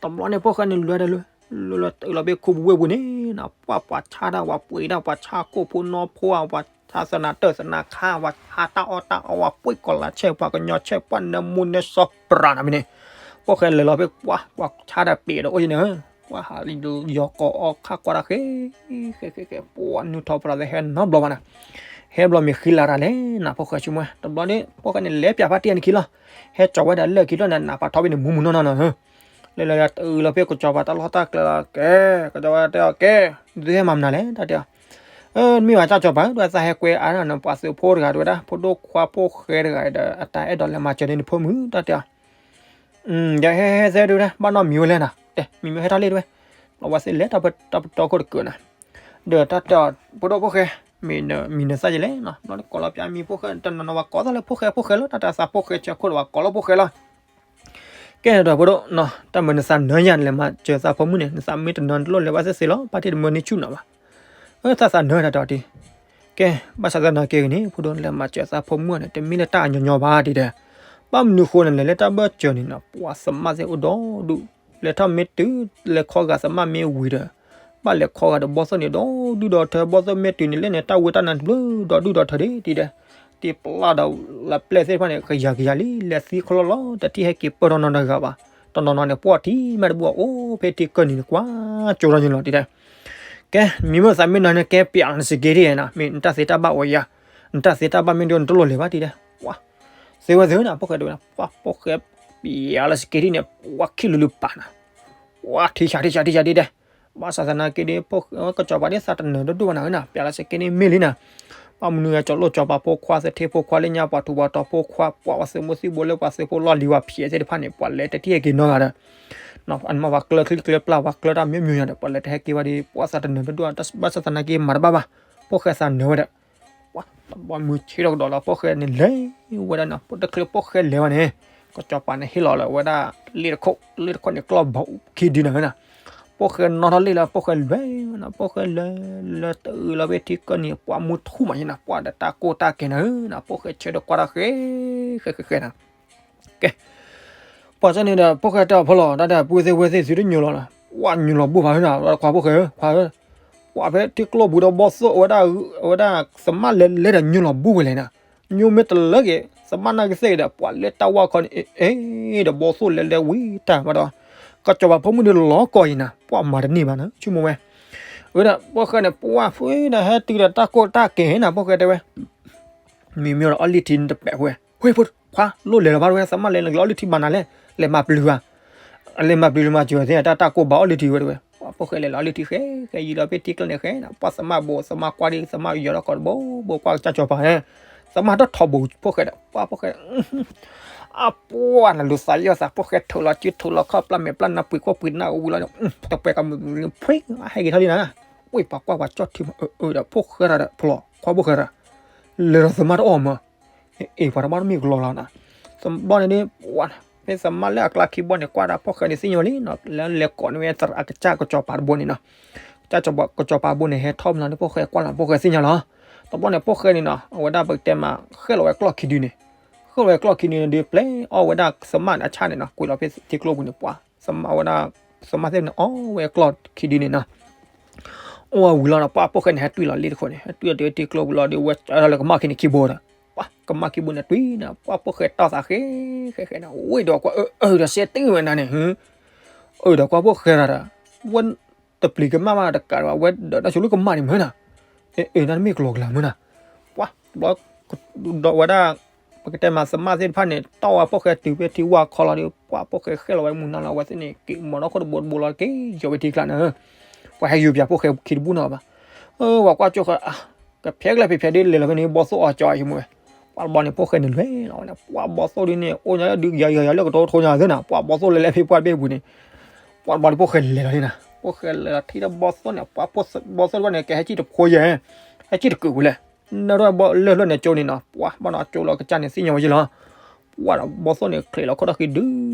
တဘျီန့ၣ်ဖိၣ်ဃဲန့ၣ် လွဲဒၣ်လၢ လၢလၢတုၤလီၤဖဲခိပူၤဝ့ၢ်ပူၤန့ၣ်နီၤ ပှၤပှၤဆါတၢ် ပှၤပှ့ၤတၢ် ပှၤဆါကိၣ်ဖိနီဖိ ပှၤဆါသနၤတၢၢ်သနၤခါ ပှၤဆါတၢ်အီၣ်တၢ်အီ ပှၤပှ့ၤကီၤလၤဆဲး ပှၤကညီဆဲး ပှၤနၢမူနၢစီၤပြးနီၤမ့ၢ်န့ၣ်, ဖိၣ်ဃဲလဲၤလီၤဖဲပှၤ ပှၤဆါတၢ်ပ့ၤဒီးအိၣ်ယဲန့ၣ် ပှၤဟးလံဒိယီၤကီၤအီၣ်ခါကွၢ်တၢ်ဃဲ ဃဲဃဲဃဲ ပှၤနုာ်ထီၣ်ပှၤလၢဟဲနီတဘျီဘၣ်နီၤ, ဟဲဘျီမ့ၢ်ဃံလၤတၢ်လဲၣ်နီၤ ဖိၣ်ဃဲဆိကမိၣ် တဘျီန့ၣ် ဖိၣ်ဃဲန့ၣ် လဲၤပျးဖါတံၢ်အန့ၣ်ခံလီၤ, ဟဲကၠီၤဝဲဒၣ်လၢခံလီၤန့ၣ် နးပာ်ထီဘ့ၣ်န့ၣ် မူမူနီၢ်နီၢ်နီၤ လၢလၢတုၤလီၤဖဲကစီၤပၤတၢ်လီၢ်တၢ်ကျဲလီၤကဲ, ကစီၤပၤတဲအီၤကဲ, နသုဟဲမၤမနုၤလဲၣ် တၢ်တဲအီၤ, မ့ၢ်ဘၣ်တၢ်ကစီၤပၤ ဒ်သိးသးဟဲကွဲအါန့ၣ် ပှၤသုးဖိတဂၤတဲဝဲဒၣ် ဖိဒိၣ်ခွါဖိၣ်ဃဲတဂၤဒီး အတၢ်အဲၣ်ဒိးလဲၤမၤစၢၤန့ၢ်နဖိမုၣ် တၢ်တဲအီၤ, ဒီးဟဲဟဲသဲတဲဝဲဒၣ် ဘၣ်နီတမံၤဝဲလဲၣ်နီၤ, တဲမံၤမ့ၢ်ဟဲထီၣ်လံတဲဝဲ, ဘျီဝဲသ့ၣ်လဲၤတၢ်ပတီၢ်ခိၣ်တကုာ်နီၤ, ဒီးတၢ်တဲအီၤ ဖိဒိၣ်ဖိၣ်ဃဲ, မံၤနသးယလဲၣ်နီၤ, ဘျီကိးလီၤပျးမံၤဖိၣ်ဃဲ တနီၤနီၤဝဲကိးသးလၢဖိၣ်ဃဲဖိၣ်ဃဲလီၤ တၢ်တဲသးဖိၣ်ဃဲဆၢခိၣ်ဒီးဝဲကိးလီၤဖိၣ်ဃဲလီၤ ကဲဒီးဖိဒိၣ်နီၤ တၢ်မၤနသးနၢယၤ နလဲၤမၤစၢၤသးဖိမုၣ်န့ၣ် နသးမ့ၢ်တနၢ နတလိၣ်လဲၤဘၣ်သ့ၣ်သ့ၣ်လီၤ ဖါတံၢ်တမၢန့ၢ်ဆူၣ်နီၤဘၣ်. အၢ သးသးနၢတၢ်တီၤတံၢ်, ကဲ ဘၣ်ဆၣ်သနာ်က့ဂ့ၤန့ၣ် ဖိဒိၣ်လဲၤမၤစၢၤသးဖိမုၣ်န့ၣ် တမ့ၢ်လၢတၢ်အညီညီဘၣ်ဒ်တဲ, ဘၣ်မနုၤဃိန့ၣ် လဲၤလၢတၢ်ဘၢၣ်စၢၤန့ၣ်နီၤ ပှၤသမၣ်သ့ၣ်အိၣ်ဒီဒူၣ်, လဲၤထီၣ်မ့ၢ်တုၤ လဲၤခီဂာ်သမၣ်မ့ၢ်ဝံၤဒီး ဘၣ်လဲၤခီဂာ်ဒီးဘီၣ်သိၣ်န့ၣ် ဒီဒူၣ်ဒီထၢ ဘီၣ်သိၣ်မ့ၢ်တုၤန့ၣ် လဲၣ်န့ၣ် တၢ်ဝံတၢ်နါတဘျုး ဒီဒူၣ်ဒီထၢဒံးဒ်တဲ တ့ပျၢ်ဒီးလၢပျဲၢ်သ့ၣ်တဖၣ်န့ၣ် ကယၤကယၤလံ လဲၤသံခီလီၤလီၤ တထံၣ်ဟဲက့ၤပၢၢ်ထီၣ်နီတဂၤဘၣ်. တနီၤနီၤန့ၣ် ပှီၢ်ထံမးတဘူၣ် အိၣ်ဖဲထံကၢၢ်နံၤန့ၣ် ကွၢ်ကၠိထီၣ်န့ၣ်လီၤဒ်တဲ. ကဲ မံၤမ့ၢ်သးမ့ၢ်နီၤန့ၣ် ကဲပျးလီၤနစက့တ့ၢ်နီၤ မ့ၢ်နတၢ်သ့တၢ်ဘၣ်အိၣ်ယၤ, နတၢ်သ့တၢ်ဘၣ်မ့ၢ်ဒိၣ်နတလိၣ်လဲၤဘၣ်ဒ်တဲ. ပှၤ သ့ဝဲသ့ဝဲနီၤ ဖိၣ်ဃဲတဝဲနီၤ ပှၤဖိၣ်ဃဲ ပျးလီၤစက့တ့ၢ်န့ၣ် ပှၤခံလူၤလူၤပာ်နီၤ ပှၤထံဆးထံဆးထံဆးဒ်တဲ. ဘၣ်ဆၣ်သနာ်က့ဒီး ဖိၣ်ဃဲကစီၤပၤဒ်သးတနၢၤဒိၣ်ဒိၣ်ဘၣ်နီၤနီၤ ပျးလီၤစက့န့ၣ်မ့ၢ်လံနီၤ. ဘၣ်မနုၤဂ့ၤ ကၠီၤလိၣ်ကၠီၤပၤဖိခွါ သထ့ဖိခွါ လၢညါပှၤထူးပှၤတီၤဖိခွါ ပှၤဝဲသုးမုၢ်သံၣ်ဘိလၢပှၤသုးဖိလီၢ်လံၤဝဲဖျဲးသ့ၣ်တဖၣ်န့ၣ် ပှၤလဲၤတထံၣ်ဟဲက့ၤနီတဂၤဒီး အမ့ၢ်ပှၤကျၢၤချံကျၢၤပျၢ် ပှၤကျၢၤတၢ်မံၤမံၤညါဒီး ပှၤလဲၤတဟဲက့ၤဘၣ်ဒီး ပှၤသးတနၢၤတဒိၣ် ဘၣ်ဆၣ်သနာ်က့မၤတဘၣ်ဘၣ်, ဖိၣ်ဃဲသးနၢၤဝဲဒီး ပှၤတဘီမုၢ်ဆ့ထီၣ်ကဒီးလီၤ ဖိၣ်ဃဲန့ၣ်လဲၤဝဲဒၣ်နီၤ တချုးဖိၣ်ဃဲလဲၤဝဲန့ၣ် ကစီၤပၤန့ၣ်ဟ့ၣ်လီၤလၢဝဲဒၣ် လ့ၣ်တခိၣ် လ့ၣ်တခိၣ်န့ၣ် ကျီၢ်ဘီခံဒုနီၤဝဲနီၤ ဖိၣ်ဃဲနီၣ်ထီၣ်လ့ၣ်လၢ ဖိၣ်ဃဲလဲၤနီၤ ဖိၣ်ဃဲလဲၤ လဲၤတအုးလီၤဖဲထံကၢၢ်နံၤ ပှၤမုၢ်ထူၣ်မးနီၤ ပှၤဒီးတၢ်ကိၢ်တၢ်ကဲနီၤနီၤ ဖိၣ်ဃဲဆၢဒီးကွၢ်တၢ်ဃဲ ဃဲဃဲဃဲနီၤ ကဲ ပှၤစဲန့ၣ်ဒီး ဖိၣ်ဃဲတဲအီၤဖီလီၤ တၢ်ဒီးပုၢ်သ့ၣ်ဝဲၢ်သ့ၣ် သုတညိလီၤနီၤ ပှၤညိလီၤဘိၣ်ဘၣ်နီၤ ခွါဖိၣ်ဃဲဧၢ ခွါဧၢ ပှၤဖဲထံကျိပူၤဒီးဘီသိၣ်အဝဲဒၣ် အဝဲဒၣ်သမၣ်လဲၤလဲၤဒီးညိလီၤဘိၣ်ဝဲလဲၣ်နီၤ ညိမ့ၢ်တလၢက့ၤ သမၣ်နာ်က့ၤသ့ၣ်ဒီး ပှၤလၢတၢ်ဝၢ်ခီန့ၣ် အ့ ဒီးဘီသိၣ်လဲၤလဲၤဝံၤတၢ်ဘၣ်ဒီး ကစီၤပၤဖိမုၣ်ဒီးလီၤကီၢ်အံၤနီၤ ပှၤမၤတန့ၢ်ဘၣ်နီၤ ဆိကမိၣ်ဝဲ အဝဲဒၣ် ဖိၣ်ဃဲန့ၣ် ပှၤဖဲဒီးဟဲတုၤဒီးတၢ်ကိၢ်တၢ်ကဲနီၤ ဖိၣ်ဃဲတဲဝဲ မ့မ့ၢ်ဒီးအီၣ်လံထံတပဲာ်ဝဲ ဝဲ ခွါ လိၣ်လဲၤလီၤဘၣ်ဝဲ သမၣ်လဲၤလဲၤအီၣ်လံထံဘၣ်နၤလဲၣ် လဲၤမၤပျုၤဧါ လဲၤမၤပျုၤမၤစၢၤသ့ၣ် တၢ်တၢ်ကိၢ်ဘၣ်အီၣ်လံထံဝဲတဝဲ ပှၤဖိၣ်ဃဲလဲၤလီၤအီၣ်လံထံဃဲ ဃဲယံၤလီၤဖဲထံကျိန့ၣ်ဃဲနီၤ ပှၤသမၣ်ဘိ သမၣ်ကွၢ်ဒ် သမၣ်ယီၤလီၤကီးတဘိဘိ ကွၢ်ကစၢ်ကစီၤပၤ သမၣ်တထီဘိဖိၣ်ဃဲဒီး ပှၤဖိၣ်ဃဲ အပှၤနလူၤသးယီၢ်သး ဖိၣ်ဃဲထုးလီၤစုထုးလီၤခီၣ် ပျၢ်မဲာ်ပျၢ်နါပှ့ၤခိၣ်ပှ့ၤနၢ်ဝံၤလီၤ တပှဲၤကမုာ်ဖှ့ဟဲက့ၤထီၣ်လံနၤ ဝ့ၢ်ပှၤကွၢ်ပှၤကၠီၣ်ထံမး အၢ ဒီးဖိၣ်ဃဲဒီးဖျိ ခွါဖိၣ်ဃဲဒီး လဲၤဒီးသမၣ်တအီၣ်မး အ့ ပှၤတဘၣ်တမ့ၢ်ကလီလီၤနၤ တဘျီန့ၣ်ဒ် ပှၤ ဖဲသမၣ်လၢအကျါခံဘီန့ၣ် ကွၢ်ဒၣ်ဖိၣ်ဃဲန့ၣ်သ့ၣ်ညါဝဲလံနီၤ လဲၤလဲၤကိးန့ၢ်ဝဲအကစၢ်ကစီၤပၤတဘိန့ၣ်နီၤ ကစၢ်ကစီၤပၤတဘိန့ၣ် ဟဲထီၣ်မးလီၤန့ၣ် ဖိၣ်ဃဲကွၢ်လီၤ ဖိၣ်ဃဲသ့ၣ်ညါလီၤ တဘျီန့ၣ် ဖိၣ်ဃဲန့ၣ်နီၤ အဝဲဒၣ်ပကတဲမး ဃဲၣ်လီၤဝဲကျီၢ်ခံဒုန့ၣ် ဃဲၣ်လီၤဝဲကျီၢ်ခံဒုန့ၣ်ဒီး ပျဲအီၣ်ဝဲဒၣ်သမၣ်န့ၣ်အဆၣ်န့ၣ်နီၤ ကွံာ်လီၤဖဲထံကျိပူၤန့ၣ် ပှၤ သမၣ်ဝဲဒၣ် သမၣ်သ့ၣ်န့ၣ် အီၣ်ဝဲကျီၢ်ခံဒုန့ၣ်နီၤ အီၣ်ဝဲဝံၤလီၤဒီး ပှၤဖိၣ်ဃဲန့ၣ် ဟဲတွံၢ်လီၤလ့ၣ်တခိၣ်န့ၣ် ဟဲတွံၢ်လီၤတုၤဝဲထံကျိပူၤလီၤဒီး ဝဲစၢထီၣ်လၢကမၣ်ခံန့ၣ်ခံဘိဒီး ပှၤကမၣ်ခံဘိန့ၣ်တွံၢ်နီၤ ပှၤဖိၣ်ဃဲတီၢ်သးဃဲ ဃဲဃဲနီၤ ဝ့ၢ်ဒီးကွၢ်အၢ အၢ ဒီးစဲတ့ၢ်ဝဲနၤန့ၣ် အၢ ဒီးကွၢ်ဖိၣ်ဃဲဒီး ဝဲ တပျံၤကမၣ်ဘၣ်တကးဒီး ဝဲဒီးတၢ်ဆိလူၢ်ကမၣ်န့ၣ်မ့ၢ်နီၤ အ့ အ့ တၢ်တမ့ၢ်ကလီကလီမ့ၢ်နီၤ ပှၤ ဘျီ ဒီးဝဲဒၣ် ပကတဲမးသမၣ်သ့ၣ်တဖၣ်န့ၣ် တီၢ်ဝဲဖိၣ်ဃဲတုၤဖဲထံဝၢ်ခီလီၤဒီး ပှၤဖိၣ်ဃဲဃဲလီၤဝဲမုၢ်နီၤလီၤ အဝဲသ့ၣ်န့ၣ် က့ၤမီၤနီၢ်ခိၣ်တဘိတဘိလီၤ က့ၤယီၤဝဲထံကျါန့ၣ် ပှၤဟဲယူၤပၠးဖိၣ်ဃဲခံတဘူၣ်နီၤဘၣ် ဝဲကွၢ်ကၠိဃီ ကဖဲကလဲၣ်ဖဲဖဲဒ်လဲၤလီၤဖဲန့ၣ် ဘီသိၣ်အီၤကၠီအံၤမ့ၢ်ဝဲ ပှၤတဘျီန့ၣ် ဖိၣ်ဃဲန့ၣ်လဲၤလီၤဝဲန့ၣ် ပှၤဘီသိၣ်ဒ်န့ၣ် အိၣ်ညါဒုးယၤယၤယၤလၢကတိၤထိညါသ့နီၤ ပှၤဘီသိၣ်လဲၤလဲၤဖဲပှၢ်တဘ့ၣ်ပူၤန့ၣ် ပှၤတဘျီန့ၣ် ဖိၣ်ဃဲလဲၤလီၤန့ၣ်နီၤ ဖိၣ်ဃဲလဲၤလီၤထံၣ်ဒီးဘီသိၣ်န့ၣ် ပှၤဘီသိၣ်တဘျီန့ၣ် ကဟဲစံၣ်တဖိယဲၢ် ဟဲစံၣ်တကုာ်ပူၤလဲၣ် နၢ်ထီၣ်ဘီလၢလၢန့ၣ်ကၠိန့ၣ်နီၤ ပှၤဘၣ်နီၤကၠိလီၤကစၢ်န့ၣ်သ့ၣ်ညါဝဲယဲၢ်လီၤ ပှၤဒီးဘီသိၣ်န့ၣ် ချံးလီၤခီၣ်ထီၣ်ခံဒု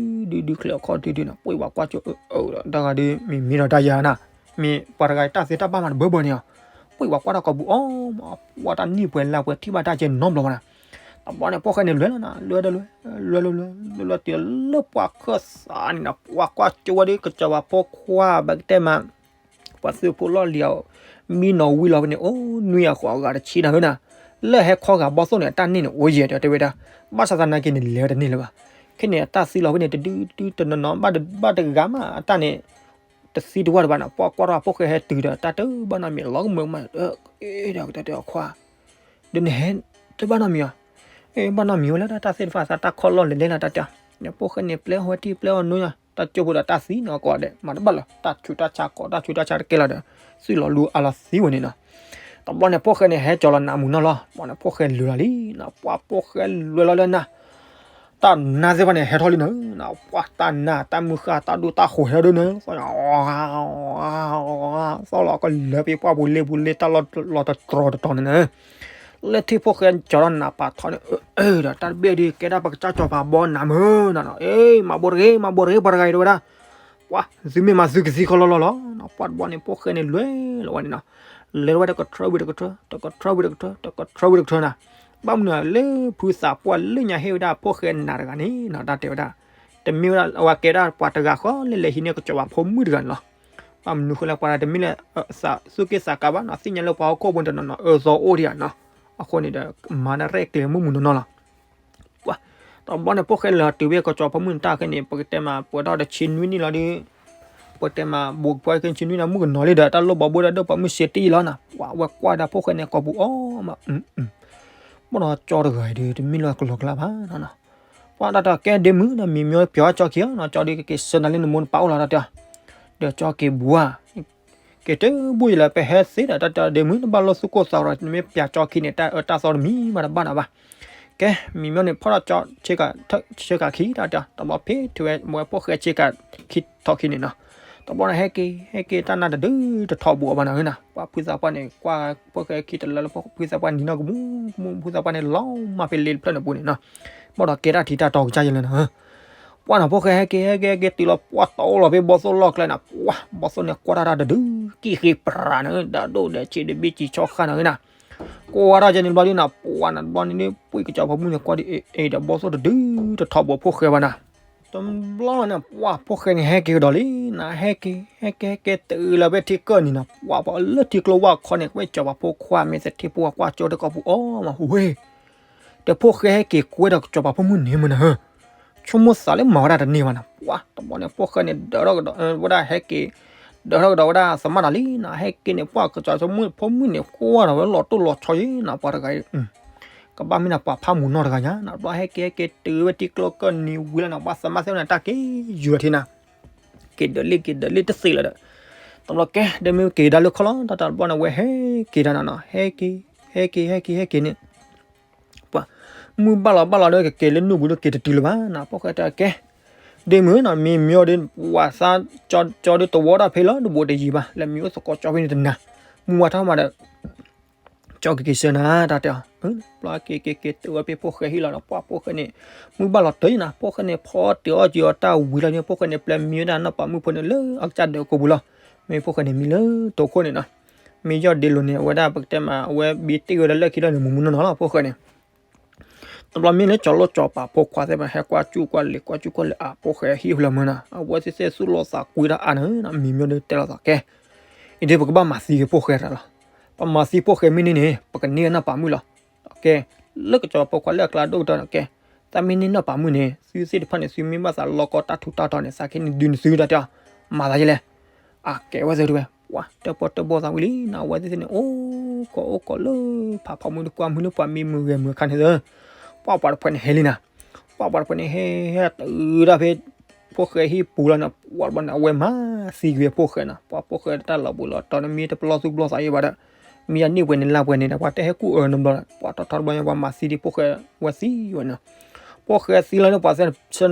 ဒု ဒု ချံးလီၤခီၣ်ဒုဒုနီၤ ပှၤဘၣ်ကွၢ်ကၠိအၢအၢဒီး တၢ်ဂၤဒုး မ့ၢ်မ့ၢ်ဒီးတၢ်ယၤနၤ မ့ၢ်ပှၤတဂၤတၢ်သ့တၢ်ဘၣ်မးတဘၢဘၢန့ၣ်လီၤ ပှၤဘၣ်ကွၢ်တၢ်ကိာ်ပူၤအီၤမး ပှၤတၢ်နံၣ်ပှဲၤလါပှဲၤထံၣ်ဘၣ်တၢ်ကဲနီတဘျီဘၣ်နီၤ တဘျီန့ၣ် ဖိၣ်ဃဲန့ၣ်လဲၤလီၤနၤ လဲၤဒီးလဲၤ လဲၤလဲၤလဲၤ လဲၤလီၤတုၤလၢပှၤခၢၣ်သးန့ၣ်နီၤ ပှၤကွၢ်ကၠိဝဲဒ်ကစီၤပၤဖိခွါ ပကတဲမး ပှၤသုးဖိလီၢ်လံၤအီၤ မံနီၤဝံၤလီၤဖဲန့ၣ် အိၣ်နွံအဃိးအဂၤတဆံနၤဖဲနၤ လၢဟဲခီဂာ်ဘီသိၣ်န့ၣ် အတၢ်န့ၢ်န့ၣ်အိၣ်ယဲၢ်တဲဝဲဒၣ် ဘၣ်ဆၣ်သနာ်က့န့ၣ် လဲၤဝဲတန့ၢ်လၢၤဘၣ် ခဲန့ၣ် အတၢ်သံလီၤဖဲန့ၣ် တဒုဒုတနီၤနီၤ ဘၣ်တဂၤမး အတၢ်န့ၣ် တသံတဝၢ်တဘၣ်နီၤ ပှၤကွၢ်ထီၣ်ဖိၣ်ဃဲဟဲတုၤဒီး တၢ်တဘၣ်နီတမံၤလီၤကမၢကမၣ် အ့ဒီးကတဲတဲအီၤခွါ ဒီးနဟဲ တဘၣ်နီတမံၤအီၤ အ့ ဘၣ်နီတမံၤဝဲလၢတၢ်သ့ၣ်တဖၣ်သးတၢ်ခီၣ်လီၢ်လဲၤလဲၤလၢတၢ်တဲ ဖိၣ်ဃဲန့ၣ် ပျဲအီၤဝဲထံၣ်ပျဲအီၤနိညါ တၢ်ကၠိဖိဒီးတၢ်သံနီၤ ကိးဂၤဒဲး မၤတဘၣ်လၢၤ တၢ်ဆူးတၢ်ဆါကိး တၢ်ဆူးတၢ်ဆါတကဲလီၤဒီး သုးလီၤလူအါလီၤသံဝဲန့ၣ်နီၤ တဘျီန့ၣ် ဖိၣ်ဃဲန့ၣ် ဟဲကၠီၤလီၤနးမုာ်နီၢ်လီၤ ဘၣ်န့ၣ် ဖိၣ်ဃဲလဲၤလီၤလံနီၤ ပှၤဖိၣ်ဃဲလဲၤလီၤလၢနၤ တၢ်နါသ့ၣ်တဖၣ်န့ၣ် ဟဲထီၣ်လံနီၤ ပှၤတၢ်နါ တၢ်မုၢ်ဃၢ် တၢ်ဒိၣ်တၢ်ဃိၤဟဲဒိၣ်န့ၣ် သီၣ်လီၤကလၢပှဲၤပှၢ်ပူၤလ့ပူၤလ့ တၢ်လီၤတတြီၤတတီၤန့ၣ်နီၤ လၢထံၣ်ဖိၣ်ဃဲကၠီၤထီၣ်နးပာ်ထီန့ၣ် အၢ ဒီးတၢ်တဘ့ၣ်ဒုးကဲဒၣ်ပကစၢ်စီၤပၤဘီနးမုာ်နီၤနီၤ အ့ မၤဘိတဂ့ၤ မၤဘိတဂ့ၤ ပှၤတဂၤအံၤတဲဝဲဒၣ် ပှၤ သုမ့ၢ်မၤသုကသံခီလီၤလီၤလီၤ ပှၤတဘျီန့ၣ် ဖိၣ်ဃဲန့ၣ်လဲၤလီၤဝဲန့ၣ်နီၤ လဲၤလီၤဝဲတကထၢဝံၤတကထၢ တကထၢဝံၤတကထၢ တကထၢဝံၤတကထၢနၤ ဘၣ်မနုၤ လၢဖုသးပှၢ်လၢညါဟ့ၣ်ဝဲဒၣ်ဖိၣ်ဃဲနးတဂၤန့ၣ်နီၤ တၢ်တဲဝဲဒၣ် တမ့ၢ်ဝဲဒၣ်အဝဲကဲဒၣ်ပှၤတဂၤဃီလၢလဲၤဟံးန့ၢ်ကစီၤပၤဖိမုၣ်တဂၤန့ၣ်လီၤ ဘၣ်မနုၤဃိလၢပှၤတမ့ၢ်လၢ သူၣ်က့ၣ်သးကါဘၣ်နီၤ သ့ၣ်ညါလၢပှၤဟီၣ်ခိၣ်ဖိတနီၤနီၤ အၢသီအိၣ်ဒံးဧါနီၤ အဃိန့ၣ်ဒီး မၤနရဲၣ်ကျဲၤမုၢ်မုၢ်နီၢ်နီၢ်လီၤ ပှၤ တဘျီန့ၣ် ဖိၣ်ဃဲလဲၤတုၤဝဲကစီၤပၤဖိမုၣ်န့ၣ်တၢ်ခဲန့ၣ် ပကတဲမး ပှဲၤထီၣ်တဆံနွံနံၣ်လီၤဒီး ပကတဲမး ဘူးကပှၢ်ကဆံနွံနံၣ် မုၣ်ကနီၤလံဒီး တၢ်လိၣ်ဘီဘိဒီး ဒိၣ်ပှၤမုၢ်စ့တံၢ်လီၤနီၤ ပှၤဝဲကွၢ်ဒၣ်ဖိၣ်ဃဲန့ၣ် ကိာ်ပူၤအီၤမး ဘၣ်ဒီးကၠီတဂၤအံၤဒီး တမ့ၢ်လၢကလီကလီဘၣ်နီၤ ပှၤတၢ်တၢ်ကဲဒ့မုၣ်ဒီး မံမံပျီကၠီခံနီၤ ကၠီဒီးကက့ၤဆၢနၤလၢနမိၢ်နပၢ်အိၣ်လီၤတၢ်တဲ ဒီးကၠီက့ၤဘူးဧါ က့ၤတဘူၣ်ယလၢပဟဲသ့ဒီး တၢ်တၢ်ဒ့မုၣ် နဘၣ်လိၣ်သူၣ်ကိၢ်သးဂီၤ နမ့ၢ်ပျးကၠီခံန့ၣ် တၢ်အၢတၢ်သီတမံၤမးတဘၣ်နီၤဘၣ်. ကဲ မံၤမီၢ်န့ၣ် ဖီၣ်ထီၣ်ကၠီဆ့ကၤခံ တၢ်တဲအီၤ တဘျီဖဲးထံၣ်ဝဲ မ့ၢ်ဝဲဖိၣ်ဃဲဆ့ကၤခံထီၣ်ခံန့ၣ်နီၤ, တဘျီန့ၣ် ဟဲက့ၤ ဟဲက့ၤတၢ်နါတဒု တထီၣ်ဘူးအီၤဘၣ်နီၤနီၤ, ပှၤဖုသးပှၢ်န့ၣ် ကွၢ်ဖိၣ်ဃဲခံတလၢလၢ ဖုသးပှၢ်နံၤနီၢ်ကမူကမူ ဖုသးပှၢ်န့ၣ် လီၤမၢ်ဖဲလ့တဖျၢၣ်န့ၣ်ပူၤန့ၣ်နီၤ, ဘၣ်ဒီးကဲတၢ်ထံးတၢ်တီကစၢ်ယဲလၢနီၤ ပှၢ်နီၤ ဖိၣ်ဃဲဟဲက့ၤ ဟဲက့ၤ ဟဲက့ၤတုၤလီၤ ပှၢ်တီလီၤဖဲဘီသိၣ်လီၢ်ကျဲနီၤ, ပှၢ် ဘီသိၣ်န့ၣ် ကွၢ်တၢ်တၢ်တဒု ကံၣ်ဃ့ပရၤနီၤ, ဒီးဒိၣ်ဒီးဆံးဒီးဘ့ၣ်စံးဆီဃၣ်နီၤနီၤ, ကွၢ်တၢ်ကဲန့ၣ်ဘျီဒုနီၤ, ပှၢ်နီၤ တဘျီန့ၣ် ပှ့ၤကစီၤပၤမုၣ်န့ၣ် ကွၢ်ဒ်အံၤဒီး ဘီသိၣ်တဒု တထီၣ်ဘူးဖိၣ်ဃဲဘၣ်နီၤ, တဘျီန့ၣ် ပှၢ် ဖိၣ်ဃဲန့ၣ် ဟဲက့ၤကဒီးလံနီၤ, ဟဲက့ၤ ဟဲက့ၤ ဟဲက့ၤတုၤလီၤဖဲထံကၢၢ်နံၤနီၤ, ပှၢ် ပှၤလၢထံကျိဝၢ်ခီန့ၣ် ကွဲးကစီၤပၤဖိခွါ မ့ၢ်သထ့ဖိခွါ ကၠိတကိးပူၤအီၤမး ဟူးဝဲ ဒီးဖိၣ်ဃဲဟဲက့ၤကွဲဒီးကစီၤပၤဖိမုၣ်န့ၣ်မနုၤဧၢ, ဆိကမိၣ်သးလၢမၤဝဲဒၣ်တန့ၢ်ဘၣ်နီၤ, ပှၢ် တဘျီန့ၣ် ဖိၣ်ဃဲန့ၣ် ဒၢးထီၣ်ကဒီးဝဲဒၣ် ဟဲက့ၤ ဒၢးထီၣ်ကဒီးဝဲဒၣ်သမၣ်တၢ်လံနီၤ, ဟဲက့ၤန့ၣ် ပှၢ် ကစီၤပၤဖိမုၣ်န့ၣ် ကွၢ်ဒီးဝဲလီၤတိၢ်လီၤဆီယဲနီၤ, ပှၤတဂၤအံၤ ကဘၣ်မ့ၢ်နၤပှၤဖးမုၢ်နီၢ်တဂၤညါနီၤ, တဘျီဟဲက့ၤဟဲက့ၤတုၤဝဲထံကျိကၢၢ်နံၤဝံၤလီၤနီၤ, ပှၢ် သမၣ်သ့ၣ်န့ၣ် တၢ်က့ၤယုာ်ထံနီၤ က့ၤဒၢးလံ က့ၤဒၢးလံတသ့လၢၤဒီး, တဘျီကဲ ဒ်မ့ၢ်က့ၤဒါလၢခီလီၤ တၢ်တဘျီန့ၣ် အဝဲဟဲက့ၤတၢ်နီၤနီၤ ဟဲက့ၤ ဟဲက့ၤ ဟဲက့ၤ ဟဲက့ၤန့ၣ် ပှၤ မုၢ်ဘၣ်လီၤဘၣ်လီၤဒီး ကက့ၤလၢနူၢ်ပူၤဒီး က့ၤတတုၤလၢၤဘၣ်နီၤ, ဖိၣ်ဃဲတဲကဲ ဒ်မုၢ်နီၤ မ့ၢ်မ့ၢ်အီၤဒီး ပှၤသးကၠီဒီးတဝီတၢ်ဖဲလီၤ တဘိးတယံၤဘၣ် လဲၤမံၤအိၣ်သကိးကၠီဖဲန့ၣ်တနၤ, မုၢ်ဝါထီၣ်မးဒီး ကၠီကက့ၤဆၢနၤ တၢ်တဲအီၤ, ဘျီက့ၤက့ၤက့ၤတုၤဝဲဖဲဖိၣ်ဃဲဟံၣ်လီၤနီၤ, ပှၢ် ဖိၣ်ဃဲန့ၣ် မုၢ်ဘၣ်လီၤတၢ်နီၤ, ဖိၣ်ဃဲန့ၣ် ဖီတ့ၢ်အီၣ်က့ၤအီၤတၢ်ဝံၤလီၤန့ၣ် ဖိၣ်ဃဲန့ၣ် ပျဲမံဝဲဒၣ်နီၢ်ပၤမုၣ်ဖိန့ၣ်လၢအကစၢ်ဒၢးကိးပူၤလီၤ, မ့ၢ်ဖိၣ်ဃဲန့ၣ်မံလၢတိခိၣ်န့ၣ်နီၤ, မ့ၢ်ယီၢ်ဒ့လိၤန့ၣ် အဝဲဒၣ်ပကတဲမး အဝဲဘံတ့ၢ်ဝဲဒၣ်လၢခံလီၤန့ၣ် မုၢ်မုၢ်နီၢ်နီၢ်လီၤ ဖိၣ်ဃဲန့ၣ် တဘျီမ့ၢ်လၢကၠီၤလိၣ်ကၠီၤပၤဖိခွါသ့ၣ်တဖၣ် ဟဲကွၢ်ကၠူၣ်ကွၢ်လံာ် ကွၢ်ကၠူၣ်ကွၢ်လံာ် အဖိၣ်ဃဲဟံၣ် ဟူလၢမုၢ်နီၤ အဝဲသ့ၣ်သူၣ်လီၤသးကွံတၢ်အါန့ၣ် မံၤမ့ၢ်ဒုးတဲလီၤသးကဲ, အံၤဒုး ပကဘၣ်မၤသံက့ၤဖိၣ်ဃဲတၢ်လီၤ. ပမၤသံဖိၣ်ဃဲမ့ၢ်န့ၣ်န့ၣ် ပကန့ၢ်နီၢ်ပၤမုၣ်လီၤ. ကဲ, လၢကၠီၤပၤဖိခွါလၢအကျါဒိၣ်ကတၢၢ်န့ၣ်ကဲ, သးမ့ၢ်န့ၢ်နီၢ်ပၤမုၣ်န့ၣ် သုသ့ၣ်တဖၣ်န့ၣ် သုမ့ၢ်ဘၣ်သးလီကီတၢ်ထူးတၢ်တီၤန့ၣ် သးကဟ့ၣ်န့ၢ်ဒုးန့ၢ်သုတၢ်တဲအီၤ, မၤသးယဲလဲၣ်. အကဲဝဲသ့ၣ်တဝဲ, ပှၤတၢၣ်ပီၣ်တၢၣ်ဘီၣ်သးဝံၤလံနီၤ အဝဲသ့ၣ်န့ၣ် အိၣ်ကိးအိၣ်ကိးလၢ ဖးဖီမုၢ်တကွၢ်မုၢ်လၢပှၤမံမုၢ်ဂဲၤမုၢ်အခါန့ၣ်သၢ, ပှၤပှၤတဖုန့ၣ်ဟဲလံနီၤ, ပှၤပှၤတဖုန့ၣ်ဟဲဟဲတုၤဒၣ်ဖဲ ဖိၣ်ဃဲဟံၣ်ပူၤလီၤန့ၣ် ပှၤတဘျီန့ၣ် အဝဲမၤသံကွံာ်ဖိၣ်ဃဲနီၤ, ပှၤဖိၣ်ဃဲတၢ်လီၤဘှံးလီၤတီၤန့ၣ် မ့ၢ်တပလီၢ်သူၣ်ပလီၢ်သးယဲဘၣ်ဒီး, မ့ၢ်အန့ၢ်ပှဲၤန့ၣ်လၢပှဲၤန့ၣ်ဒီး ပှၤတဟဲကူၣ်အၢတဘျီဒီး ပှၤထီၣ်ထီတဘျီန့ၣ် ပှၤမၤသံဒံးဖိၣ်ဃဲဝဲသံဝဲန့ၣ်, ဖိၣ်ဃဲသံလီၤန့ၣ် ပှၤသၢ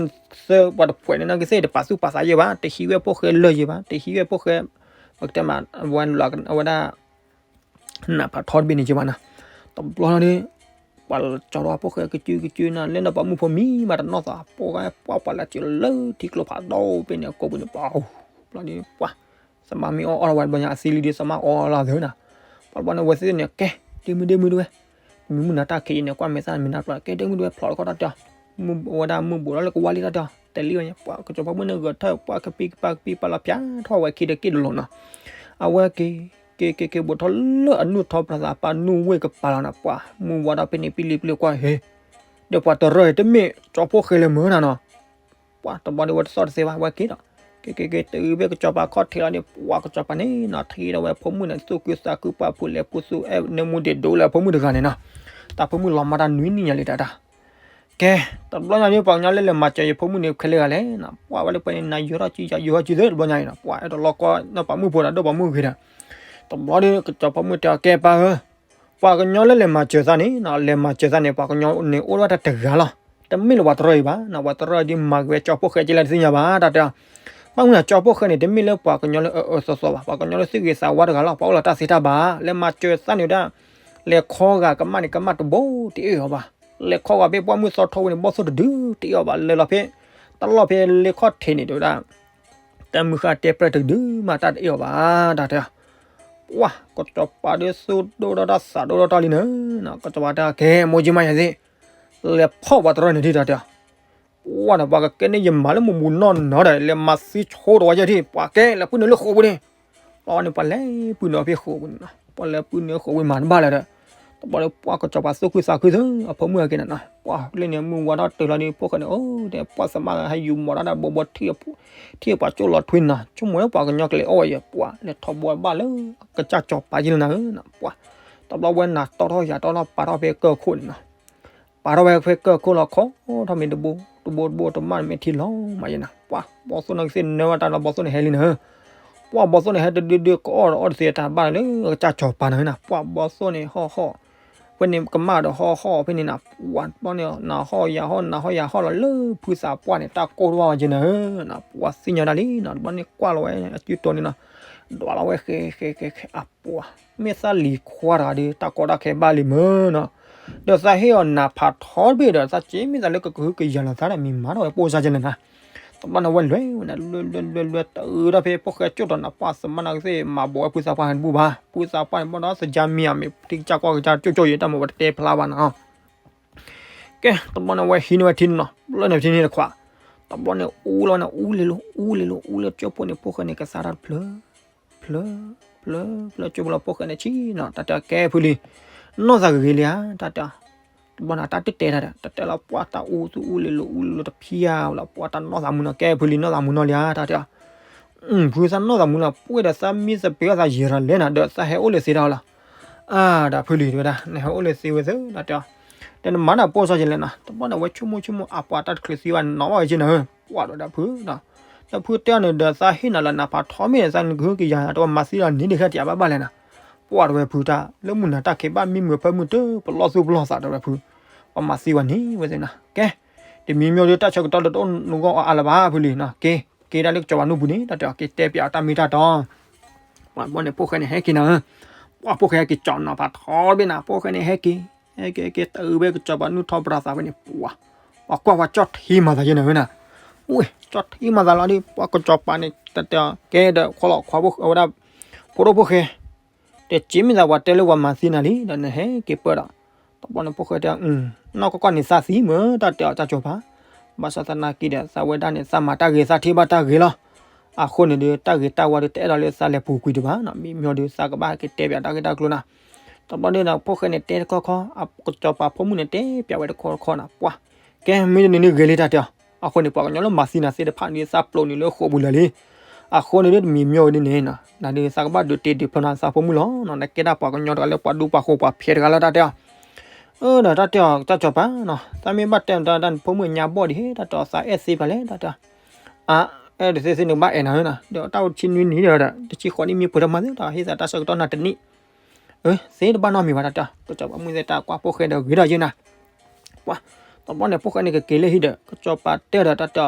သၢပှၤတဖုန့ၣ် နာ်က့သ့ၣ်တပာ်သူၣ်ပာ်သးယဲဘၣ်, တဟံးဝဲဖိၣ်ဃဲလၢာ်ယဲဘၣ်, တဟံးဝဲဖိၣ်ဃဲ ပကတဲမး အဝဲဒၣ် နးဖးထီတဘ့ၣ်န့ၣ်က့ဘၣ်နီၤ, တဘျီလီၤဒီး ပှၤကၠီၤထီၣ်ဖိၣ်ဃဲကစုကစုနီၤ လၢနီၢ်ပၤမုၣ်ဖိမံၤမးတနီၣ်သး ပှၤပှၤလၢကၠီၤလၢထံကျိဖးဒိၣ်ဖဲန့ၣ် အကိာ်ပူၤန့ၣ် ပှၤ ဘျီဒီး ပှၤ သမၣ်မ့ၢ်အီၣ်အီၣ်လီၤဝဲတဘျီညါ အသံလံဒီး သမၣ်အီၣ်လီၤသၢနီၤ, ပှၤတဘျီန့ၣ် အဝဲသ့ၣ်န့ၣ် ကဲ ဒ့မုၣ်ဒ့မုၣ်ဒ်ဝဲ မံၤမုၢ်နၤတၢ်ခံးအံၤန့ၣ် ကွၢ်မဲာ်သၣ်မံၤနၤတဘျီ ကဲဒ့မုၣ်ဒ်ဝဲ ဖျိးတခီတၢ်တဲအီၤ, မုၢ်ဝဲဒၣ်မုၢ်ဘူးလီၤလၢကဝါလံတၢ်တဲအီၤ တလံဝဲညါ ပှၤကၠီၤပၤမုၣ်န့ၣ်ဂဲၤထၢၣ် ပှၤကပံကပၤကပံပာ်လီၤဖၠးထီၣ်ဝဲခံဒီးက့ၣ်ဒလိၤနီၤ, အဝဲက့ၤ က့ၤက့ၤက့ၤဘူးထီၣ်လၢအနူၢ်ထီပှၤသးပှၢ်နူၢ်ဝ့ၢ်ကပၤလီၤနီၤ, ပှၤမုၢ်ဝါထီၣ်ဖဲန့ၣ် ပံလံပံလံကွၢ်ဟ့ ဒီးပှၤတရၢၢ်အံၤတမ့ၢ်ကၠီၤဖိၣ်ဃဲလၢမုၢ်နၤနီၤ, ပှၤတဘျီဒီးဝဲတသီၣ်တသဲဘၣ် ဝဲက့ၤဒီး က့ၤက့ၤက့ၤတုၤဖဲကၠီၤပၤခီၣ်ထံးလီၤန့ၣ် ပှၤကၠီၤပၤန့ၣ်နီၤ ထံၣ်ဒီးဝဲဖိမုၣ်န့ၣ် သူၣ်ခုသးခုပာ်ဖှိၣ်လဲၤပူသူအဲၣ်နၢမူဒံးဒိၣ်လၢအဖိမုၣ်တဂၤန့ၣ်နီၤ, တၢ်ဖိမုၣ်လီၤမၢ်တၢ်နွံနံၣ်ညါလံတၢ်တၢ် ကဲ, တဘျီညါန့ၣ် ပှၤကညီလၢလဲၤမၤစၢၤယဖိမုၣ်န့ၣ် ခဲလၢာ်ဂၤလဲၣ်နီၤ, ပှၤဝဲလၢပှဲၤန့ၣ် နၤယိၤထီၣ်စုယၤယိၤထီၣ်စုသၢတဘျီညါအံၤနီၤ, ပှၤအဲၣ်ဒိးလီကီနီၢ်ပၤမုၣ်ဖိဒီးဒိၣ်ပၤမုၣ်ဂ့ၤဒီး, တဘျီဒီးကၠီၤပၤမုၣ်တဲအီၤ ကဲပၢ်ဧၢ, ပှၤကညီလၢလဲၤမၤစၢၤသးန့ၣ်နီၤ လဲၤမၤစၢၤသးန့ၣ် ပှၤကညီန့ၣ်အိၣ်ဝဲဒၣ်တဂၤလီၤ, တမ့ၢ်လၢပှၤတရၢၢ်အံၤဘၣ်နီၤ, ပှၤတရၢၢ်အံၤဒ်မၤက့ၤဝဲကၠီၤဖိၣ်ဃဲက့လၢတသ့ၣ်ညါဘၣ် တၢ်တဲအီၤ, ဘၣ်မနုၤကၠီၤဖိၣ်ဃဲန့ၣ် တမ့ၢ်လၢပှၤကညီလၢအအၢအၢသီသီဘၣ်, ပှၤကညီလၢသူၣ်ဂ့ၤသးဝါတဂၤလီၤ, ပှၤအိၣ်လီၤတၢ်သ့တၢ်ဘၣ်, လဲၤမၤစၢၤသးန့ၣ်ဝဲဒၣ် လဲၤခီဂာ်ကမၣ်န့ၣ် ကမၣ်တဘိတအ့ၣ်အီၤဘၣ်, လဲၤခီဂာ်ဖဲပှၢ်မုၢ်သီထီဝဲန့ၣ် ဘီၣ်သိၣ်တဒုတအ့ၣ်အီၤဘၣ်, လဲၤလီၤဖဲ တၢ်လီၢ်ဖဲလ့ခီၣ်ထံးန့ၣ် တဲဝဲဒၣ် တၢ်မုၢ်ဃၢ်တဲပြဲၢ်တဒုမးတၢ်တအ့ၣ်အီၤဘၣ် တၢ်တဲ, ပှၤ ကစီၤပၤဒီးသူၣ်ဒိၣ်ထီၣ်တၢ်သးဒိၣ်ထီၣ်တၢ်လံန့ၣ်, ကစီၤပၤတဲ ကဲ မိၢ်ကၠံမးယၤသ့ၣ်, လဲၤဖီၣ်ပှၤတရၢၢ်န့ၣ်ဒံး တၢ်တဲ ပှၢ်ဒီး ပှၤကကဲန့ၢ်ယမၤလၢမူးမူးနီၢ်နီၢ်ဒီး လဲၤမၤသံဆိတဝီယဲၢ်ထံၣ်, ပှၤကဲ လဲၤပုၢ်နုာ်လၢဃိာ်ပူၤန့ၣ်, ပှၢ်န့ၣ် ပှၤလဲၤပုၢ်နုာ်ဃိာ်ဝံၤမၤတဘၣ်လၢၤဒီး, တဘျီဒီး ပှၢ်ကစီၤပၤသူၣ်ခုသးခုသၢ အဖိမုၣ်အက့န့ၣ်နီၤ, ပှၢ်လၢန့ၣ် မုၢ်ဝါထီၣ်တုၤလီၤဒီး ဖိၣ်ဃဲန့ၣ် အိၣ်ဒီး ပှၢ်သမါဟဲယူၤမီၤတၢ်ဒီး ဘိဘိထံၣ်ပှၤကၠိလီၤထွံနီၤ, ဆိကမိၣ်လၢပှၤကညီကလဲၤအီၣ်ဝဲယဲၢ် ပှၢ်လဲၤထီၣ်ဘိဘၣ်လၢ ကစၢ်စီၤပၤယဲၢ်လၢနၤဧၢနီၤ, ပှၢ် တဘျီဝဲနၤတီထီၣ်ယၤတီထီၣ် ပာ်ထီၣ်ဖဲကၢၢ်ခိၣ်န့ၣ်နီၤ ပာ်ထီၣ်ဝဲဖဲကၢၢ်ခိၣ်လီၤခီထီၣ်မ့ၢ်တဘိ တဘိတဘိတမၣ်မ့ၢ်ထံလီၤမးယဲၢ်နီၤ, ပှၢ် ဘီသိၣ်န့ၣ်ကသ့ၣ်နၢဘၣ်တၢ်လီၤ ဘီသိၣ်န့ၣ်ဟဲလံနၤဧၢ, ပှၢ်ဘီသိၣ်န့ၣ်ဟဲတဒုဒုကအီၣ်ဒီးအီၣ်တသ့တၢ်ဘၣ်လၢကစၢ်စီၤပၤနၤဧၢနီၤ, ပှၢ်ဘီသိၣ်န့ၣ်ဟီၣ်ဟီၣ် ပ ဖဲန့ၣ်ကမၣ်ဒီးဟီၣ်ဟီၣ်ဖဲန့ၣ်နီၤ, ပှၤတဘျီန့ၣ် နၤဟီၣ်ယၤဟီၣ် နၤဟီၣ်ယၤဟီၣ်လီၤ လၢဖုသးပှၢ်န့ၣ် တၢ်ကိၢ်တဝၢ်ဝဲက့ၤနၤဧၢနီၤ, ပှၤသ့ၣ်ညါတၢ်လံနီၤ, တဘျီန့ၣ်ကွၢ်လီၤဝဲအစုတီၤန့ၣ်နီၤ, ဒွးလီၤဝဲဃဲဃဲဃဲဃဲ အပှၤ မ့ၢ်သးလံၤခွါတဂၤဒီး တၢ်ကီတၢ်ခဲဘၣ်လံမ့ၢ်နီၤ, ဒီးသးဟ့ၣ်အီၤနးဖးထီတဘ့ၣ်ဒီး သးက့မ့ၢ်သးလၢကကဟုကယာ်လီၤသးဒီး မ့ၢ်မၤထီၣ်ဝဲပိၢ်စါက့ၤနၤနီၤ, တဘျီန့ၣ်ဝဲလဲၤဝဲန့ၣ် လွဲလွဲလွဲလွဲ တၢ်အုးထီၣ်ဖဲဖိၣ်ဃဲကၠိၣ်တီၤနၤ ပှၤသမါနၤကသ့ၣ် မၤဘိးဝဲဖုသးပှၢ်တဘူၣ်ဘၣ်, ဖုသးပှၢ်န့ၣ် ဘၣ်ဒီးသယါမံၤဧါ မ့ၢ်ထံကစၢ်ကီၢ်ကစၢ်ကၠိၣ်ကၠိၣ်ယံၤ တၢ်မ့ၢ်ပတတဲဖျါဘၣ်နီၤ ကဲ တဘျီန့ၣ်ဝဲဟံးန့ၢ်ဝဲထံန့ၣ်နီၤ, ပျၢၢ်န့ၣ်ထံန့ၣ်တခွး, တဘျီန့ၣ်အူလီၤန့ၣ် အူလံၤလိၤ အူလံၤလိၤ အူလၢကၠိၣ်ဖိန့ၣ် ဖိၣ်ဃဲန့ၣ် ကသါတၢ်တဖျၢၣ် ဖျၢၣ် ဖျၢၣ် ဖျၢၣ် ကၠိၣ်ဖိလီၤ ဖိၣ်ဃဲန့ၣ်ဆံးနီၤ, တၢ်တဲကဲဖုလံၤ, နီၢ်သးဂ့ၤဂ့ၤလံဧါ တၢ်တဲ, တဘျီန့ၣ် တၢ်တတဲတၢ်ဒီး တတဲလီၤ ပှၤတၢ်အူသူအူလံၤလိၤ အူလံၤလိၤ တဖျၢၣ်လီၤ ပှၤတၢ်နီၢ်သးမုာ်နီၤ ကဲဖုလံၤ နီၢ်သးမုာ်နီၤလံဧါ တၢ်တဲ ဖုသးနီၢ်သးမုာ်လီၤ ပှဲၤဒီးသးမံသပ့ၤအီၣ်သးယဲၤထီၣ်လဲၣ်နီၤ ဒီးသးဟဲအိၣ်လၢသ့တၢ်လီၤ, အၢ ဒီးဖုလံၤတဲဝဲဒၣ် နဟဲအိၣ်လၢသ့ဝဲသ့ တၢ်တဲ, ဒီးနမၤတၢ်ပိၢ်စါက့ၤလဲၣ်နီၤ, တဘျီန့ၣ်ဝဲဆိကမိၣ်ဆိကမိၣ် အပှၤတၢ်တချုးသံဘၣ်နီၤဘၣ်ဝဲက့ၤနီၤဧၢ, ပှၤဒီးဒီးဖုနီၤ, ဒီးဖုတဲအီၤန့ၣ်ဒီး သးဟ့ၣ်နၤလၢနးဖးထီမ့ၢ်န့ၣ် သးနကဟုကယာ်တဝဲမၤသံလီၤန့ၣ် ဒ်ခဲတယၤဘၣ်ဘၣ်လဲၣ်နီၤ, ပှၤတဝဲဖုတၢ် လၢမုၢ်နၤတၢ်ခံးဘၣ်မံမုာ်ဖၢမုာ်တပလီၢ်သူၣ်ပလီၢ်သးတဝဲဖု, ပှၤမၤသံဝဲန့ၣ်ဝဲသ့နီၤ, ကဲ တမံၤမ့ၢ်ဒီးတၢ်ဆၢကတီၢ်တအိၣ်နဂီၢ်အါလၢၤဘၣ်ဖုလံၤနီၤ, က့ၤ က့ၤဒၣ်လၢကစီၤပၤနူၢ်ပူၤန့ၣ် တၢ်တဲအီၤ က့ၤတဲပၠးအီၤတၢ်မ့ၢ်တၢ်တီ ပှၤဘျီန့ၣ် ဖိၣ်ဃဲန့ၣ် ဟဲက့ၤနၤဧၢ, ပှၤဖိၣ်ဃဲဟဲက့ၤကၠီၤနီၤဖးထီတဘ့ၣ်နၤ, ဖိၣ်ဃဲန့ၣ် ဟဲက့ၤ ဟဲက့ၤ ဟဲက့ၤ တၢ်အုးဝဲကစီၤပၤနူၢ်ထီၣ်ပတြၢၤသးဝဲန့ၣ် ပှၤ ပှၤကွၢ်ဝဲကၠီၣ်ထံမၤသးယဲနၤဧၢနၤ, ဝဲ ကၠီၣ်ထံမၤသးလီၤဒီး ပှၤကစီၤပၤန့ၣ် တၢ်တဲအီၤ ကဲဒီးခွီလီၤခွါဖိၣ်အဝဲဒၣ် ဖိဒိၣ်ဖိၣ်ဃဲ တက့ၤမ့ၢ်သးပှၤတဲလၢပှၤမၤသံနၤလံ ဒီးနဟဲက့ၤပၢၢ်ဒီး တဘျီန့ၣ် ဖိၣ်ဃဲတဲ နီၢ်ကီၢ်ကီၢ်န့ၣ်သးသံမ့ၢ် တၢ်တဲအီၤတၢ်ကစီၤပၤ, ဘၣ်ဆၣ်သနာ်က့ဒီး သးဝဲဒၣ်န့ၣ် သးမၤတၢ်ဂ့ၤသးထံၣ်ဘၣ်တၢ်ဂ့ၤလီၤ, အဃိန့ၣ်ဒီး တၢ်ဂ့ၤတၢ်ဝါဒီး တအဲၣ်ဒိးလၢသးလဲၤပူၤကွံာ်ဒံးဘၣ်နီၤ, မ့မ့ၢ်ဒီး သးကဘၣ်ဟဲက့ၤတဲပၠးတၢ်ဂ့ၢ်တၢ်ကျိၤနၤ, တဘျီန့ၣ်ဒီး ဖိၣ်ဃဲန့ၣ် တဲတခီခီ ကစီၤပၤဖိမုၣ်န့ၣ် တဲပၠးဝဲတခီတခီနၤ, ပှၤ ကဲ မ့ၢ်တန့ၣ်န့ၣ်ဂ့ၤလံတၢ်တဲအီၤ, အဃိန့ၣ် ပှၤကညီလၢမၤသံနၤသ့ၣ်တဖၣ်န့ၣ် သးပျိးနုာ်လၢဃိာ်ပူၤလၢာ်လံ, အဃိန့ၣ်ဒီး တမံၤမ့ၢ်ဝဲဒ်န့ၣ်နီၤ နဒုးသးကဘၣ်ဒုးတ့ဒုးဖျီနၤသးဖိမုၣ်လီၤနီၤ, နကဲဒၣ်ပှၤကညီတဂၤလၢပှၤဒူပှၤဃိၤပှၤဖျဲးတဂၤလီၤတၢ်တဲအီၤ, အၢ ဒီးတၢ်တဲအီၤတၢ်ကစီၤပၤနီၤ, သးမ့ၢ်ဘၣ်တဲတၢ် တၢ်ဖိမုၣ်ညါဘီၣ်ဒံးဟဲတၢ်တဲအီၤ သးအဲၣ်သ့ဖျါလဲၣ်တၢ်တဲအီၤ, အၢ အဲၣ်ဒိးသ့သ့နကဘၣ်အဲၣ်နၤဧၢနီၤ, ဒီးတၢ်အိၣ်တဆံနွံနံၣ်ဒီး တဆံဃိးနံၣ်မ့ၢ်ပှဲၤထီၣ်မၤသ့ဒီး ဟ့ၣ်သးတၢ်ဆၢကတီၢ်နၤတနံၣ် အၢ သ့တဘၣ်နီတမံၤဘၣ်တၢ်တဲအီၤ, ကစီၤပၤမုၣ်သ့ၣ်တၢ်ကွၢ်ဖိၣ်ဃဲဒီးဂ့ၤဒီးယဲနၤ, ပှၤ တဘျီန့ၣ် ဖိၣ်ဃဲန့ၣ်ကက့ၤလၢဟံၣ်ဒီး ကစီၤပၤတဲဒီးတၢ်တဲအီၤ,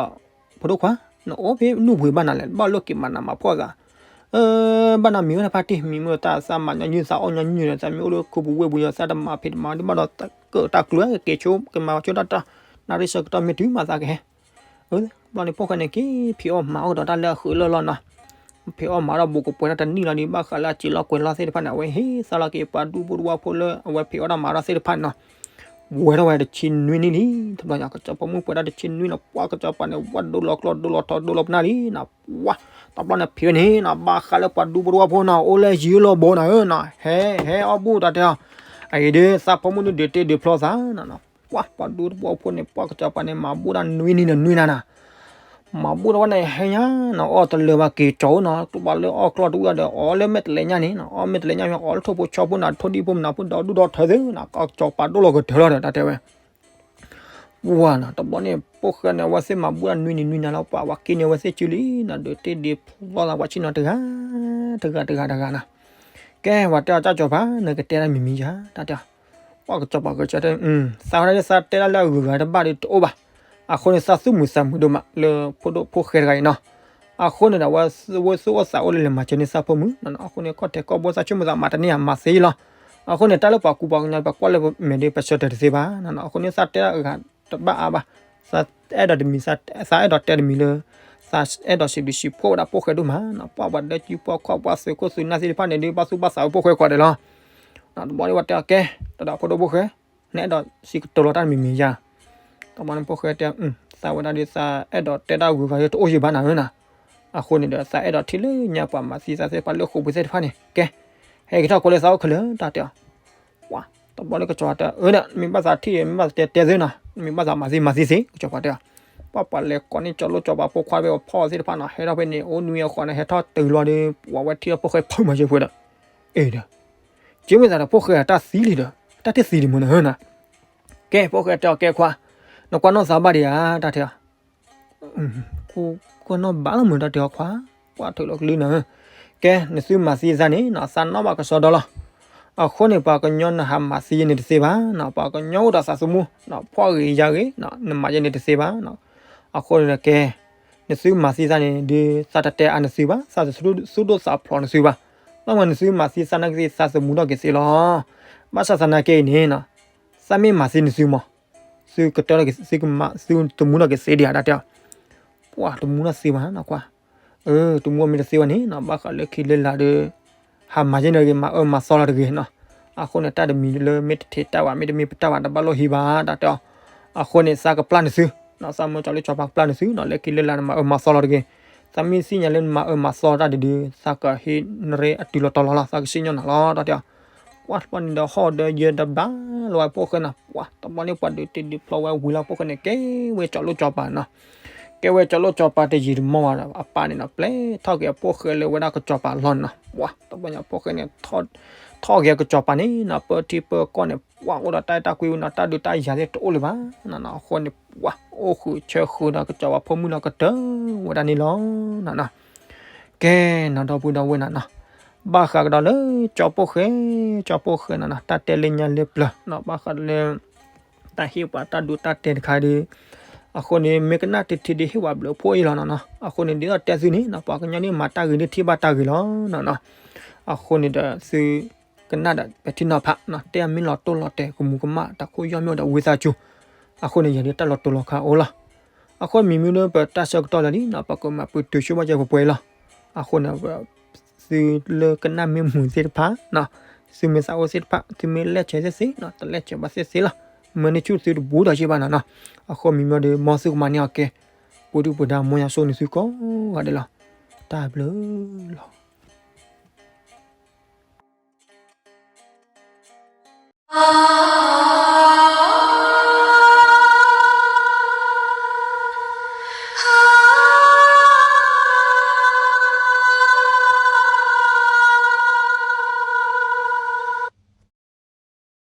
ဖိဒိၣ်ခွါ နအိၣ်ဖဲနူၢ်ပူၤဘၣ်နၤလဲၣ် ဘၣ်လိၣ်က့ၤမၤနးမၤဖှီၣ်သး, အၢ ဘၣ်နၤမံၤဝဲတဖါတံၢ် မံၤမ့ၢ်တၢ်သးမၤညီနုၢ်သးအီၣ်ညီနုၢ်ဒီး သးမ့ၢ်အိၣ်လၢခူပူၤဝ့ၢ်ပူၤဒီး သးတမၤဖံးတမၤဒ်ဘၣ်ဒီး ကၢၣ်တၢ်ကျၢၤကက့ၤဆိ ကမၤဆိတၢ်တၢ်, နၣ်ရံၣ်ဆၢကတီၢ်မ့ၢ်တုၤမးသးကဟဲ အၢ ဘျီန့ၣ် ဖိၣ်ဃဲန့ၣ်က့ၤဖံးအီၣ်မၤအီၣ်ကဒီးတၢ်လၢအဃုာ်လၢလီၤနီၤ, ဖံးအီၣ်မၤဒီးဘူးကပှဲၤတၢ်တနံၣ်လီၤဒီး ဘၣ်ဃးလၢအစံာ်လီၤကွဲၤလီၤသ့ၣ်တဖၣ်န့ၣ် အဝဲဟ့ၣ်သးလီၤက့ၤပှၤဒူဖိတဝၢ်ဖိလၢအဝဲဖံးအီၣ်တၢ်မၤတၢ်သ့ၣ်တဖၣ်န့ၣ်နီၤ, ဝဲထီၣ်ဝဲတဆံနွံနံၣ်လံ, တဘျီညါ ကစီၤပၤမုၣ်ပှဲၤဒၣ်တဆံနွံနီၤ, ပှၤကစီၤပၤန့ၣ် ဝဲဒိလီၤကျီၢ်ဒိလီၤထီဒိလီၤပနၢ်လံနီၤ, ပှၤ တဘျီန့ၣ်ဖံးဝဲန့ၣ်နီၤ ဘၣ်ဃးလၢပှၤဒူဖိတဝၢ်ဖိနီၤ အိၣ်လၢယံၤလီၤဘိနီၤဧၢနီၤ, ဟဲ ဟဲအီၣ်ဘူးတၢ်တဲအီၤ, အအံၤဒီး သးဖိမုၣ်ဒုးဒုးတ့ဒုးဖျီသးနီၤ ပှၤ ပှၤဒူတဝၢ်ဖိန့ၣ် ပှၤကစီၤပၤန့ၣ် မၤဘူးတၢ်နွံနံၣ်န့ၣ် နွံနံၣ်နၤ, မၤဘူးတဝၢ်န့ၣ် ဟဲညါနီၤ အီၣ်တလၢာ်ဘၣ်က့ၤကၠီၤနီၤ, ကျိဘၣ်လၢအီၣ်ကျီၢ်တဝံၣ်ဒီး အီၣ်လၢမဲာ်တလဲညါန့ၣ်နီၤ, အီၣ်မဲာ်တလဲညါမ့ၢ် အီၣ်လၢထိၣ်ဖိဆီဖိနၤ ထိၣ်ဒံၣ်ဖိမနၤဖိဒီးဒူၣ်ဒီးထၢသ့, ကစီၤပၤဒိၣ်လီၤကတၢၢ်လီၤဒီး တၢ်တဲဝဲ ပှၤနီၤ တဘျီန့ၣ် ဖိၣ်ဃဲန့ၣ် အဝဲသ့ၣ်မၤဘူးတၢ်နွံနံၣ်နွံနၤလီၤ, ပှၤဝဲက့ၤန့ၣ် အဝဲသ့ၣ်စုလံနီၤ, ဒုးတ့ဒုးဖျီသး ပှၤဆ့ၣ်နီၤတဂၤ တဂၤတဂၤတဂၤနီၤ, ကဲ ပှၤတဲအီၤ တၢ်ကစီၤပၤ နကတဲတၢ်မံၤမံၤယၤ တၢ်တဲအီၤ, ပှၤကစီၤပၤကစၢ်တဲ သးဝဲဒၣ်သးတဲတၢ်လၢအဂုၤအဂၤတဘၣ်ဒီးတအိၣ်ဘၣ်, အဃိန့ၣ် သးသူၣ်မုာ်သးမုာ်ဒိၣ်မးလၢဖိဒိၣ်ဖိၣ်ဃဲတဂၤအံၤနီၤ, အဃိန့ၣ်ဒီး အဝဲသူၣ်အိၣ်သးအိၣ်လၢလဲၤမၤစၢၤန့ၢ်သးဖိမုၣ်နီၤ, အဃိန့ၣ် ခီၣ်ထံးခီၣ်ဘိသးဆိကမိၣ်သးမၤတန့ၢ်ဧါ မၤသ့လီၤ, အဃိန့ၣ် တၢ်လၢပှၤကူပှၤကညီ ပကွၢ်လၢမဲာ်ဒီး ပဆၢထၢၣ်တသ့ဘၣ်နီၤ, အဃိန့ၣ် သးတဲတၢ်အဂၤတဘၣ်အါဘၣ်, သးအဲၣ်ဒိးတမံၤ သးအဲၣ်ဒိးတဲတမံၤလၢ သးအဲၣ်ဒိးစံးဘျုးစံးဖှိၣ်ဝဲဒၣ်ဖိၣ်ဃဲဒိၣ်မးနီၤ, ပှၤပှၤဒဲကံပှၤခီၣ်ပှၤသုးခိၣ်သုးနၢ်သ့ၣ်တဖၣ်န့ၣ်ဒီး ဘၣ်သူၣ်ဘၣ်သးဝဲဖိၣ်ဃဲကိးဂၤဒဲးလီၤ, တဘျီန့ၣ် ပှၤတဲအီၤ ကဲ တၢ်ဒီးဖိဒိၣ်ဖိၣ်ဃဲ နအဲၣ်ဒိးစံးကတိၤလီၤတၢ်တမံၤမံၤယၤ, တဘျီန့ၣ် ဖိၣ်ဃဲတဲ သးဝဲဒၣ်ဒီး သးအဲၣ်ဒိးတဲတၢ်ဂုၤဂၤလၢတအိၣ်ယံၤဘၣ်နၤဧၢနီၤ, အဃိန့ၣ်ဒီး သးအဲၣ်ဒိးထံၣ်လၢညါပှၤမၤသံသးသ့ၣ်တဖၣ်လၢဃိာ်ပူၤသ့ၣ်တဖၣ်န့ၣ် ကဲ ဟဲက့ၤထီၣ်ကွဲးလၢသးအိၣ်ခဲလၢာ် တၢ်တဲအီၤ, ပှၤ တဘျီန့ၣ် ကစီၤပၤတဲ အၢ မ့ၢ်ဘၣ်သးထံၣ် မ့ၢ်ဘၣ်သးတဲတဲသ့နီၤ, မ့ၢ်ဘၣ်သးမၤသံမၤသံသ့ ကစီၤပၤတဲအီၤ, ပှၤပှၤလဲၤကိးန့ၢ်ကၠီလိၣ်ကၠီပၤဖိခွါဖဲအဖီၣ်သ့ၣ်တဖၣ်နီၤ, ဟဲထီၣ်ဖဲန့ၣ် အိၣ်နွံအဃိန့ၣ် ဟဲထီၣ်တုၤလီၤဒီး ပှၤဝဲထံၣ်လၢဖိၣ်ဃဲဖုးမၤစၢၤပှဲၤဒီး အ့ဒီး က့မ့ၢ်သးဒီးဖိၣ်ဃဲအတၢ်သံလံဒီး တၢ်တသံလံမ့ၢ်နၤဧၢနီၤ, ကဲ ဖိၣ်ဃဲတဲအီၤ ကဲခွါ နကွၢ်နီၢ်သးဘၣ်ဒံးဧါ တၢ်တဲအီၤ, ကွၢ်နီၢ်ဘၣ်လီၤမုၢ် တၢ်တဲအီၤခွါ, ကွၢ်ထုးလီၤကလုၢ်နၤဧၢ, ကဲ နသုမၤသံသးန့ၣ်နီၤ သးနီၣ်ဘၣ်ကစီဒီလီၤ, အဃိန့ၣ် ပှၤကညီနဟးမၤသံယဲန့ၣ်တသ့ဘၣ်နီၤ, ပှၤကညီအိၣ်ဒီးသးသမူ ဖှီၣ်ဂ့ၤယာ်ဂ့ၤ နမၤယဲန့ၣ်တသ့ဘၣ်နီၤ. အဃိန့ၣ်ဒီးကဲ နသုမၤသံသးန့ၣ် ဒုးသးတတဲအါနသုဘၣ်, သးတသူၣ်ဒိၣ်သးဖျိးနသုဘၣ်. ဘၣ်မနုၤနသုမၤသံသးနာ်က့သးသမူထီၣ်က့ၤသ့လီၤ. ဘၣ်ဆၣ်သနာ်က့အံၤန့ၣ်နီၤ သးမ့ၢ်မၤသံနသုမး သုကတၢၢ် သုကမၤ သုသမူထီၣ်က့ၤသ့ဒံးဧါ တၢ်တဲအီၤ. ပှၤတမူထီၣ်သ့ဘၣ်နီၤကွၢ်. အၢ တမူအီၤမ့ၢ်တသ့ဘၣ်န့ၣ်နီၤ ဘၣ်ဃးလၢခံလၢလာ်ဒီး ဟးမၤယဲန့ၣ်တဂ့ၤ မၤအၢမၤသီလီၤတဂ့ၤနီၤ. အဃိန့ၣ် တၢ်တမံၤလၢမ့ၢ်တထံးတၢ်ဘၣ် မ့တမ့ၢ်ပတၢ်ဘၣ် တဘၣ်လိၣ်ဟံးဘၣ် တၢ်တဲအီၤ. အဃိန့ၣ် သးကပျၢ်နသုနီၤ, သးမၢကၠီၤလိၣ်ကၠီၤပၤကပျၢ်နသုနီၤ လၢခံလၢလာ်န့ၣ် မၤအၢမၤသီလီၤတဂ့ၤ. သးမ့ၢ်သ့ၣ်ညါလၢနမၤအၢမၤသီတၢ်ဒုးဒုး သးကဟ့ၣ်နရ့အတုၤလီၤတီၤလီၤလီၤ သးကစံၣ်ညီၣ်နၤလီၤ တၢ်တဲအီၤ. ကွၢ်တဘျီန့ၣ်ဒီးဟီၣ်ဒီးယၢၤဒီးဘျါလီၤဝဲဖိၣ်ဃဲနီၤ, ပှၤတဘျီန့ၣ် ပှၤဒုးတ့ၢ်ဒုးဖျီဝဲဝံၤလီၤ ဖိၣ်ဃဲန့ၣ် ကဲဝဲကၠီၤလိၣ်ကၠီၤပၤနီၤ. ကဲဝဲကၠီၤလိၣ်ကၠီၤပၤတယံာ်တမီၢ်ဘၣ်ဒီး အပၢ်န့ၣ်နီၤ ပျဲထီၣ်က့ၤအဖိၣ်ဃဲလၢဝဲဒၣ်ကစီၤပၤလီၢ်န့ၣ်နီၤ. ပှၤတဘျီန့ၣ် အဖိၣ်ဃဲန့ၣ် ထီၣ်က့ၤကစီၤပၤန့ၣ်နီၤ ပၢထံပၢကီၢ်န့ၣ် ပှၤအိၣ်ဒီးတၢ်အဲၣ်တၢ်ကွံဝဲနီၤ, တၢ်ဒုးတၢ်ယၤသ့ၣ်တအိၣ်လၢၤဘၣ်နီၤနီၤ. အဃိန့ၣ် ပှၤအိၣ်ဃုာ်ဆၢဃုာ်ဒီးကစီၤပၤဖိမုၣ်လီၤ ကတၢၢ်ဝဲဒၣ်န့ၣ်လီၤနီၤနီၤ. ကဲနီၤ ဒီပုၢ်ဒီဝဲၢ်နီၤနီၤ, ဘၣ်ဃးကဒီးလၢကၠီၤဖိၣ်ဃဲ ကၠီၤဖိၣ်ဃဲနီၤနီၤ တၢ်တဲလၢညါလၢပျၢၤနီၤ ဘၣ်ဃးလၢ တၢ်ဟ့ၣ်ပှၤတၢ်ဒိတၢ်တဲာ်တခါဒီး အဃိန့ၣ် မ့ၢ်ကနၣ်တထံးဒီးဟ့ၣ်ဝဲဘျုးဖှိၣ်အံၤလီၤနီၤနီၤ. အဃိန့ၣ် ဒ်သိးတဲသုန့ၣ်နီၤ ပှၤကညီန့ၣ်မၤတၢ်ဂ့ၤန့ၣ်ထံၣ်ဘၣ်တၢ်ဂ့ၤလီၤနီၤနီၤ. အဃိန့ၣ်ဒီးသု ကနၣ်ဒီးပဲာ်ထံနီၤဖးနီၤ တဲအမ့ၢ်လီၤတိၢ်လီၤတဲာ် ကမူးကမၣ် တၢ်ခိၣ်ယီၢ်မ့ၢ်အိၣ်ဒီးဝံသးစူၤ. အဃိန့ၣ် ယၤဒုးတၢ်လီၤတိၢ်လီၤခးအိၣ်လီၤ. အဃိမ့မ့ၢ်လၢပတၢ်ဆၢကတီၢ်လၢာ်လံနီၤ ပကမၤပတုာ်ဆိဘၣ်ကဲပှဲၤပှဲၤအံၤလီၤ. အဃိန့ၣ် သုလၢကနၣ်မ့ၢ်မုာ်သ့ၣ်တဖၣ်နီၤ သုမ့ၢ်သးအိၣ်သ့ၣ်တဖၣ် သုမ့ၢ်လဲၢ်ဆဲးသ့ၣ်သ့နီၤ တလဲၢ်ဆဲးဘၣ်သ့ၣ်သ့လီၤ. မၢန့ၢ်ဆူၣ်သုတဘူးဒီးက့ဘၣ်နီၤနီၤ. အဃိမ့မ့ၢ်ဒီး မ်သုကမၤန့ၢ်အီၤကဲ ပူၤဒုၣ်ပူၤဒါ မ်ယွၤဆိၣ်ဂ့ၤနသုကိးဂၤဒဲးလီၤ. တၢ်ဘျုးလီၤ.